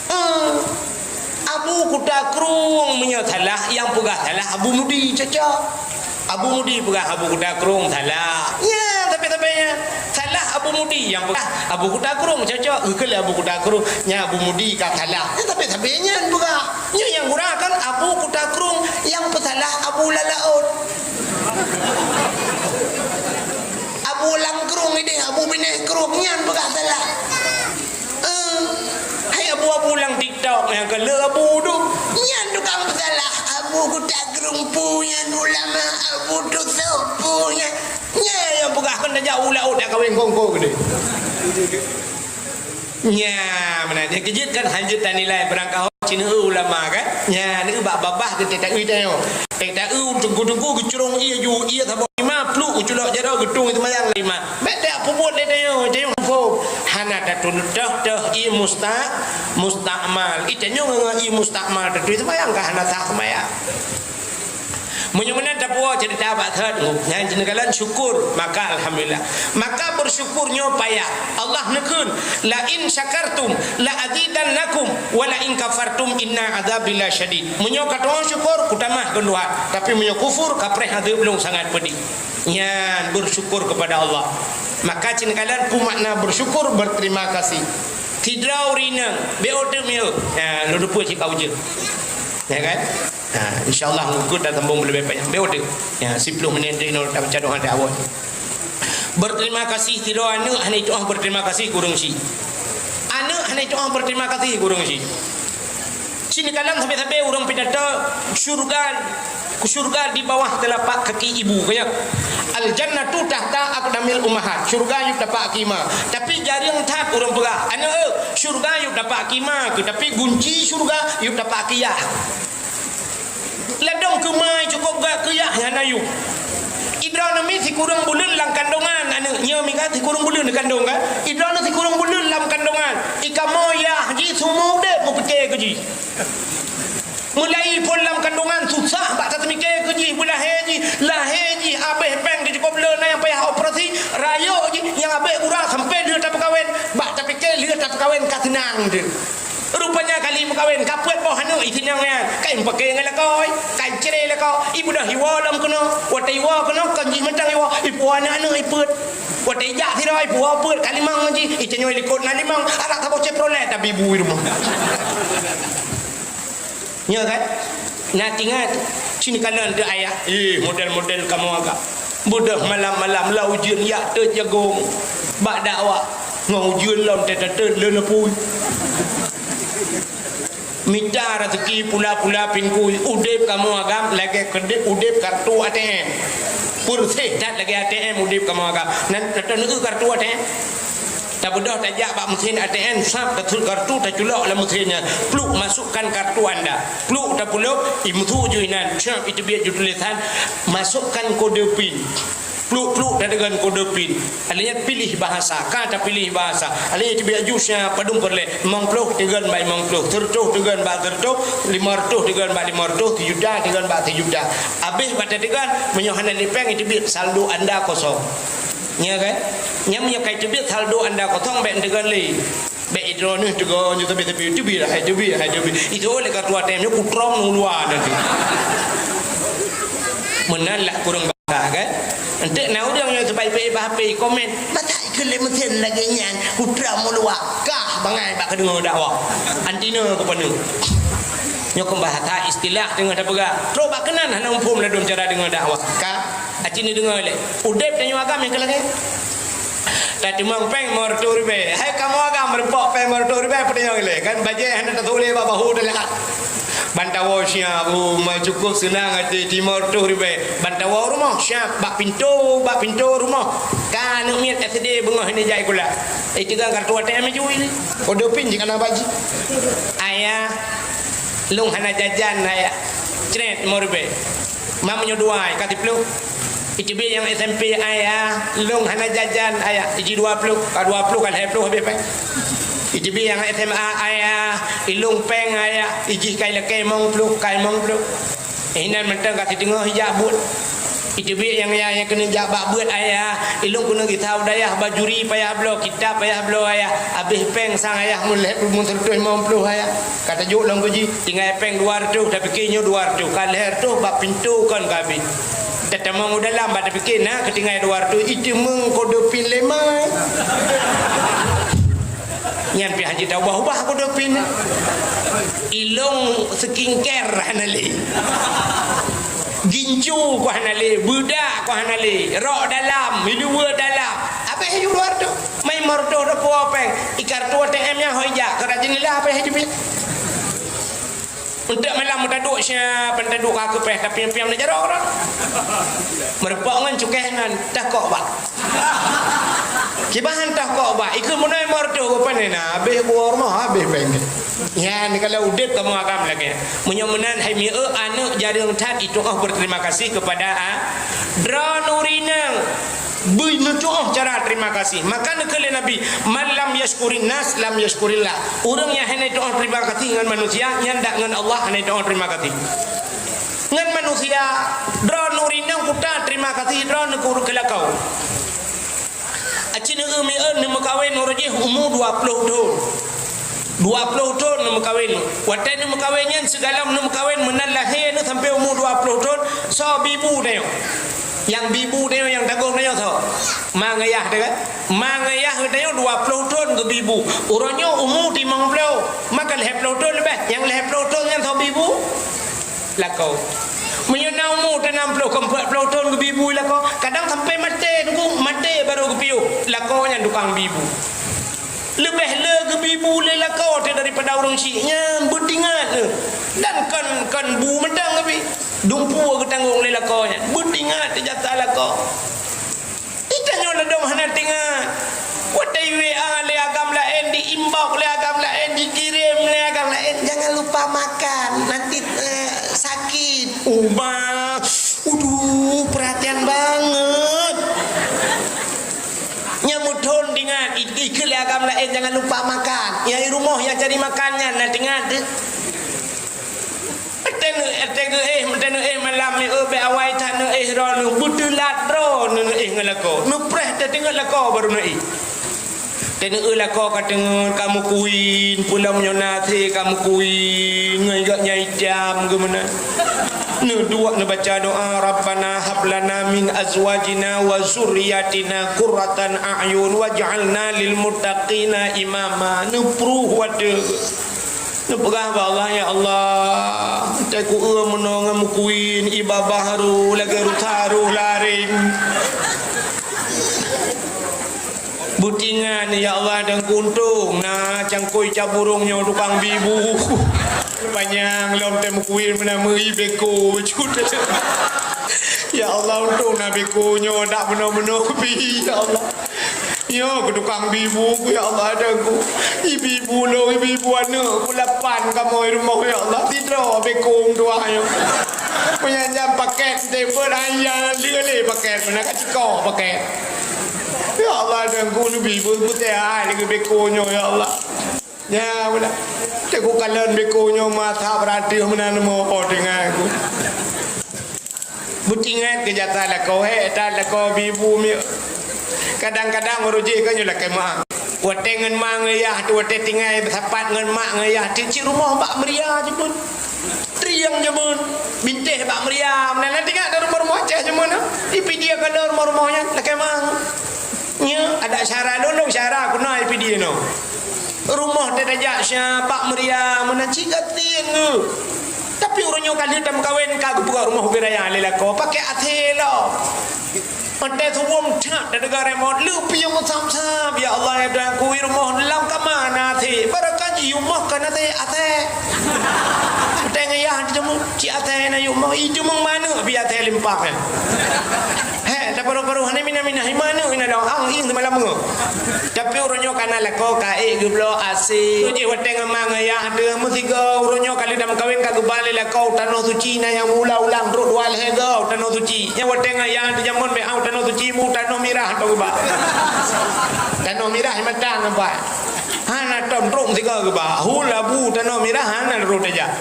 Eh, Abu Kuta Krueng meunyoe salah, nyang peugah salah Abu Mudi, cocok. Abu Mudi peugah Abu Kuta Krueng salah. Nyan, tapi-tapi nyan. Salah Abu Mudi, nyang peugah Abu Kuta Krueng, cocok. Geukheun lé Abu Kuta Krueng, nyan Abu Mudi ka salah. Nyan, tapi-tapi nyan peugah. Nyoe nyang gura kan Abu Kuta Krueng, nyang peusalah Abu Lalaôt. Abu Lam Krueng idéh, Abu Binéh Krueng, nyan peugah salah. Eh, hai abu-abu lam TikTok nyang keu le abu tu. Nyan tukang peusalah. Abu Kuta Krueng peue nyan ulama, Abu Tusok peue nyan. Nyan nyang peugah kan tajak u laôt jak kawén kongko geude. Nyan meunan. Nyang keujeuet kan hanjeuet tanilai barangkaho ceuneue ulama kan. Nyan bak babah geutek taeu tanyoe. Tek taeu teungku-teungku geucurong ie ju, ie saboh lima pluek geuculok jaroe geutung seumayang lima. Bèk dak peubuet lé tanyoe, tanyoe phon. Hana tateutoh-toh ie musta-, mustakmal. Ie tanyoe ngon ie mustakmal tatui seumayang ka hana sah seumayang. Meunyoe meunan tapuwoe ceurita bak that, nyan jeuneuk kalon syukur, maka alhamdulillah. Maka bersyukur nyoe payah. Allah neukheun, "La in syakartum la azidannakum wa la in kafartum inna azabi lasyadid." Meunyoe katu'oh syukur, kutamah keu Tuhan, tapi meunyoe kufur, kapreh azeub lôn sangat peudih. Nyan bersyukur kepada Allah. Maka ceuneuk kalon peue makna bersyukur, berterima kasih. Sidroe ureueng inong, bèk oteuk mieu. Ha, lôn teupeu cit ka ujeuen. Ya kan? Ha, insya Allah, ngikut dan sambung lebih panjang. Bèk oteuk. Ya, sepuluh menit teuh inoe, tak pecah doa dah awal. Berterima kasih, sidroe aneuk hana jitu'oh berterima kasih keu ureueng chik. Aneuk hana jitu'oh berterima kasih keu ureueng chik. Cit kalon sabe-sabe ureueng pidato syurga, syurga di bawah telapak kaki ibu, kan ya? Al-jannatu tahta aqdamil ummahat. Syurga yôh tapak kaki ma. Tapi jareueng that ureueng peugah, "Aneuk, syurga yôh tapak kaki ma keuh, tapi gunci syurga yôh tapak kaki yah." Ladôm keu ma cukôp gak keu yah nyan na yôh. Idroeneuh mi sikureueng buleuen lam kandongan aneuk, nyoe mi kan sikureueng buleuen kandong kan? Idroeneuh sikureueng buleuen lam kandongan. Ikamoe yah jih seumeu udép meupiké keu jih. Meulahé phon lam kandongan susah bak tateumiké keu jih, beulahé jih, lahé jih, abéh péng jih cukôp le, na nyang payah operasi, rayeuk jih, nyang abéh gura sampoe lheueh tapeukawen, bak tapiké lheueh tapeukawen ka seunang teuh. Rupanya ka Meukawen, ka peuet boh aneuk, i sinong nyan, ka ipakè ngon lakoe, ka icré lakoe, ibeudôh iwoe lom keunoe. Watèe iwoe keunoe, kon jih mantong iwoe, ipuwoe aneuk-aneuk ipeuet. Watèe ijak sidroe, ipuwoe peuet, ka limong ngon jih, iteunyoe likot na limong, adak saboh Chevrolet tabi bu i rumoh. Nyo kan? Na teuingat, sinoe kalon teuh ayah, eh, model-model kamoe agam. Beudôh malam-malam lam ujeuen jak teuet jagong bak dakwah. Ngon ujeuen lom teuteut lé neupui. Mita raseuki pula-pula pingkui, udép kamoe agam lagèe keudép udép kartu A T M. Peureséh that lagèe A T M udép kamoe agam. Nan, nan, nan, kartu A T M. Tabeudôh tajak bak meusén A T M, sab tasut kartu taculok lam meusén nyan. Pluk, masukkan kartu anda. Pluk, tapulok, imeusu ju inan, sab iteubiet ju tulésan, masukkan kode pin. Pluk-pluk tadeungon kode pin. Akhirnya pilih bahasa. Ka tapiléh bahasa. Akhirnya teubiet ju siap padum peureulèe. Limong ploh tadeungon bak limong ploh. Seureutôh tadeungon bak seureutôh. Lima reutôh tadeungon bak lima reutôh. Sijuta tadeungon bak sijuta. Abéh bak tadeungon, meunyoe hana lé péng, teubiet saldo anda kosong. Nya kan? Nya meunyoe ka teubiet saldo anda kosong, bèk tadeungon lé. Bèk idroeneuh teungoh nyoe sabe-sabe teubiet, hai teubiet, hai teubiet. Itu oleh kartu A T M nyoe kutrom ngon luwa nanti. Meunan lah kureueng bangga kan? Enteuk na ureueng nyang seubai peuék bak H P komen, "Masa ikheun lé meusén lagèe nyan, kutrom ngon luwa." Kah bangai bak kadeungoe dakwah. Antina keupaneuk. Nyoe keu bahasa istilah teungoh tapeugah. Trok bak keunan hana muphom ladôm cara deungoe dakwah. Ka, aci neudeungoe lé. Udép tanyoe agam nyang keu lagèe. Tateumang péng limong reutôh ribèe. Hai kamoe agam meureumpok péng limong reutôh ribèe, peue tanyoe lé? Kan bajèe hana tatuléh bak bahô teulat. Ban tawoe siap, oh, ma cukôp seunang até limong reutôh ribèe. Ban tawoe rumoh siap, bak pintoe, bak pintoe rumoh. Ka aneuk miet S D beungoh ini jai sikula. Eh, tiga kartu A T M ju ini. Kode pin jih kana bak jih. Ayah, lôn hana jajan, ayah. Cret, limong ribèe. Mam nyoe dua, ka siploh. Iteubiet nyang S M P, ayah, lôn hana jajan, ayah. Iji dua ploh, ka dua ploh, ka lhèe ploh habéh péng. Iteubiet nyang S M A, ayah, ilôn péng, ayah. Ijih kai lakèe limong ploh, kai limong ploh. Inan mantong ka siteungoh ijak buet. Iteubiet nyang, nyang, nyang keuneuk jak bak beuet, ayah. Ilôn keuneuk gisa u dayah, bajuri payah bloe, kitab payah bloe, ayah. Abéh péng sang ayah mun lhèe ploh, mun seureutôh limong ploh, ayah. Ka tajok lom keu jih, tinggai péng dua reutôh, tapike nyoe dua reutôh, ka lhèe reutôh bak pintoe kon ka abéh. Tatamong u dalam, bak tapike na keu tinggai dua reutôh, iteumeung kode pin lé mai. Nyan pih hanjeuet taubah-ubah kode pin. Ilôn skincare hana lé. Gincu ku hana lé, beudak ku hana lé, rok dalam, hiluweue dalam. Abéh ju dua reutôh. Mai limong reutôh tapuwoe péng. I kartu A T M nyan hôi jak, keu rajin lila abéh ju biet. Untuk malam meuta duek siap, meuta duek ka keupéh, tapi piang na jaroe keudroe. Meureumpok ngon cukéh ngon tah kok bak. Kiban han tah kok bak, ikheun meunoe limong reutôh, rupanya na, habéh kuah rumoh, habéh péng. Nyan, kalau udép kamoe agam lagèe. Meunyoe meunan, hai mieu aneuk jareueng that, itu oh berterima kasih kepada, ah, droeneuh rinang. Bui neutuoh cara terima kasih. Maka neukheun lé Nabi, "Man lam yashkurin nas, lam yashkurillah." Ureueng nyang hana tuoh terima kasih ngon manusia, nyan dak ngon Allah hana tuoh terima kasih. Ngon manusia, droeneuh rinang kuta terima kasih droeneuh keu ureueng keu lakoe. Aci neueu mieu neumeukawen uroe jih umu dua ploh thon. Dua ploh thon neumeukawen. Watèe neumeukawen nyan sigohlom neumeukawen meunan lahé neuh sampoe umu dua ploh thon, soe bibu tanyoe? Nyang bibu tanyoe nyang tagong tanyoe soe? Ma ngon yah teuh kan? Ma ngon yah tanyoe dua ploh thon geubibu. Uroe nyoe umu limong ploh, maka lhèe ploh thon leubeh. Nyang lhèe ploh thon nyan soe bibu? Lakoe. Meunyoe na umu teuh nam ploh keu empat ploh thon geubibu lakoe, kadang sampoe maté teungku, maté barô geupiôh. Lakoe nyan tukang bibu. Leubeh le geubibu lé lakoe teuh daripada ureueng chik nyan, beutingat neuh. Dan kon, kon bu mantong geubi. Dumpeue geutanggong lé lakoe nyan. Beutingat teuh jasa lakoe. Di tanyoe ladôm hana teuingat. Watèe i W A lé agam laén, di inbox lé agam laén, dikirém lé agam laén, "Jangan lupa makan, nanti, eh, sakit." Ubah. Uduh, perhatian banget. Nyang meuthon teuingat, i-, ikheun lé agam laén, "Jangan lupa makan." Nyang i rumoh nyang cari makan nyan na teuingat teuh. Teuh, teuh geuéh, teuh geuéh malam nyoe, bèk awai that neuéh droeneuh, beuteulat droeneuh neuéh ngon lakoe. Neupreh teuh teungeut lakoe baru neuéh. Teuneuk lakoe ka teungeut ka meukuin, peulom nyoe na até ka meukuin, ngon gobnyan itam geuh meunan. Neuduek neubaca doa, "Rabbana hab lana min azwajina wa zurriyatina qurratan a'yun waj'alna lil muttaqina imama." Neupruh watée geuh. Neupeugah bak Allah, "Ya Allah, teuku eu meunoe ngon meukuin, i babah ru lagée rusa roh laréng." Beutingan, ya Allah, dan kuntung na cangkôi cap burông nyoe tukang bi bu. Panyang lom teuh meukuin meunan meuri beko bacut. Ya Allah, untung na beko nyoe dak meunoe-meunoe bi, ya Allah. Nyoe keu tukang bi bu ku, ya Allah, dan ku. Ibi bu lôn, ibi bu aneuk ku lapan kamoe rumoh, ya Allah. Sidroe beko meutuah nyoe. Meunyan jam paket teuh beuet ayah lé paket, meunan ka ciko paket. Ya Allah, dan ku neubi beuet putih ai lagée beko nyoe, ya Allah. Ya, meunan. Teungku kalon beko nyoe masa beurati meunan mo tinggai ku. Beutingat keu jasa lakoe, hé, tan lakoe bi bu mi. Kadang-kadang ureueng jih ka nyoe lakée ma. Watée ngon ma ngon yah teuh, watée tinggai sapat ngon ma ngon yah teuh, cit rumoh bak meuria jih pun. Trieng jameun, bintéh bak meuria, meunan na teuingat lam rumoh-rumoh Aceh jameun nyan. Di Pidie ka na rumoh-rumoh nyan, lakée ma. Nyoe adak syara lôn, lôn syara keunoe di Pidie nyoe. Rumoh teuh tajak syara bak meuria, meunan cit gasien geuh. Tapi uroe nyoe ka lheueh tameukawen ka geupeugöt rumoh ubé raya lé lakoe, pakai A C lom. Watée suboh that tateuga remote, leupieng meusam-sam, "Ya Allah, ya Tuhanku, i rumoh lam kama na até, barangkaji i rumoh ka na até, até." Watée ngon yah teuh jameun, "Cit até na i rumoh, i jameun manök pih até limpak nyan." Hé, taparoh-paroh, hana minah-minah, i manök inan dong, ang ieng seumalam ngon. Tapi uroe nyoe ka na lakoe ka ék geubloe A C. Jih watée ngon ma ngon yah teuh meusigoe, uroe nyoe ka lheueh tameukawen ka geuba lé lakoe u Tanoh Suci na nyang ulang-ulang trok dua lhée goe u Tanoh Suci. Nyan watée ngon yah teuh jameun bèk u Tanoh Suci, mu Tanoh Mirah tong geuba. Tanoh Mirah i mantang nampak. Hana tom trok meusigoe geuba. Hula bu Tanoh Mirah hana rot tajak.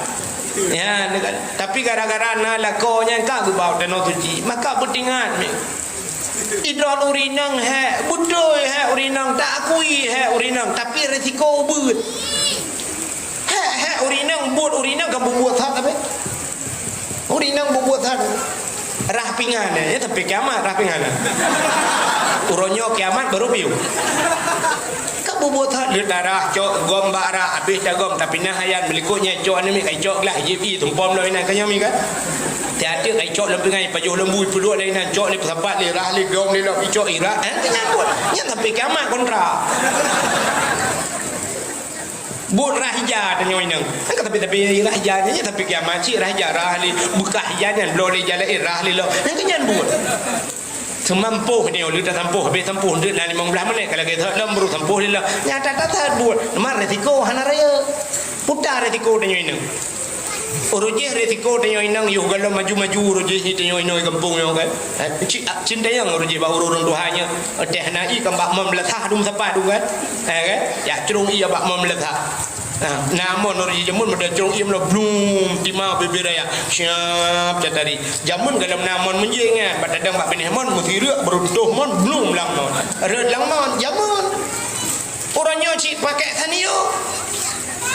Ya, tapi gara-gara na lakoe nyan ka geuba u Tanoh Suci. Maka beutingat mi. Idroe ureueng inong hé, beutôi hé ureueng inong, ta-akui hé ureueng inong, tapi resiko ubeuet. Hé, hé ureueng inong, buet ureueng inong ka bubuet that tapi. Ureueng inong bubuet that. Rhah pingan, ya, tapi kiamat rhah pingan. Uroe nyoe kiamat baru piôh. Ka bubuet that, le tarah cok gom bak rak, habéh tagom, tapi na hayan meulikot nyan cok aneuk miet, kai cok glah, jép i tumpom lom inan, ka nyoe mi kan? Tiep-tiep kai cok lom pingai, pajoh lom bui, peuduek lé inan, cok lé peusapat lé, rhah lé, gom lé lom, icok irak, eh, nyan buet. Nyan sampai kiamat kontra. Buet rhah ija tanyoe inong. Kan ka tapi-tapi rhah ija nyan, nyan sampai kiamat cit rhah ija, rhah lé, beukah ija nyan, bloe lé ija laén, rhah lé lom. Nyan kan nyan buet. Seumampôh nyoe, leuta sampôh, habéh sampôh, deuek na limong blaih menit, ka lagée that lom, baru sampôh lé lom. Nyata that buet, teuma resiko hana rayeuk. Puta resiko tanyoe inong. Uroe jih resiko tanyoe inong, yoh galom maju-maju uroe jih tanyoe inong gampông nyoe kan. Eh, ci-, cintayang uroe jih bak ureueng tuha nyoe, teh na i kan bak mon beulasah dum sapa dum kan. Eh, kan? Ya, crông i bak mon beulasah. Nah, na mon uroe jih jameun meuda crông i meulo blum, tima bibir raya. Siap catari. Jameun galom na mon meunjing nyan, bak tadong bak binéh mon, meusireuk, beuruntoh mon, blum lam mon. Rot lam mon, jameun. Uroe nyoe cit pakai sanio.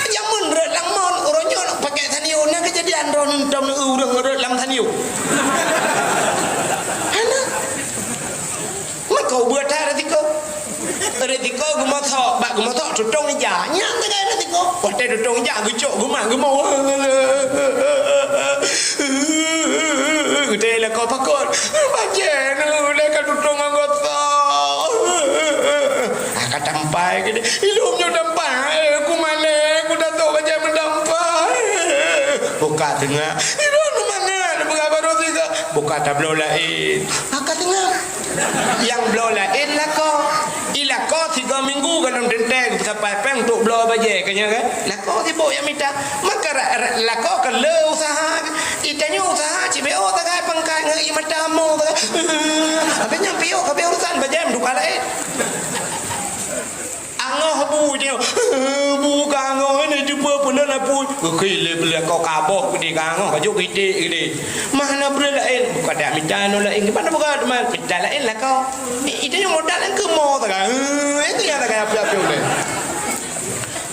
Jameun rot lam mon, uroe nyoe pakai sanio. Na keujadian droeneuh tom ureueng rot lam sanio. Hana. Maka ubeuet that resiko. Resiko geumosok, bak geumosok tutong ija. Nyan sagai resiko. Watée tutong ija geucok geumat geumo. Geutée lakoe pakon. Bajée neuh lé ka tutong anggota. Ah, ka tampai geude. Ilom nyoe tampai. Ku malée, ku dato bajée meutampai. Buka teungoh. Ilom mangat, buka baru tiga. Buka tabloe laén. Ah, ka teungoh. Nyang bloe laén lakoe. I lakoe sigoe minggu galom teuntée geupeusapat péng untuk bloe bajée, ka nyan kan? Lakoe sibok nyang mita. Maka ra-, ra-, lakoe ka le usaha. I tanyoe usaha cit beu sagai pangkat ngon i mata mo sagai. Habéh nyan piôh, habéh urusan bajée meutuka laén. Angoh bu nyoe. Bu ka angoh, ini cuba peunan apui. Oke, le beli kau kaboh gede ka angoh, baju gede gede. Mana beri lain? Bukan dak mita no lain. Gimana bukan teman? Mita lain lah kau. Itu yang modal yang kemo tak? Eh, itu yang lagèe api-api ulèe.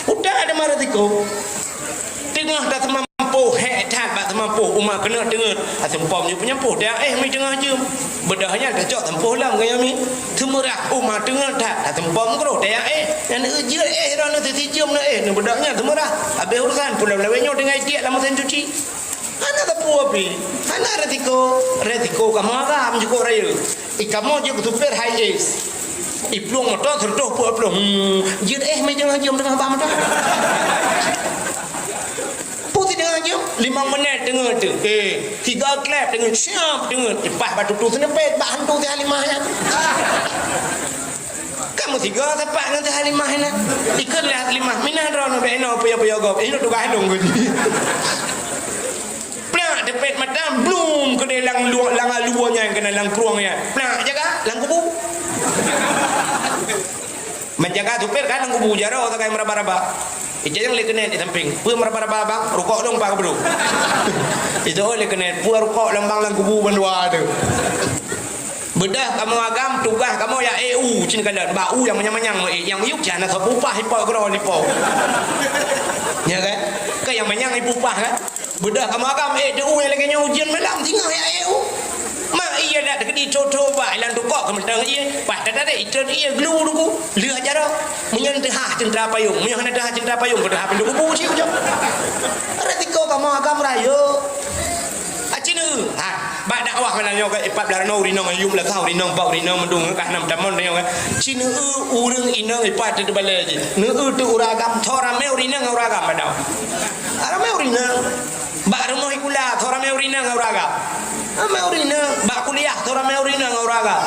Udah ada mara tiko. Teungoh dah seumampoh, hék that bak seumampoh, uma keuneuk teungeut. Aseumpom ju peunyampôh, dah éh mi teungoh jeuem. Beudôh nyan tacok sampôh lom keu nyoe mi. Seumeurah uma teungeut that, aseumpom keudroe, dah éh. Nyan eu jeuet éh, droeneuh sisi jeuem neuh éh, neubeudôh nyan seumeurah. Habéh urusan, pulang lawét nyoe tinggai tiek lam mesin cuci. Hana teupeu pih, hana resiko. Resiko kamoe agam jukuk rayeuk. I kamoe jeuet keu supir high ace. I plueng moto seureutôh peuet plueng. Hmm, jeuet éh meujeungeujeuem teungoh bak moto. Putih teungoh jeuem, limong menit teungoh teuh. Eh, tiga klep teungoh, siap teungoh. Ipah bak tutu seunepet, bak hantu si Halimah nyan. Kamoe tiga sapat ngon si Halimah nyan. Ikheun lé Halimah, "Minah droeneuh bèk inoe puyo-puyo gob. Inoe tugaih lôn geuh." Plak, teupet mata, blum, keudéh lam luwa, lam luwa nyan, keunan lam krueng nyan. Plak, jaga, lam kubu. Menjaga supir kan lam kubu, jaroe sagai meuraba-raba. Icayong lé keuneuk di samping. "Peue meuraba-raba, Bang?" "Rukok dong, Pak, keubru." Itu lé keuneuk, "Peue rukok lambang lam kubu bandua tu?" Beudôh kamoe agam, tugaih kamoe jak ék u, cit kalon. Bak u nyang manyang-manyang, ék nyang yub, cit hana soe peupah, ipok keudroe lipok. Ya kan? Kan nyang manyang ipeupah kan? Beudôh kamoe agam, ék di u nyang lagèe nyoe ujeuen malam, singoh jak ék u. Mak ie dak teukeudi tho-tho bak, ilang tukok keumeutang ie, paih tatarek itreun ie glu duku, lheueh jaroe. Meunyoe teuhah ceuntra payong, meunyoe hana teuhah ceuntra payong, keu teuhah pintoe kubu cit ujoe. Resiko kamoe agam rayeuk. Aci neu, ha, bak dakwah malam nyoe ka ipat blah nyoe ureueng inong, yum lasa ureueng inong, bak ureueng inong meudung ka nam tamon nyoe ka. Ci neu ureueng inong ipat teubalée jih. Neu teu ureueng agam, tho ramé ureueng inong ngon ureueng agam bak dakwah. Ramé ureueng inong. Bak rumoh sikula, tho ramé ureueng inong ngon ureueng agam. Ramé ureueng inong. Bak kuliah, tho ramé ureueng inong ngon ureueng agam.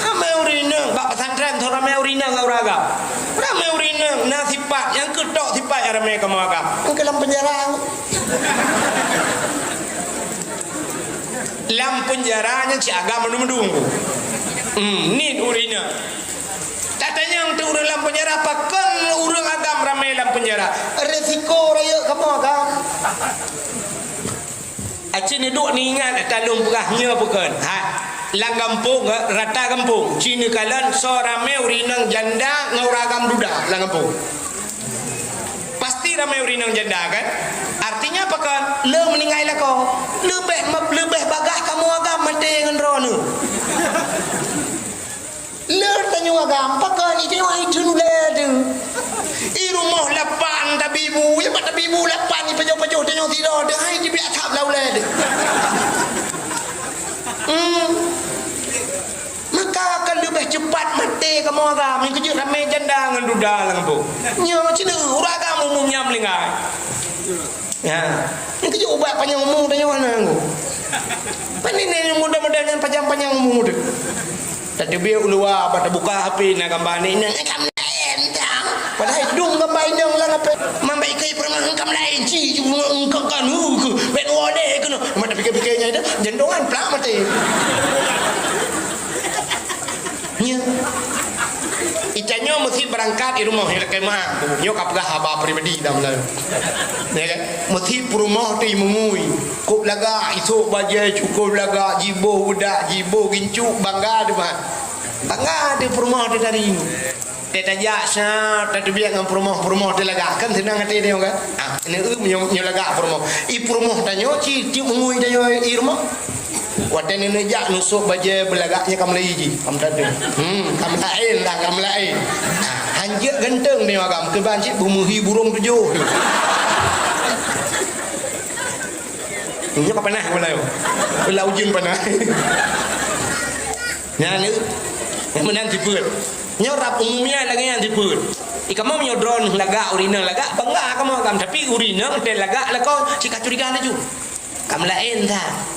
Ramé ureueng inong. Bak pesantren, tho ramé ureueng inong ngon ureueng agam. Ramé ureueng inong. Na sipat, nyang keutok sipat nyang ramé kamoe agam. Nyang keu lam penjara. Lam penjara nyan cit agam mandum-mandum. Hmm, nit ureueng inong. Tatanyong teu ureueng lam penjara, pakon ureueng agam ramé lam penjara? Resiko rayeuk kamoe agam. Aci neuduek neuingat ata lôn peugah nyoe pakon. Ha, lam gampông, rata gampông. Ci neukalon soe ramé ureueng inong janda ngon ureueng agam duda lam gampông. Pasti ramé ureueng inong janda kan? Artinya pakon? Le meuninggai lakoe. Leubeh, leubeh bagaih kamoe agam maté ngon droeneuh. Le tanyoe agam, pakon? Itanyoe hai thon ulée teuh. I rumoh lapan tabi bu, ya bak tabi bu lapan ipajoh-pajoh tanyoe sidroe teuh, hai jibiak thab lam ulée teuh. Hmm. Maka akan leubeh cepat maté kamoe agam, nyang keujeuet ramé janda ngon duda lam gampông. Nyoe cit ureueng agam umum nyang meuninggai. Ya. Nyang keujeuet ubat panyang umu tanyoe hana nggu. Pane nyoe muda-muda nyan panyang-panyang umu teuh. Tateubiet u luwa, bak tabuka H P na gamba aneuk inong, eh, kam laén tang. Padahai dum gamba inong lam H P. Mambak ikai peurumoh kam laén, ci ju engkau kan, hu, ke, ben wode keunoe. Mata pikir-pikir nyan dah, jendongan plak maté. Nya. Itanyoe meusi beurangkat i rumoh nyoe lakée meu'ah. Nyoe ka peugah haba pribadi dah meulayeue. Ya kan? Meusi peurumoh teuh i meungui. Kôb lagak, isôk bajée cukôp lagak, jiboh beudak, jiboh gincuk, bangga teuh ban. Bangga teuh peurumoh teuh tari. Teuh tajak sa, tateubiet ngon peurumoh-peurumoh teuh lagak. Kan seunang até teuh nyoe kan? Ah, neu-eu nyoe, nyoe lagak peurumoh. I peurumoh tanyoe ci, ci meungui tanyoe i rumoh. Watée neuneuk jak neusôk bajée beulagak nyan ka meulai jih, ka meutateueng. Hmm, ka meulaén dah, ka meulaén. Hanjeuet ganteng nyoe agam, keuban cit beumeuhi burông tujoh tu. Nyoe ka panah gula nyoe. Gula ujeuen panah. Nyan ni, nyang meunan sifeuet. Nyoe rab umumnya lagée nyan sifeuet. I kamoe meunyoe droeneuh lagak, ureueng inong lagak, bangga kamoe agam. Tapi ureueng inong teuh lagak lakoe, cit ka curiga laju. Ka meulaén that.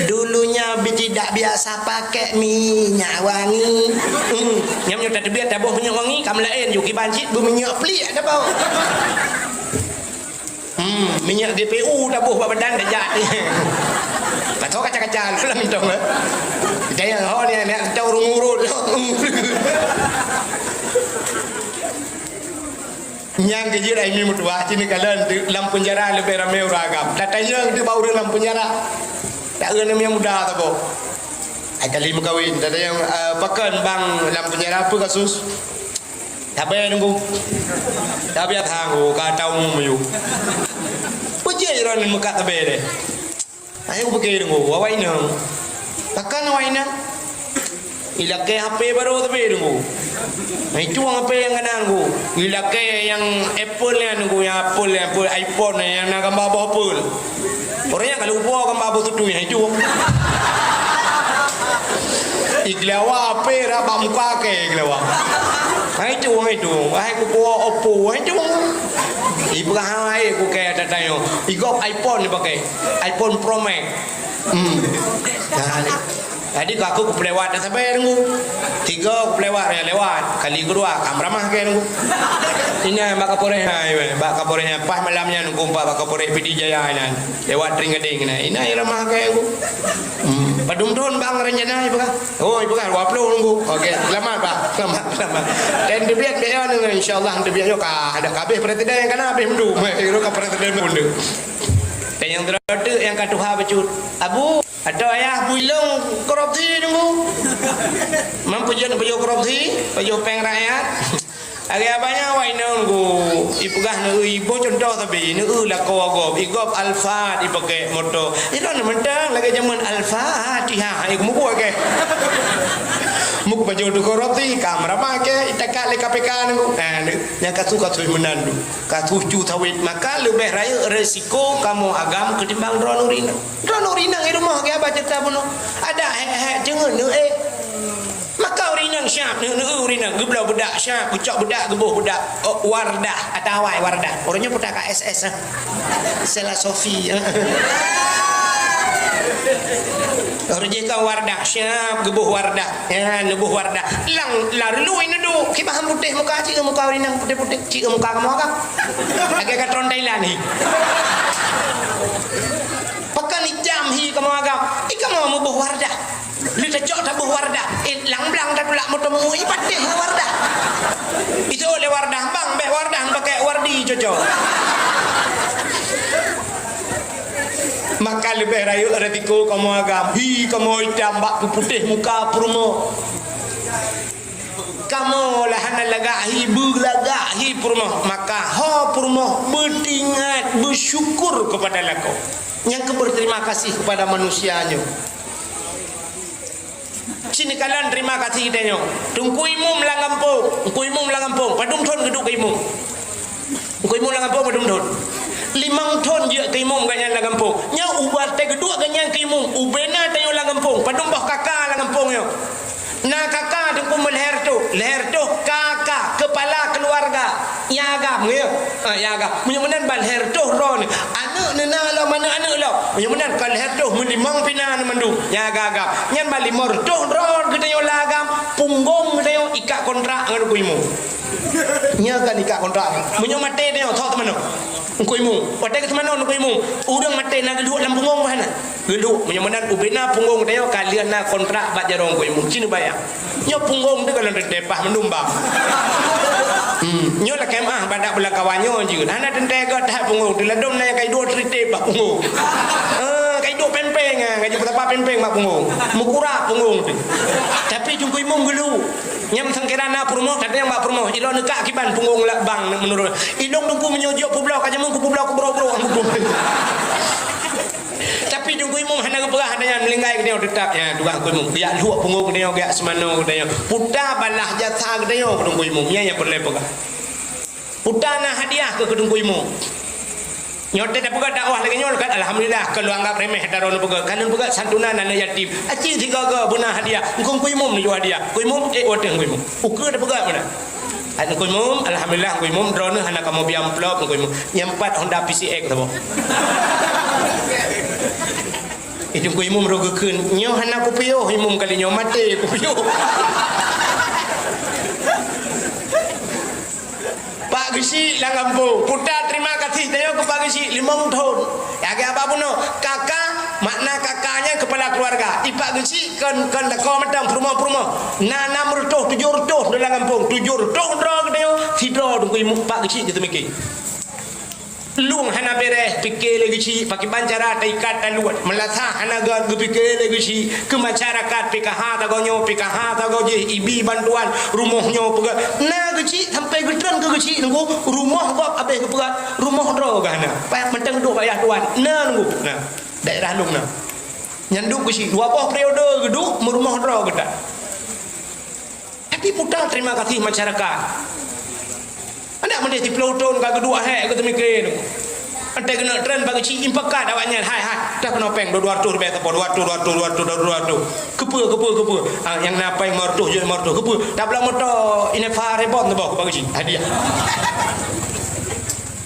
Dulunya bi-, tidak biasa pakai minyak wangi. Hmm. Nyang meunyoe tateubiet taboh minyak wangi, ka meulaén ju kiban cit beuminyak pliek taboh. Hmm, minyak G P U taboh bak badan tajak. Pasoe kaca-kaca lam mintong, eh. Jaya ho ni, ni, kita urut-urut. Nyang keujeuet ai mi meutuah, ci neukalon teuh lam peunjara leubeh ramé ureueng agam. Tatanyong teuh bak ureueng lam peunjara. Tak ureueng nyang muda saboh. Ai kali meukawen, tatanyong, eh, pakon bang lam peunjara, peue kasus? Sabe Teungku. Dah biasa Teungku, ka tahu muyueb. Peue jih droeneuh meukat sabe deh. Hai kupike Teungku, awai inong. Pakon awai inong? Ilakée H P barô sabe Teungku. Nah, itu H P nyang kana Teungku. Ilakée nyang Apple nyan Teungku, nyang Apple nyan, Apple iPhone nyan, nyang na gamba boh Apple. Ureueng nyan ka lupa gamba boh tutui, nah itu. Iglawa H P rak bak muka ke iglawa. Nah itu, nah itu. Wahai kupua Oppo, nah itu. Ibrahim hai ku ke ata tanyoe. Igob iPhone dipakai. iPhone Pro Max. Hmm. Nah, ni. Jadi ka aku kupelewat dah sampai Teungku. Tiga kupelewat ya lewat. Kali kedua, kam ramah ke Teungku. Ini bak Kapolres hai, bak Kapolres. Pas malam nyan Teungku, bak Kapolres Pidie Jaya nyan. Lewat Tring Gading nyan. Ini ramah ke Teungku. Hmm. Padum thon bang rencana ipeugah? Oh, ipeugah dua puluh Teungku. Okey, selamat bah. Selamat, selamat. Dan teubiet biaya ni insya-Allah teubiet nyoe ka ada kabeh presiden nyang kana habéh meundu. Mai ka presiden meundu. Dan nyang terakhir yang ka tuha bacut. Abu Atau ayah bui lôn korupsi Teungku. Mam peujeuet pajoh korupsi, pajoh péng rakyat. Lagée abah nyan awai inong Teungku, ipeugah neu-eu iboh cuntoh sabe, neu-eu lakoe gob, igob Alphard ipakai moto. Ilôn mantong lagée jameun Al-Fatihah, eh, mubuet ke. Muk pajoh tu korupsi, kam ramah ke, itakat lé K P K Teungku. Nah, nyang kasus-kasus meunan tu. Kasus cu sawét, maka leubeh rayeuk resiko kamoe agam ketimbang droeneuh ureueng inong. Droeneuh ureueng inong di rumoh geubah ceurita bunoe. Adak hék-hék teungeut neu-ék. Maka ureueng inong siab neu-, neu-eu ureueng inong geubloe beudak siab, geucok beudak, geuboh beudak. Oh, Wardah, atawai Wardah. Ureueng nyoe peue ka S S ah. Sela Sofi. Ureueng jih ka Wardah siab, geuboh Wardah. Ya, neuboh Wardah. Lang, la reului neuduek. Kiban putéh muka cit, muka ureueng inong putéh-putéh. Cit muka kamoe agam. Lagée ka tron Thailand hi. Pakon ijam hi kamoe agam. I kamoe muboh Wardah. Lé tacok taboh Wardah. Eh, lang blang tatulak moto meu i patéh Wardah. Itu oleh Wardah, bang, bék Wardah pakai Wardi cocok. Maka leubeh rayeuk resiko kamoe agam. Hi kamoe itam bak peuputéh muka peurumoh. Kamoe lah hana lagak hi, beulagak hi peurumoh. Maka ho peurumoh beutingat beusyukur keupada lakoe. Nyang keu berterima kasih keupada manusia nyoe. Sini kalon terima kasih tanyoe. Teungku Imum lam gampông, Teungku Imum lam gampông. Padum thon geuduek keu Imum? Teungku Imum lam gampông padum thon? Limong thon jeuet keu Imum gobnyan lam gampông. Nyoe ubat teuh geuduek gobnyan keu Imum. Ubena tanyoe lam gampông. Padum boh kaka lam gampông nyoe? Na kaka Teungku meulhèe reutôh, lhèe reutôh kaka, kepala keluarga. Nyang agam, ngieng. Ha, nyang agam. Meunyoe meunan ban lhèe reutôh droeneuh. Aneuk neuh na lom, aneuk-aneuk lom. Meunyoe meunan kon lhèe reutôh meulimong pih na mandum. Nyang agam-agam. Nyan ban limong reutôh droe geutanyoe lam agam, punggong geutanyoe ikat kontrak ngon Teungku Imum. Nyan kan ikat kontrak. Meunyoe maté tanyoe, soe teumanoe? Teungku Imum. Watèe geuteumanoe Teungku Imum, ureueng maté na geulhok lam punggong bah na. Geulhok, meunyoe meunan ubena punggong tanyoe ka lheueh na kontrak bak jaroe Teungku Imum. Ci neubayang. Nyoe punggong teuh ka lôn teuntèe paih mandum bang. Hmm, nyoe lakèe meu'ah bak dak beulakawan nyoe jeuet. Hana teuntèe göt that punggong teuh, ladôm na nyang ka iduek tritip bak punggong. Eh, ka iduek péng-péng, eh, ka jipeutapa péng-péng bak punggong. Meukurak punggong teuh. Tapi Teungku Imum geulhok. Nyan sangkira na peurumoh, ka tanyong bak peurumoh. Ilôn neukak kiban punggong lam bang meunurot. Ilôn Teungku meunyoe jok peubloe ka jameun kupeubloe kubroe-broe. Tapi Teungku Imum hana geupeugah, hana nyan meulinggai geutanyoe teutap. Ya, tugaih Teungku Imum. Geujak lhok punggong geutanyoe, geujak seumanoe geutanyoe. Puta balah jasa geutanyoe keu Teungku Imum. Nyan nyang peureulèe peugah. Puta na hadiah keu, keu Teungku Imum. Nyoe teuh tapeugah dakwah lagèe nyoe kan, alhamdulillah, keu lôn anggap remeh taroe neupeugah. Kan neupeugah santunan aneuk yatim. Aci sigoe-goe beuna hadiah. Teungku Imum neujok hadiah. Teungku Imum, eh, watèe Teungku Imum. Ukeue tapeugah beuna. Hai Teungku Imum, alhamdulillah Teungku Imum, droeneuh hana kamoe bri amplop Teungku Imum. Nyan pat Honda P C X saboh. Eh, Teungku Imum rot geukheun, nyoe hana kupiôh Imum kali nyoe, maté kupiôh. Pak Geuchik lam gampông, puta terima kasih tanyoe keu Pak Geuchik limong thon. Lagèe abah bunoe, kaka, makna kaka nyan kepala keluarga. I Pak Geuchik kon, kon lakoe mantong peurumoh-peurumoh. Na nam reutôh, tujoh reutôh droe lam gampông. Tujoh reutôh droe geutanyoe, sidroe Teungku Imum Pak Geuchik geuteumiké. Lueng hana bèrèh, piké lé Geuchik, pakiban cara taikat taluet. Meulasa hana göt, geupiké lé Geuchik, keu masyarakat P K H sagoe nyoe, P K H sagoe jih, ibi bantuan, rumoh nyoe peugah. Na Keuchik sampai geutreun keu keuchik nunggu, rumoh gob habéh geupeurat, rumoh droe gah na. Payah mantong duek payah tuan. Na nunggu, na. Daerah lôn na. Nyan duek keuchik, dua boh periode geuduek, meurumoh droe geutan. Tapi mudah terima kasih masyarakat. Adak meudeh siplôh thon ka geuduek hék geuteumike nunggu. Watèe keuneuk treun bak keuchik, impakat awaknyan, hai, hai, dah keunoe péng, dua ratus ribèe sapo, dua ratus, dua ratus, dua ratus, dua ratus. Keupeue, keupeue, keupeue? Ah, nyang na péng lima ratus, jeuet lima ratus, keupeue? Tablah moto Innova Reborn saboh bak keuchik, hadiah.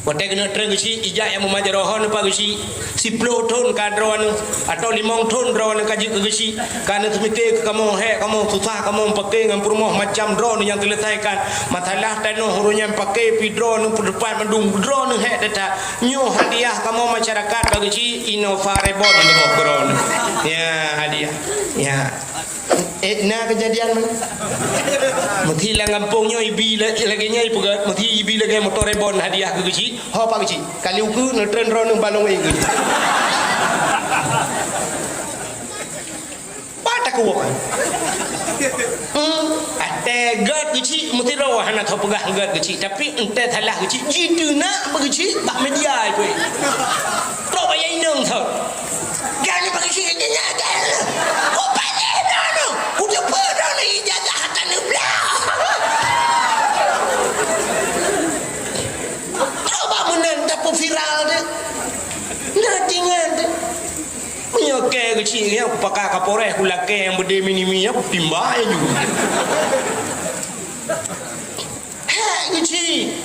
Watèe keuneuk treun keuchik, ijak nyang meumajaroe hon bak keuchik. Siplôh thon ka droeneuh, atau limong thon droeneuh ka jeuet keu keuchik. Ka neuseumeute keu kamoe hék, kamoe susah, kamoe pake ngon peurumoh macam droeneuh nyang seuleusaikan. Masalah tanoh ureueng nyan pake pih droeneuh, peudeupat mandum droeneuh hék that-that. Nyoe hadiah kamoe masyarakat bak keuchik, Innova Reborn leumoh keu droeneuh. Ya, hadiah. Ya. Eh, na keujadian mana? Meusi lam gampông nyoe ibi la-, lagèe nyoe ipeugah, meusi ibi lagèe moto Reborn hadiah keu keuchik. Ho bak keuchik. Kali ukeue neutreun droeneuh balong éh keuchik. Pat takue kan? Hmm, watèe gèt keuchik meusidroe hana teupeugah gèt keuchik, tapi entèe salah keuchik jiteunak bak keuchik bak media ipeue. Trok bak inong thon. Gèt bak keuchik jiteunak gèt. Ku paléh droeneuh, ku jumpa droeneuh ijazah hana neublah. Trok bak meunan tapeuviral deh. Na tingan deh. Meunyoe keu keuchik nyan kupaka Kapolres, kulakèe nyang beudé mini-mini nyan, kutimba laju. Hék keuchik.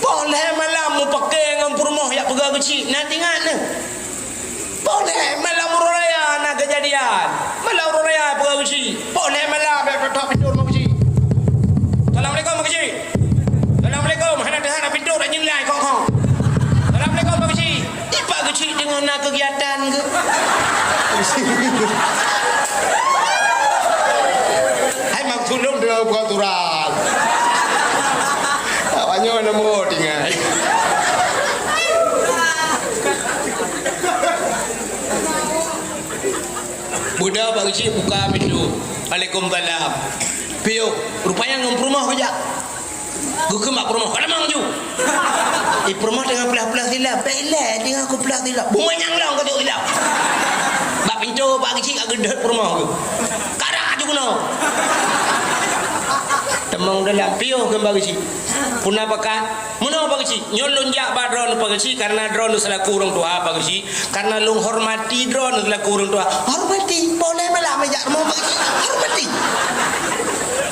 Poh lhèe malam mupakè ngon peurumoh jak peugah keuchik, na tingan nyoe. Poh lhèe malam uroe raya na keujadian. Malam uroe raya peugah keuchik. Poh lhèe malam jak totok pintoe rumoh keuchik. Assalamualaikum, Pak Keuchik. Assalamualaikum, hana teuhana pintoe dak nyeulai kong-kong. Assalamualaikum, Pak Keuchik. Di Pak Keuchik deungon na keugiatan keu? Hai, maksud lôn deungon peraturan. Awak nyoe nama tinggai. Buda Pak Keuchik buka pintoe. Waalaikumsalam. Piôh, rupanya ngon peurumoh geujak. Geukheun bak peurumoh, "Ka lamong ju." Eh, peurumoh teungoh peugah-peugah silap. "Bèk ilèe, teungoh kupeugah silap." Bumoe nyang lom ka jok silap. Bak pintoe, bak keuchik, ka geudhôt peurumoh. "Karak ju keunoe." Teumong dalam, piôh kheun bak keuchik. Puna pakat, "Meunoe bak keuchik, nyoe lôn jak bak droeneuh bak keuchik, karena droeneuh seulaku ureueng tuha bak keuchik." Karena lôn hormati droeneuh seulaku ureueng tuha. Hormati, poh lhèe malam jak rumoh bak keuchik. Hormati.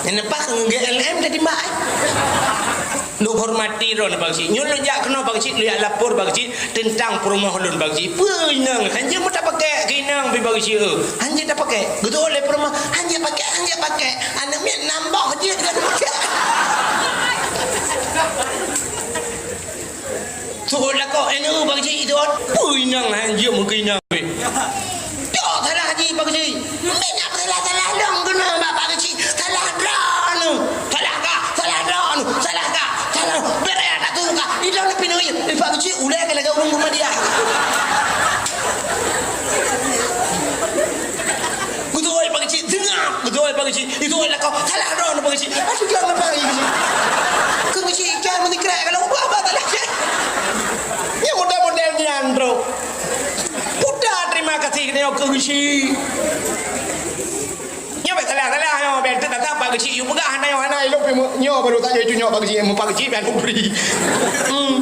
Nyan leupah ngon G L M jadi mak, eh. Lôn hormati droeneuh bak keuchik. Nyoe lôn jak keunoe bak keuchik, lôn jak lapor bak keuchik teuntang peurumoh lôn bak keuchik. Peue inong, hanjeuet meutapakèk keu inong pih bak keuchik, eh. Hanjeuet tapakèk. Geuteuôt lé peurumoh, hanjeuet pakèk, hanjeuet pakèk. Aneuk miet nam boh jeuet ngon pakèk. Suhut lakoe, eh, neu bak keuchik itu, peue inong hanjeuet meukeunong weh. Tok salah jih bak keuchik. Minyak salah-salah lôn keunoe bak, bak keuchik. Salah droeneuh. Salah kah, salah droeneuh, salah kah, salah. Bèrèh tak tu kah. Idong leupie neu, eh, bak keuchik ulèe keu lagèe ureueng Muhammadiyah. Geuteuôt bak keuchik, seungab. Geuteuôt bak keuchik. Itu lakoe, salah droeneuh bak keuchik. Aduh, jangan bak keuchik. Keu keuchik ikan meusikrek kalau ubah bah salah. Nyan model-model nyan, bro. Peue terima kasih keu nyoe keu keuchik. Nyoe bèk salah-salah nyoe, bèk teutatap bak keuchik yue peugah hana nyoe hana ilok pih nyoe baru tak nyoe itu nyoe bak keuchik, mupak keuchik bèk bri. Hmm.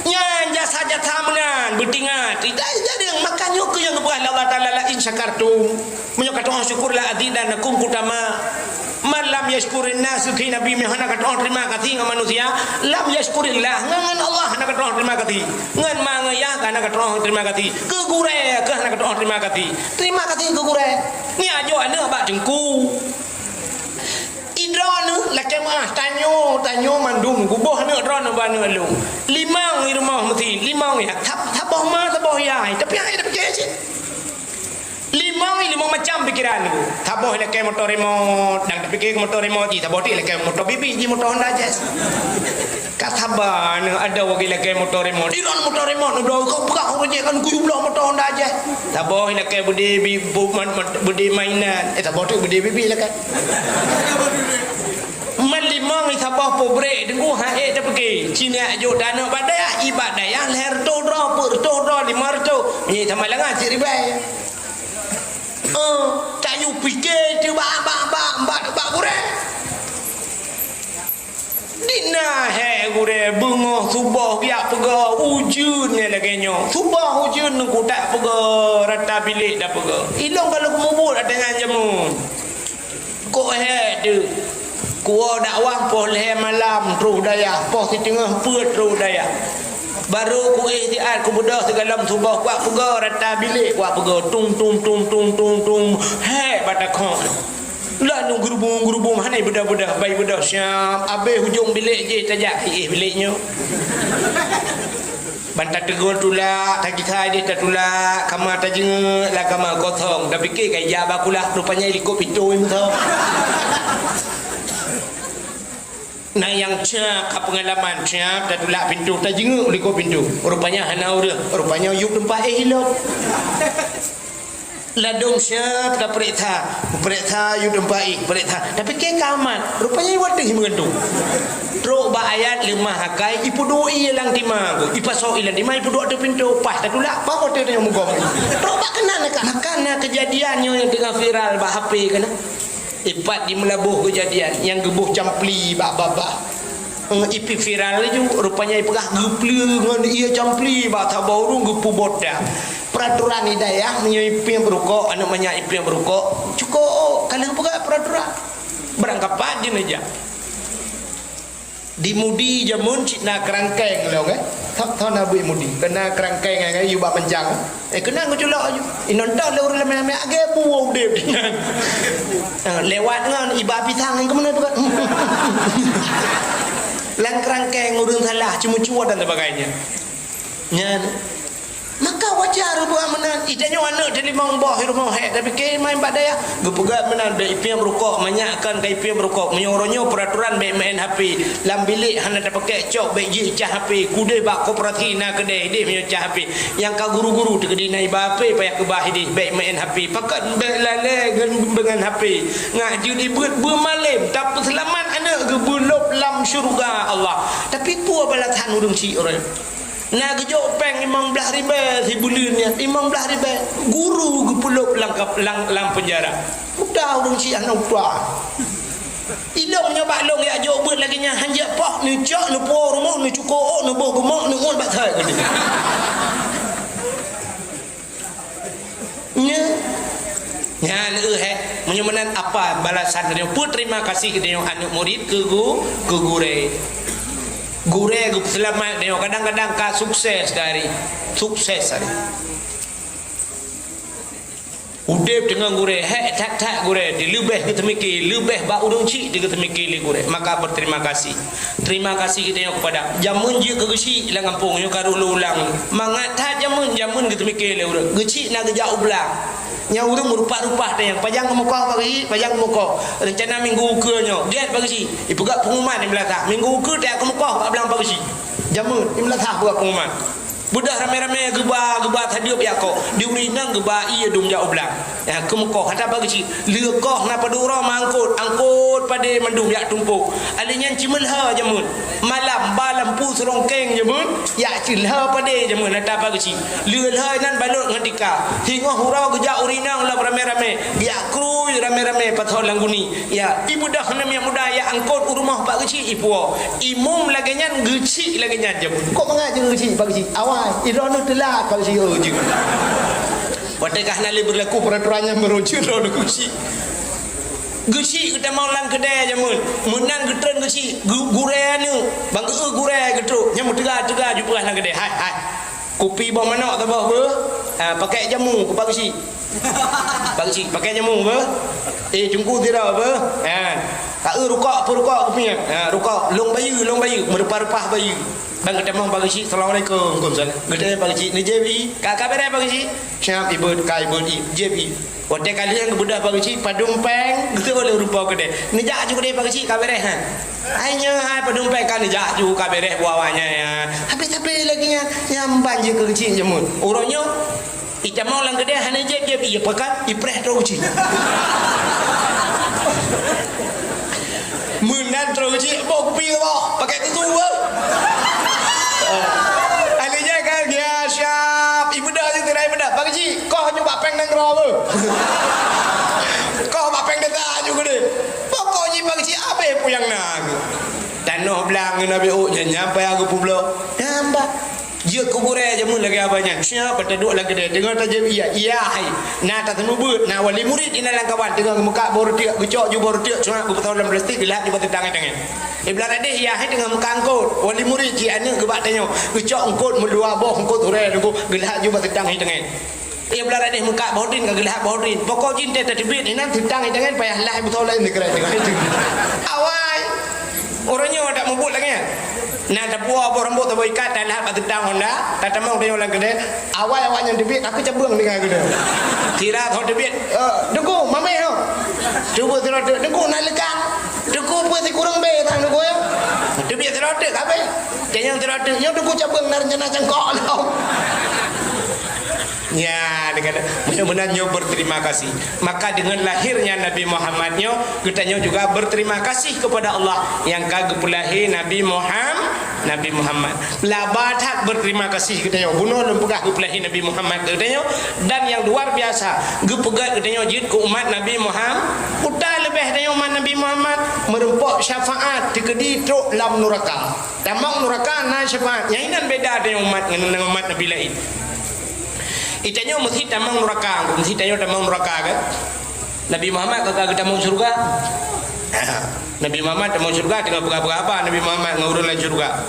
Nyan jasa-jasa meunan beutingat. Tidak jadi maka nyoe keu nyang geupeugah lé Allah Taala, "La in syakartum." Meunyoe katoe syukur la azidannakum, kutama. Man lam yashkurin nas, kheun Nabi, meunyoe hana katoe terima kasih ngon manusia, lam yashkurillah, ngon, ngon Allah hana katoe terima kasih. Ngon ma ngon yah hana katoe terima kasih. Keu gurèe keuh hana katoe terima kasih. Terima kasih keu gurèe. Nyan ajoh aneuk bak teungku. Idroeneuh lakèe meuah, tanyoe, tanyoe mandum geuboh aneuk droeneuh bak aneuk lôn. Limong i rumoh meusi, limong i, sab-, saboh ma, saboh yah, tapi hai tapike cit. Limong i limong macam pikeran nyoe. Saboh i lakèe moto remot, dan tapike moto remot jih, saboh ti lakèe moto bibi jih, moto Honda Jazz. Ka saba aneuk adoe lagèe lakèe moto remot. Idroeneuh moto remot, udah kau peugah ureueng jih kan kuyup bloe moto Honda Jazz. Saboh i lakèe beudé bi-, bu-, man-, man-, beudé mainan. Eh, saboh tu beudé bibi lakèe. Man limong i Bah peubrek teungku, han ék tapeuke. Cina jok taneuh bak dayah, ié bak dayah lhèe reutôh droe, peuet reutôh droe, limong reutôh. Meunyo tamah langa cit ribèe. Eh, tanyoe pike teuh bak, bak, bak, bak, bak gurèe. Di na hèk gurèe beungoh suboh geujak peugah ujeuen nyang lagèe nyoe. Suboh ujeuen teungku tapeugah rata bilék tapeugah. Ilôn ka lôn mubuet ateueh nyan jameun. Kok hèk deuh. Kuwoe dakwah poh lhèe malam troh dayah, poh siteungoh peuet troh dayah. Barô kuéh siat kubeudôh sigohlom suboh kuat peugah rata bilék kuat peugah tung tung tung tung tung tung. Hèk bak takhong. Lalu geurubung-geurubung hana beudôh-beudôh, bai beudôh siap. Abéh ujong bilék jih tajak éh bilék nyoe. Ban tateugol tulak, tagisa deh tatulak, kama tajingeuk, lam kama kosong. Tapike ka ija bak kulah, rupanya likot pintoe meusaboh. Na nyang cak ka peungalaman, cak tatulak pintoe, tajingeuk likot pintoe. Rupanya hana ureueng, rupanya yub teumpat éh ilop. Ladôm siap tapeuriksa, peuriksa yub teumpat éh, peuriksa. Tapike ka aman, rupanya ié watèe meugantung. Trok bak ayat leumah akai, ipeuduek ié lam tima, ipasok ié lam tima, ipeuduek ateueh pintoe, paih tatulak, paih watèe tanyoe mugom. Trok bak keunan ka. Maka na keujadian nyoe nyang teungoh viral bak H P keunan. Ipat di Meulaboh keujadian nyang geuboh campli bak babah. Eh, ipi viral laju, rupanya ipeugah geupleue ngon ié campli bak saboh ureueng geupeuboh dah. Peraturan di dayah meunyoe ipiep rukok, aneuk manyak ipiep rukok, cukôp, ka lheueh peugah peraturan. Barangkapat jeuneujak. Di Mudi jameun cit na keurangkeng lom, eh. Thon-thon na bui Mudi, keunan keurangkeng nyan, yub bak mancang. Eh, keunan geuculok aju. Inong toh lé ureueng ramé-ramé agé buwoe udép. Eh, lewat ngon iba pisang ngon keumeunai peugah. Lam keurangkeng ureueng salah, ceumeucue dan sebagainya. Nyan. Maka wajar buet meunan. Ita nyoe aneuk teulimong boh rumoh hek, tapi ke main bak dayah. Geupeugah meunan, bèk ipiep rukok, manyak kan ka ipiep rukok. Meunyoe uroe nyoe peraturan bèk main H P. Lam bilék hana tapakèk cok, bèk jicaj H P. Keudéh bak koperasi na keudè, idéh meunyoe caj H P. Nyang ka guru-guru teukeudi na iba H P, payah keubah idéh, bèk main H P. Pakon bèk lalè ngon beungon H P. Ngak jeuet ibeuet beumalém, tapeuseulamat aneuk geubeulôb lam syeuruga Allah. Tapi peue balasan ureueng syiek uroe nyoe? Na geujok péng limong blaih ribèe sibuleuen nyan, limong blaih ribèe. Guru geupeulôb lam kap-, lam, lam peunjara. Udah ureueng syiek hana udah. Ilôn nyoe bak lôn jak jok beuet lagèe nyan, hanjeuet poh, neucok, neupuwoe rumoh, neucukôp ôk, neuboh geumoe, neuôt bak thai keudéh. Nyan. Nyan, eh, heh. Meunyoe meunan apa balasan geutanyoe? Peue terima kasih geutanyoe aneuk murid keu gu-, keu gurèe? Gurèe geupeuseulamat geutanyoe, kadang-kadang ka sukses dari. Sukses dari. Udép deungon gurèe, hek that-that gurèe, di leubeh geuteumiki, leubeh bak ureueng chik di geuteumiki lé gurèe. Maka berterima kasih. Terima kasih geutanyoe kepada. Jameun jeuet keu geuchik lam gampông nyoe ka lôn ulang. Mangat that jameun, jameun geuteumiki lé ureueng. Geuchik na geujak u blang. Nyang ureueng meurupak-rupak teuh nyang pajan geumeukoh bak geuchik, pajan geumeukoh. Reuncana minggu ukeue nyoe, gèt bak geuchik. Ipeugah pengumuman di meulasah. Minggu ukeue teuh geumeukoh bak blang bak geuchik. Jameun, di meulasah peugah pengumuman. Beudôh ramé-ramé geuba, geuba sadeueb jak koh. Di ureueng inong geuba ié dum jak u blang. Ya, geumeukoh ata bak geuchik. Lheueh koh na padub uroe meuangkot, angkot padé mandum jak tumpôk. Alèh nyan cit meulhô jameun. Malam ba lampu seurongkeng jameun, jak cit lhô padé jameun ata bak geuchik. Lheueh lhô nyan balot ngon tika. Singoh uroe geujak ureueng inong lom ramé-ramé. Jak krui ramé-ramé pasoe lam guni. Ya, ibeudôh aneuk muda jak angkot u rumoh bak geuchik ipuwoe. Imum lagèe nyan, geuchik lagèe nyan jameun. Kok mangat jeuet geuchik bak geuchik? Awai, droeneuh teulat bak geuchik, oh, jeuet. Watèe ka hana lé beurlaku peraturan nyan baru jeuet droeneuh geuchik. Geuchik geutamong lam keudè jameun. Meunan geutreun geuchik, gu-, gurèe aneuk. Ban geu-, gurèe geutrok. Nyan meuteuga-teuga jipeugah lam keudè. Hai, hai. Kupi boh manok saboh beuh. Ha, pakèk jamu keu bak geuchik. Bak geuchik, pakèk jamu beuh. Eh, teungku sira beuh. Ha. Ka eu rukok, peue rukok kupi nyan? Ha, rukok. Lôn bayeue, lôn bayeue. Meureupah-reupah bayeue. Ban geutamong bak geuchik, "Assalamualaikum." "Waalaikumsalam." Geutamong bak geuchik, "Neujieb i?" "Ka, ka beureh bak geuchik." "Siap, ibeut, ka ibeut i. Jieb i." Watèe ka lheueh geubeudôh bak geuchik, padum péng, geuteupeue lé rupa keudè. "Neujak aju keudè bak geuchik, ka beureh, ha?" "Hai nyoe, hai padum péng ka neujak aju, ka beureh buah-buah nyan, ya." Habéh-habéh lagèe nyan, nyan ban jeuet keu geuchik jameun. Uroe nyoe, itamong lam keudè hana jieb-jieb, iya pakat, ipreh trok geuchik. Meunan trok Cik, boh kupi ke boh? Pakai tutu ke? Ahli nyan kan, ya, siap. Ibeudôh je, tirai ibeudôh. Bang Cik, koh nyoe bak péng nanggroe ke? Koh bak péng desa nyoe ke deh? Pokok jih Bang Cik, abéh peue nyang na. Tanoh blang ngon Nabi Uk nyan, nyampai aku peubloe. Nambah. Jeuet keu gurée jameun lagée abah nyan. Siap, taduek lam keudè. Teungoh tajép ié, ié hai. Na taseumeubeuet, na wali murit inan lam kawan. Teungoh geumeukat boh reuteuek, geucok ju boh reuteuek, cuma geupeutoh lam plastik, geulhak ju bak teutang ié tangen. Ié blah radeh ié hai teungoh meukat eungkôt. Wali murit cit aneuk geuba tanyoe. Geucok eungkôt meudua boh, eungkôt urée teungku, geulhak ju bak teutang ié tangen. Ié blah radeh meukat boh drin ka geulhak boh drin. Pokok jih teuh tateubiet inan teutang ié tangen payah lah beusoe laén dikeurah teungoh itu. Awai. Ureueng nyoe dak mubuet lagée nyan. Na tapuwoe boh rambot saboh ikat, talhah bak teutang honda, tatamong tanyoe lam keudè. Awai awak nyan teubiet, aku cabeueng tinggai keudè. Sira tho teubiet, eh, Teungku, mameh ho. Cuba sira teubiet, Teungku, na leukang. Teungku, peue sikureueng bé sang Teungku, ya? Teubiet sira teubiet, kabeh. Tanyong sira teubiet, nyoe Teungku cabeueng na rencana cangkok lom. Ya, dia kata, benar-benar nyoe berterima kasih. Maka dengan lahirnya Nabi Muhammad nyoe, geutanyoe juga berterima kasih kepada Allah nyang ka geupeulahé Nabi Muham-, Nabi Muhammad. Laba that berterima kasih geutanyoe. Bunoe lôn peugah geupeulahé Nabi Muhammad geutanyoe, dan yang luar biasa, geupeugét geutanyoe jeuet keu umat Nabi Muham-, uta leubeh tanyoe umat Nabi Muhammad, meureumpok syafaat teukeudi trok lam nuraka. Tamong nuraka na syafaat. Nyang inan beda tanyoe umat ngon umat Nabi laén. Itanyoe meusi tamong nuraka, meusi tanyoe tamong nuraka kan? Nabi Muhammad ka, ka geutamong syeuruga. Nabi Muhammad tamong syeuruga, teungoh peugah-peugah haba Nabi Muhammad ngon ureueng lam syeuruga.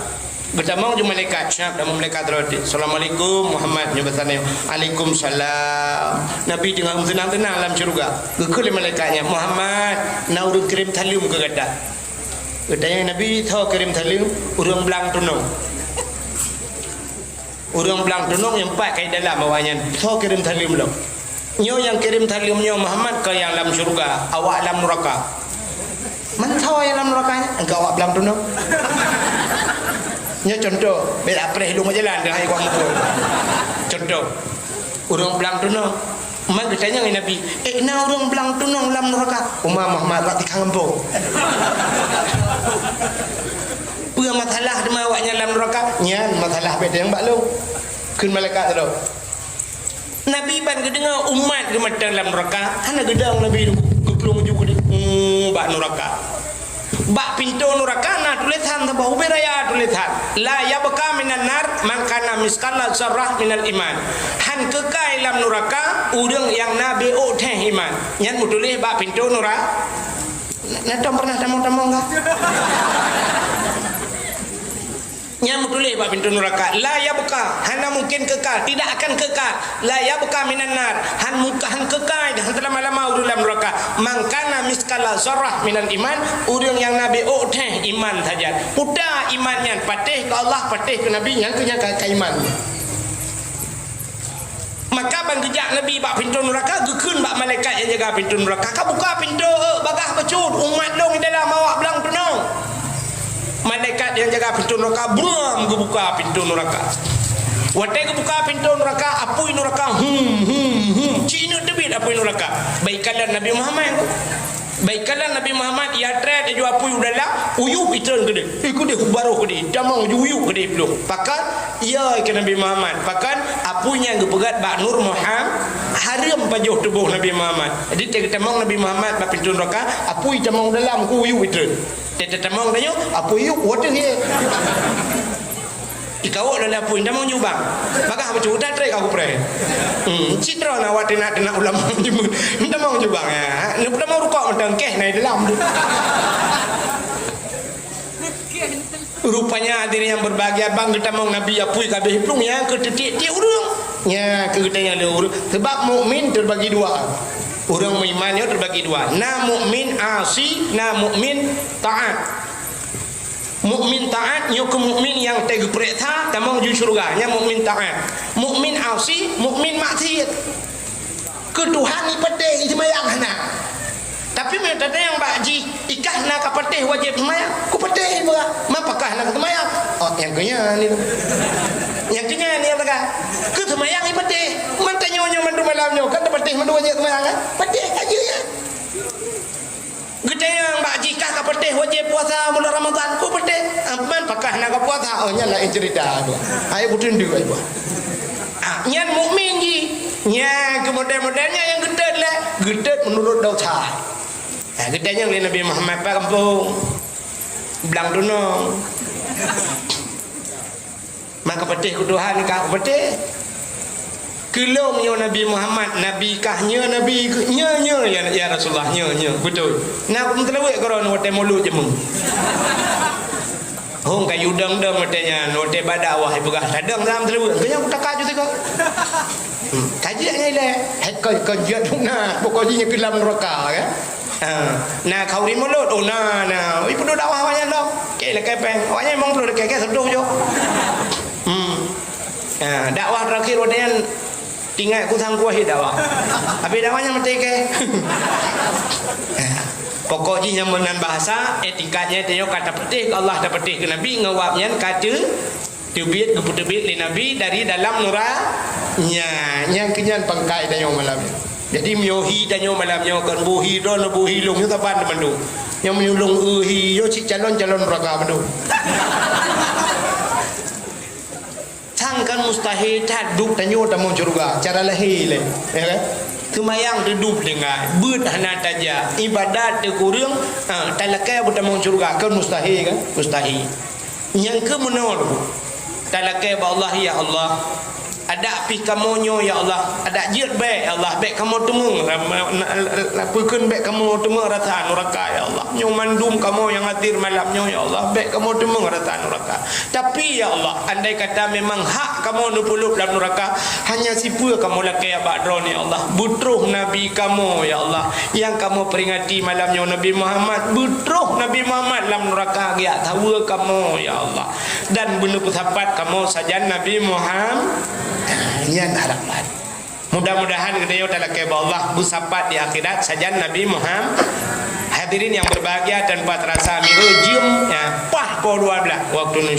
Geutamong ju malaikat, siap tamong malaikat troh. "Assalamualaikum Muhammad," nyoe basa nyoe. "Waalaikumsalam." Nabi teungoh meuseunang-seunang lam syeuruga. Geukheun lé malaikat nyan, "Muhammad, na ureueng kirém saleuem keu gata." Geutanyong Nabi, "Soe kirém saleuem?" "Ureueng blang tunong." Ureueng blang tunong nyang pat ka idalam awaknyan, soe kirém saleuem lom? Nyoe nyang kirém saleuem nyoe Muhammad keu nyang lam syeuruga, awak lam nuraka. Man soe nyang lam nuraka nyan? Engkau awak blang tunong. Nyoe contoh, bèk apreh lôn jalan dah hai kong mukul. Contoh, ureueng blang tunong. Man geutanyong lé Nabi, "Eh, na ureueng blang tunong lam nuraka?" "Uma Muhammad, wak tikang empo." Peue masalah teuma awaknyan lam nuraka? Nyan masalah beda nyang bak lôn. Kheun malaikat tu. Nabi ban geudeungoe umat geuh mantong lam nuraka, hana geudong Nabi tu geuplueng ju keudeh, hmm, bak nuraka. Bak pintoe nuraka na tulésan saboh ubé raya tulésan, "La yabqa minan nar man kana misqala zarrah minal iman." Han keukai lam nuraka ureueng nyang na beuôk theh iman. Nyan meutuléh bak pintoe nura-, na, na tom pernah tamong-tamong kah? Nyan meutuléh bak pintoe nuraka, "La yabqa," hana mungken keukai, tidak akan keukai. "La yabqa minan nar," han muka, han keukai, han seulama-lama ureueng lam nuraka. "Man kana misqala zarrah minal iman," ureueng nyang na beuôk theh iman saja. Peue iman nyan, patéh keu Allah, patéh keu Nabi, nyan keuh nyang ka, ka iman. Maka ban geujak Nabi bak pintoe nuraka, geukheun bak malaikat nyang jaga pintoe nuraka, "Ka buka pintoe, eh, bagah bacut, umat lôn di dalam awak blang tunong." Malaikat nyang jaga pintoe nuraka, bram geubuka pintoe nuraka. Watée geubuka pintoe nuraka, apui nuraka, hum, hum, hum, ci ineuk teubiet apui nuraka. Bak ikalon Nabi Muhammad. Bak ikalon Nabi Muhammad, ia trép laju apui u dalam, uyueb itreun keudeh. Eh, keudeh, baroh keudeh, tamong ju uyueb keudeh plueng. Pakon? Ia keu Nabi Muhammad. Pakon? Apui nyan geupeugét bak nur Muhammad, hareuem pajoh tuboh Nabi Muhammad. Jadi, teutamong Nabi Muhammad bak pintoe nuraka, apui tamong dalam, ku uyueb itreun. Teutamong tanyoe, apui uyueb, waduh ye. Ikawok lé apui, tamong jubang. Bagah bacut, udah trép ka kupreh. Hmm, cit droe na awak teunak-teunak ulama jimeuet. Tamong jubang, ya. Neutamong rukok mantong keh na di dalam tu. Rupanya hadirin yang berbahagia, ban geutamong Nabi apui ka abéh plueng, nyan keuh teutiek-tiek ureueng. Nyan keuh geutanyoe lé ureueng. Sebab mukmin terbagi dua. Ureueng meuiman nyoe terbagi dua. Na mukmin asi, na mukmin taat. Mukmin taat nyoe keuh mukmin nyang teugeupeureksa tamong ju syeuruga, nyan mukmin taat. Mukmin asi, mukmin maksiet. Keu Tuhan ipatéh, iseumayang hana. Tapi meunyoe tatanyong bak jih, ikah na ka patéh wajéb seumayang? Kupatéh peugah, ma pakon hana seumayang? Oh, nyang keu nyan ni. Nyang keu nyan ni nyang peugah. Keu seumayang ipatéh. Man tanyoe nyoe mandum malam nyoe, kan tapatéh mandum wajéb seumayang, kan? Patéh ka jeuet, ya. Geutanyong bak jih, kah ka patéh? Eh, wajéb puasa bulan Ramadhan, ku peuteh. Ah, man pakah na ka puasa, oh, nyan laén cerita tu. Ayo ku tundu ai bah. Ah, nyan mukmin ji. Nyan keu model-model nyan nyang geutot lé, geutot meunurot dosa. Ah, geutanyong lé Nabi Muhammad, "Pat kampung?" "Blang Tunong." Maka peuteh keu Tuhan, ka peuteh. Keu lôn nyoe Nabi Muhammad, Nabi kah nyoe, Nabi keu-, nyoe, nyoe, ya, ya Rasulullah, nyoe, nyoe. Beutôi. Na kum teuleuwet keu droeneuh watée mulod jeumeu. Hong ka yue dong-dong watée nyan, watée bak dakwah ipeugah, "Tadong dalam teuleuwet." Keu nyoe kutaka ju sigoe. Hmm, ka jeuet nyan ilée. Hai kon, kon jeuet na, pokok jih nyan keu lam neuraka, kan? Ha, na khauri mulod, oh, na, na. Oi, peuduek dakwah awaknyan dong. Kek lakée péng. Awaknyan memang peuduek lakée, kek seuduh jok. Hmm. Ha, dakwah terakhir watée nyan, tinggai ku sangkuah dakwah. Habis dakwah nyan maté kée. Ha. Pokok jih nyan meunan bahasa, eh, tingkat nyan tanyoe ka tapeuteh keu Allah, tapeuteh keu Nabi, ngon wab nyan ka teu-, Teubiet, geupeuteubiet lé Nabi dari dalam nura-, nya, nyang keunyan pangkai tanyoe malam nyoe. Jadi, meunyoe hi tanyoe malam nyoe, kon boh hi droeneuh, boh hi lôn, nyoe saban teuma tu. Nyang meunyoe lôn, eh, hi, nyoe cit calon-calon neuraka mandum. Sang kan mustahil that duek tanyoe tamong syeuruga, cara lahé lé, ya kan? Seumayang teudup tinggai, beuet hana tajak, ibadat teukureueng, ha, talakée beutamong syeuruga, kan mustahil kan? Mustahil. Nyang keu meunoe lom, talakée bak Allah, "Ya Allah, adak pih kamoe nyoe, ya Allah, adak jeuet bék, ya Allah, bék kamoe teumeung, peukheun bék kamoe teumeung rasa nuraka, ya Allah. Nyoe mandum kamoe nyang hadir malam nyoe, ya Allah, bék kamoe teumeung rasa nuraka. Tapi, ya Allah, andai kata memang hak kamoe neupeulop lam nuraka, hanya sipeue kamoe lakée bak droeneuh, ya Allah. Beutroh Nabi kamoe, ya Allah, nyang kamoe peuringati malam nyoe, Nabi Muhammad. Beutroh Nabi Muhammad lam nuraka geujak saweue kamoe, ya Allah." Dan beuneupeusapat kamoe sajan Nabi Muhammad. Nyan harapan. Mudah-mudahan geutanyoe talakée bak Allah beusapat di akhirat sajan Nabi Muhammad. Hadirin yang berbahagia, tanpa terasa mireuh jeuem, ya, paih poh dua belas waktu Indonesia.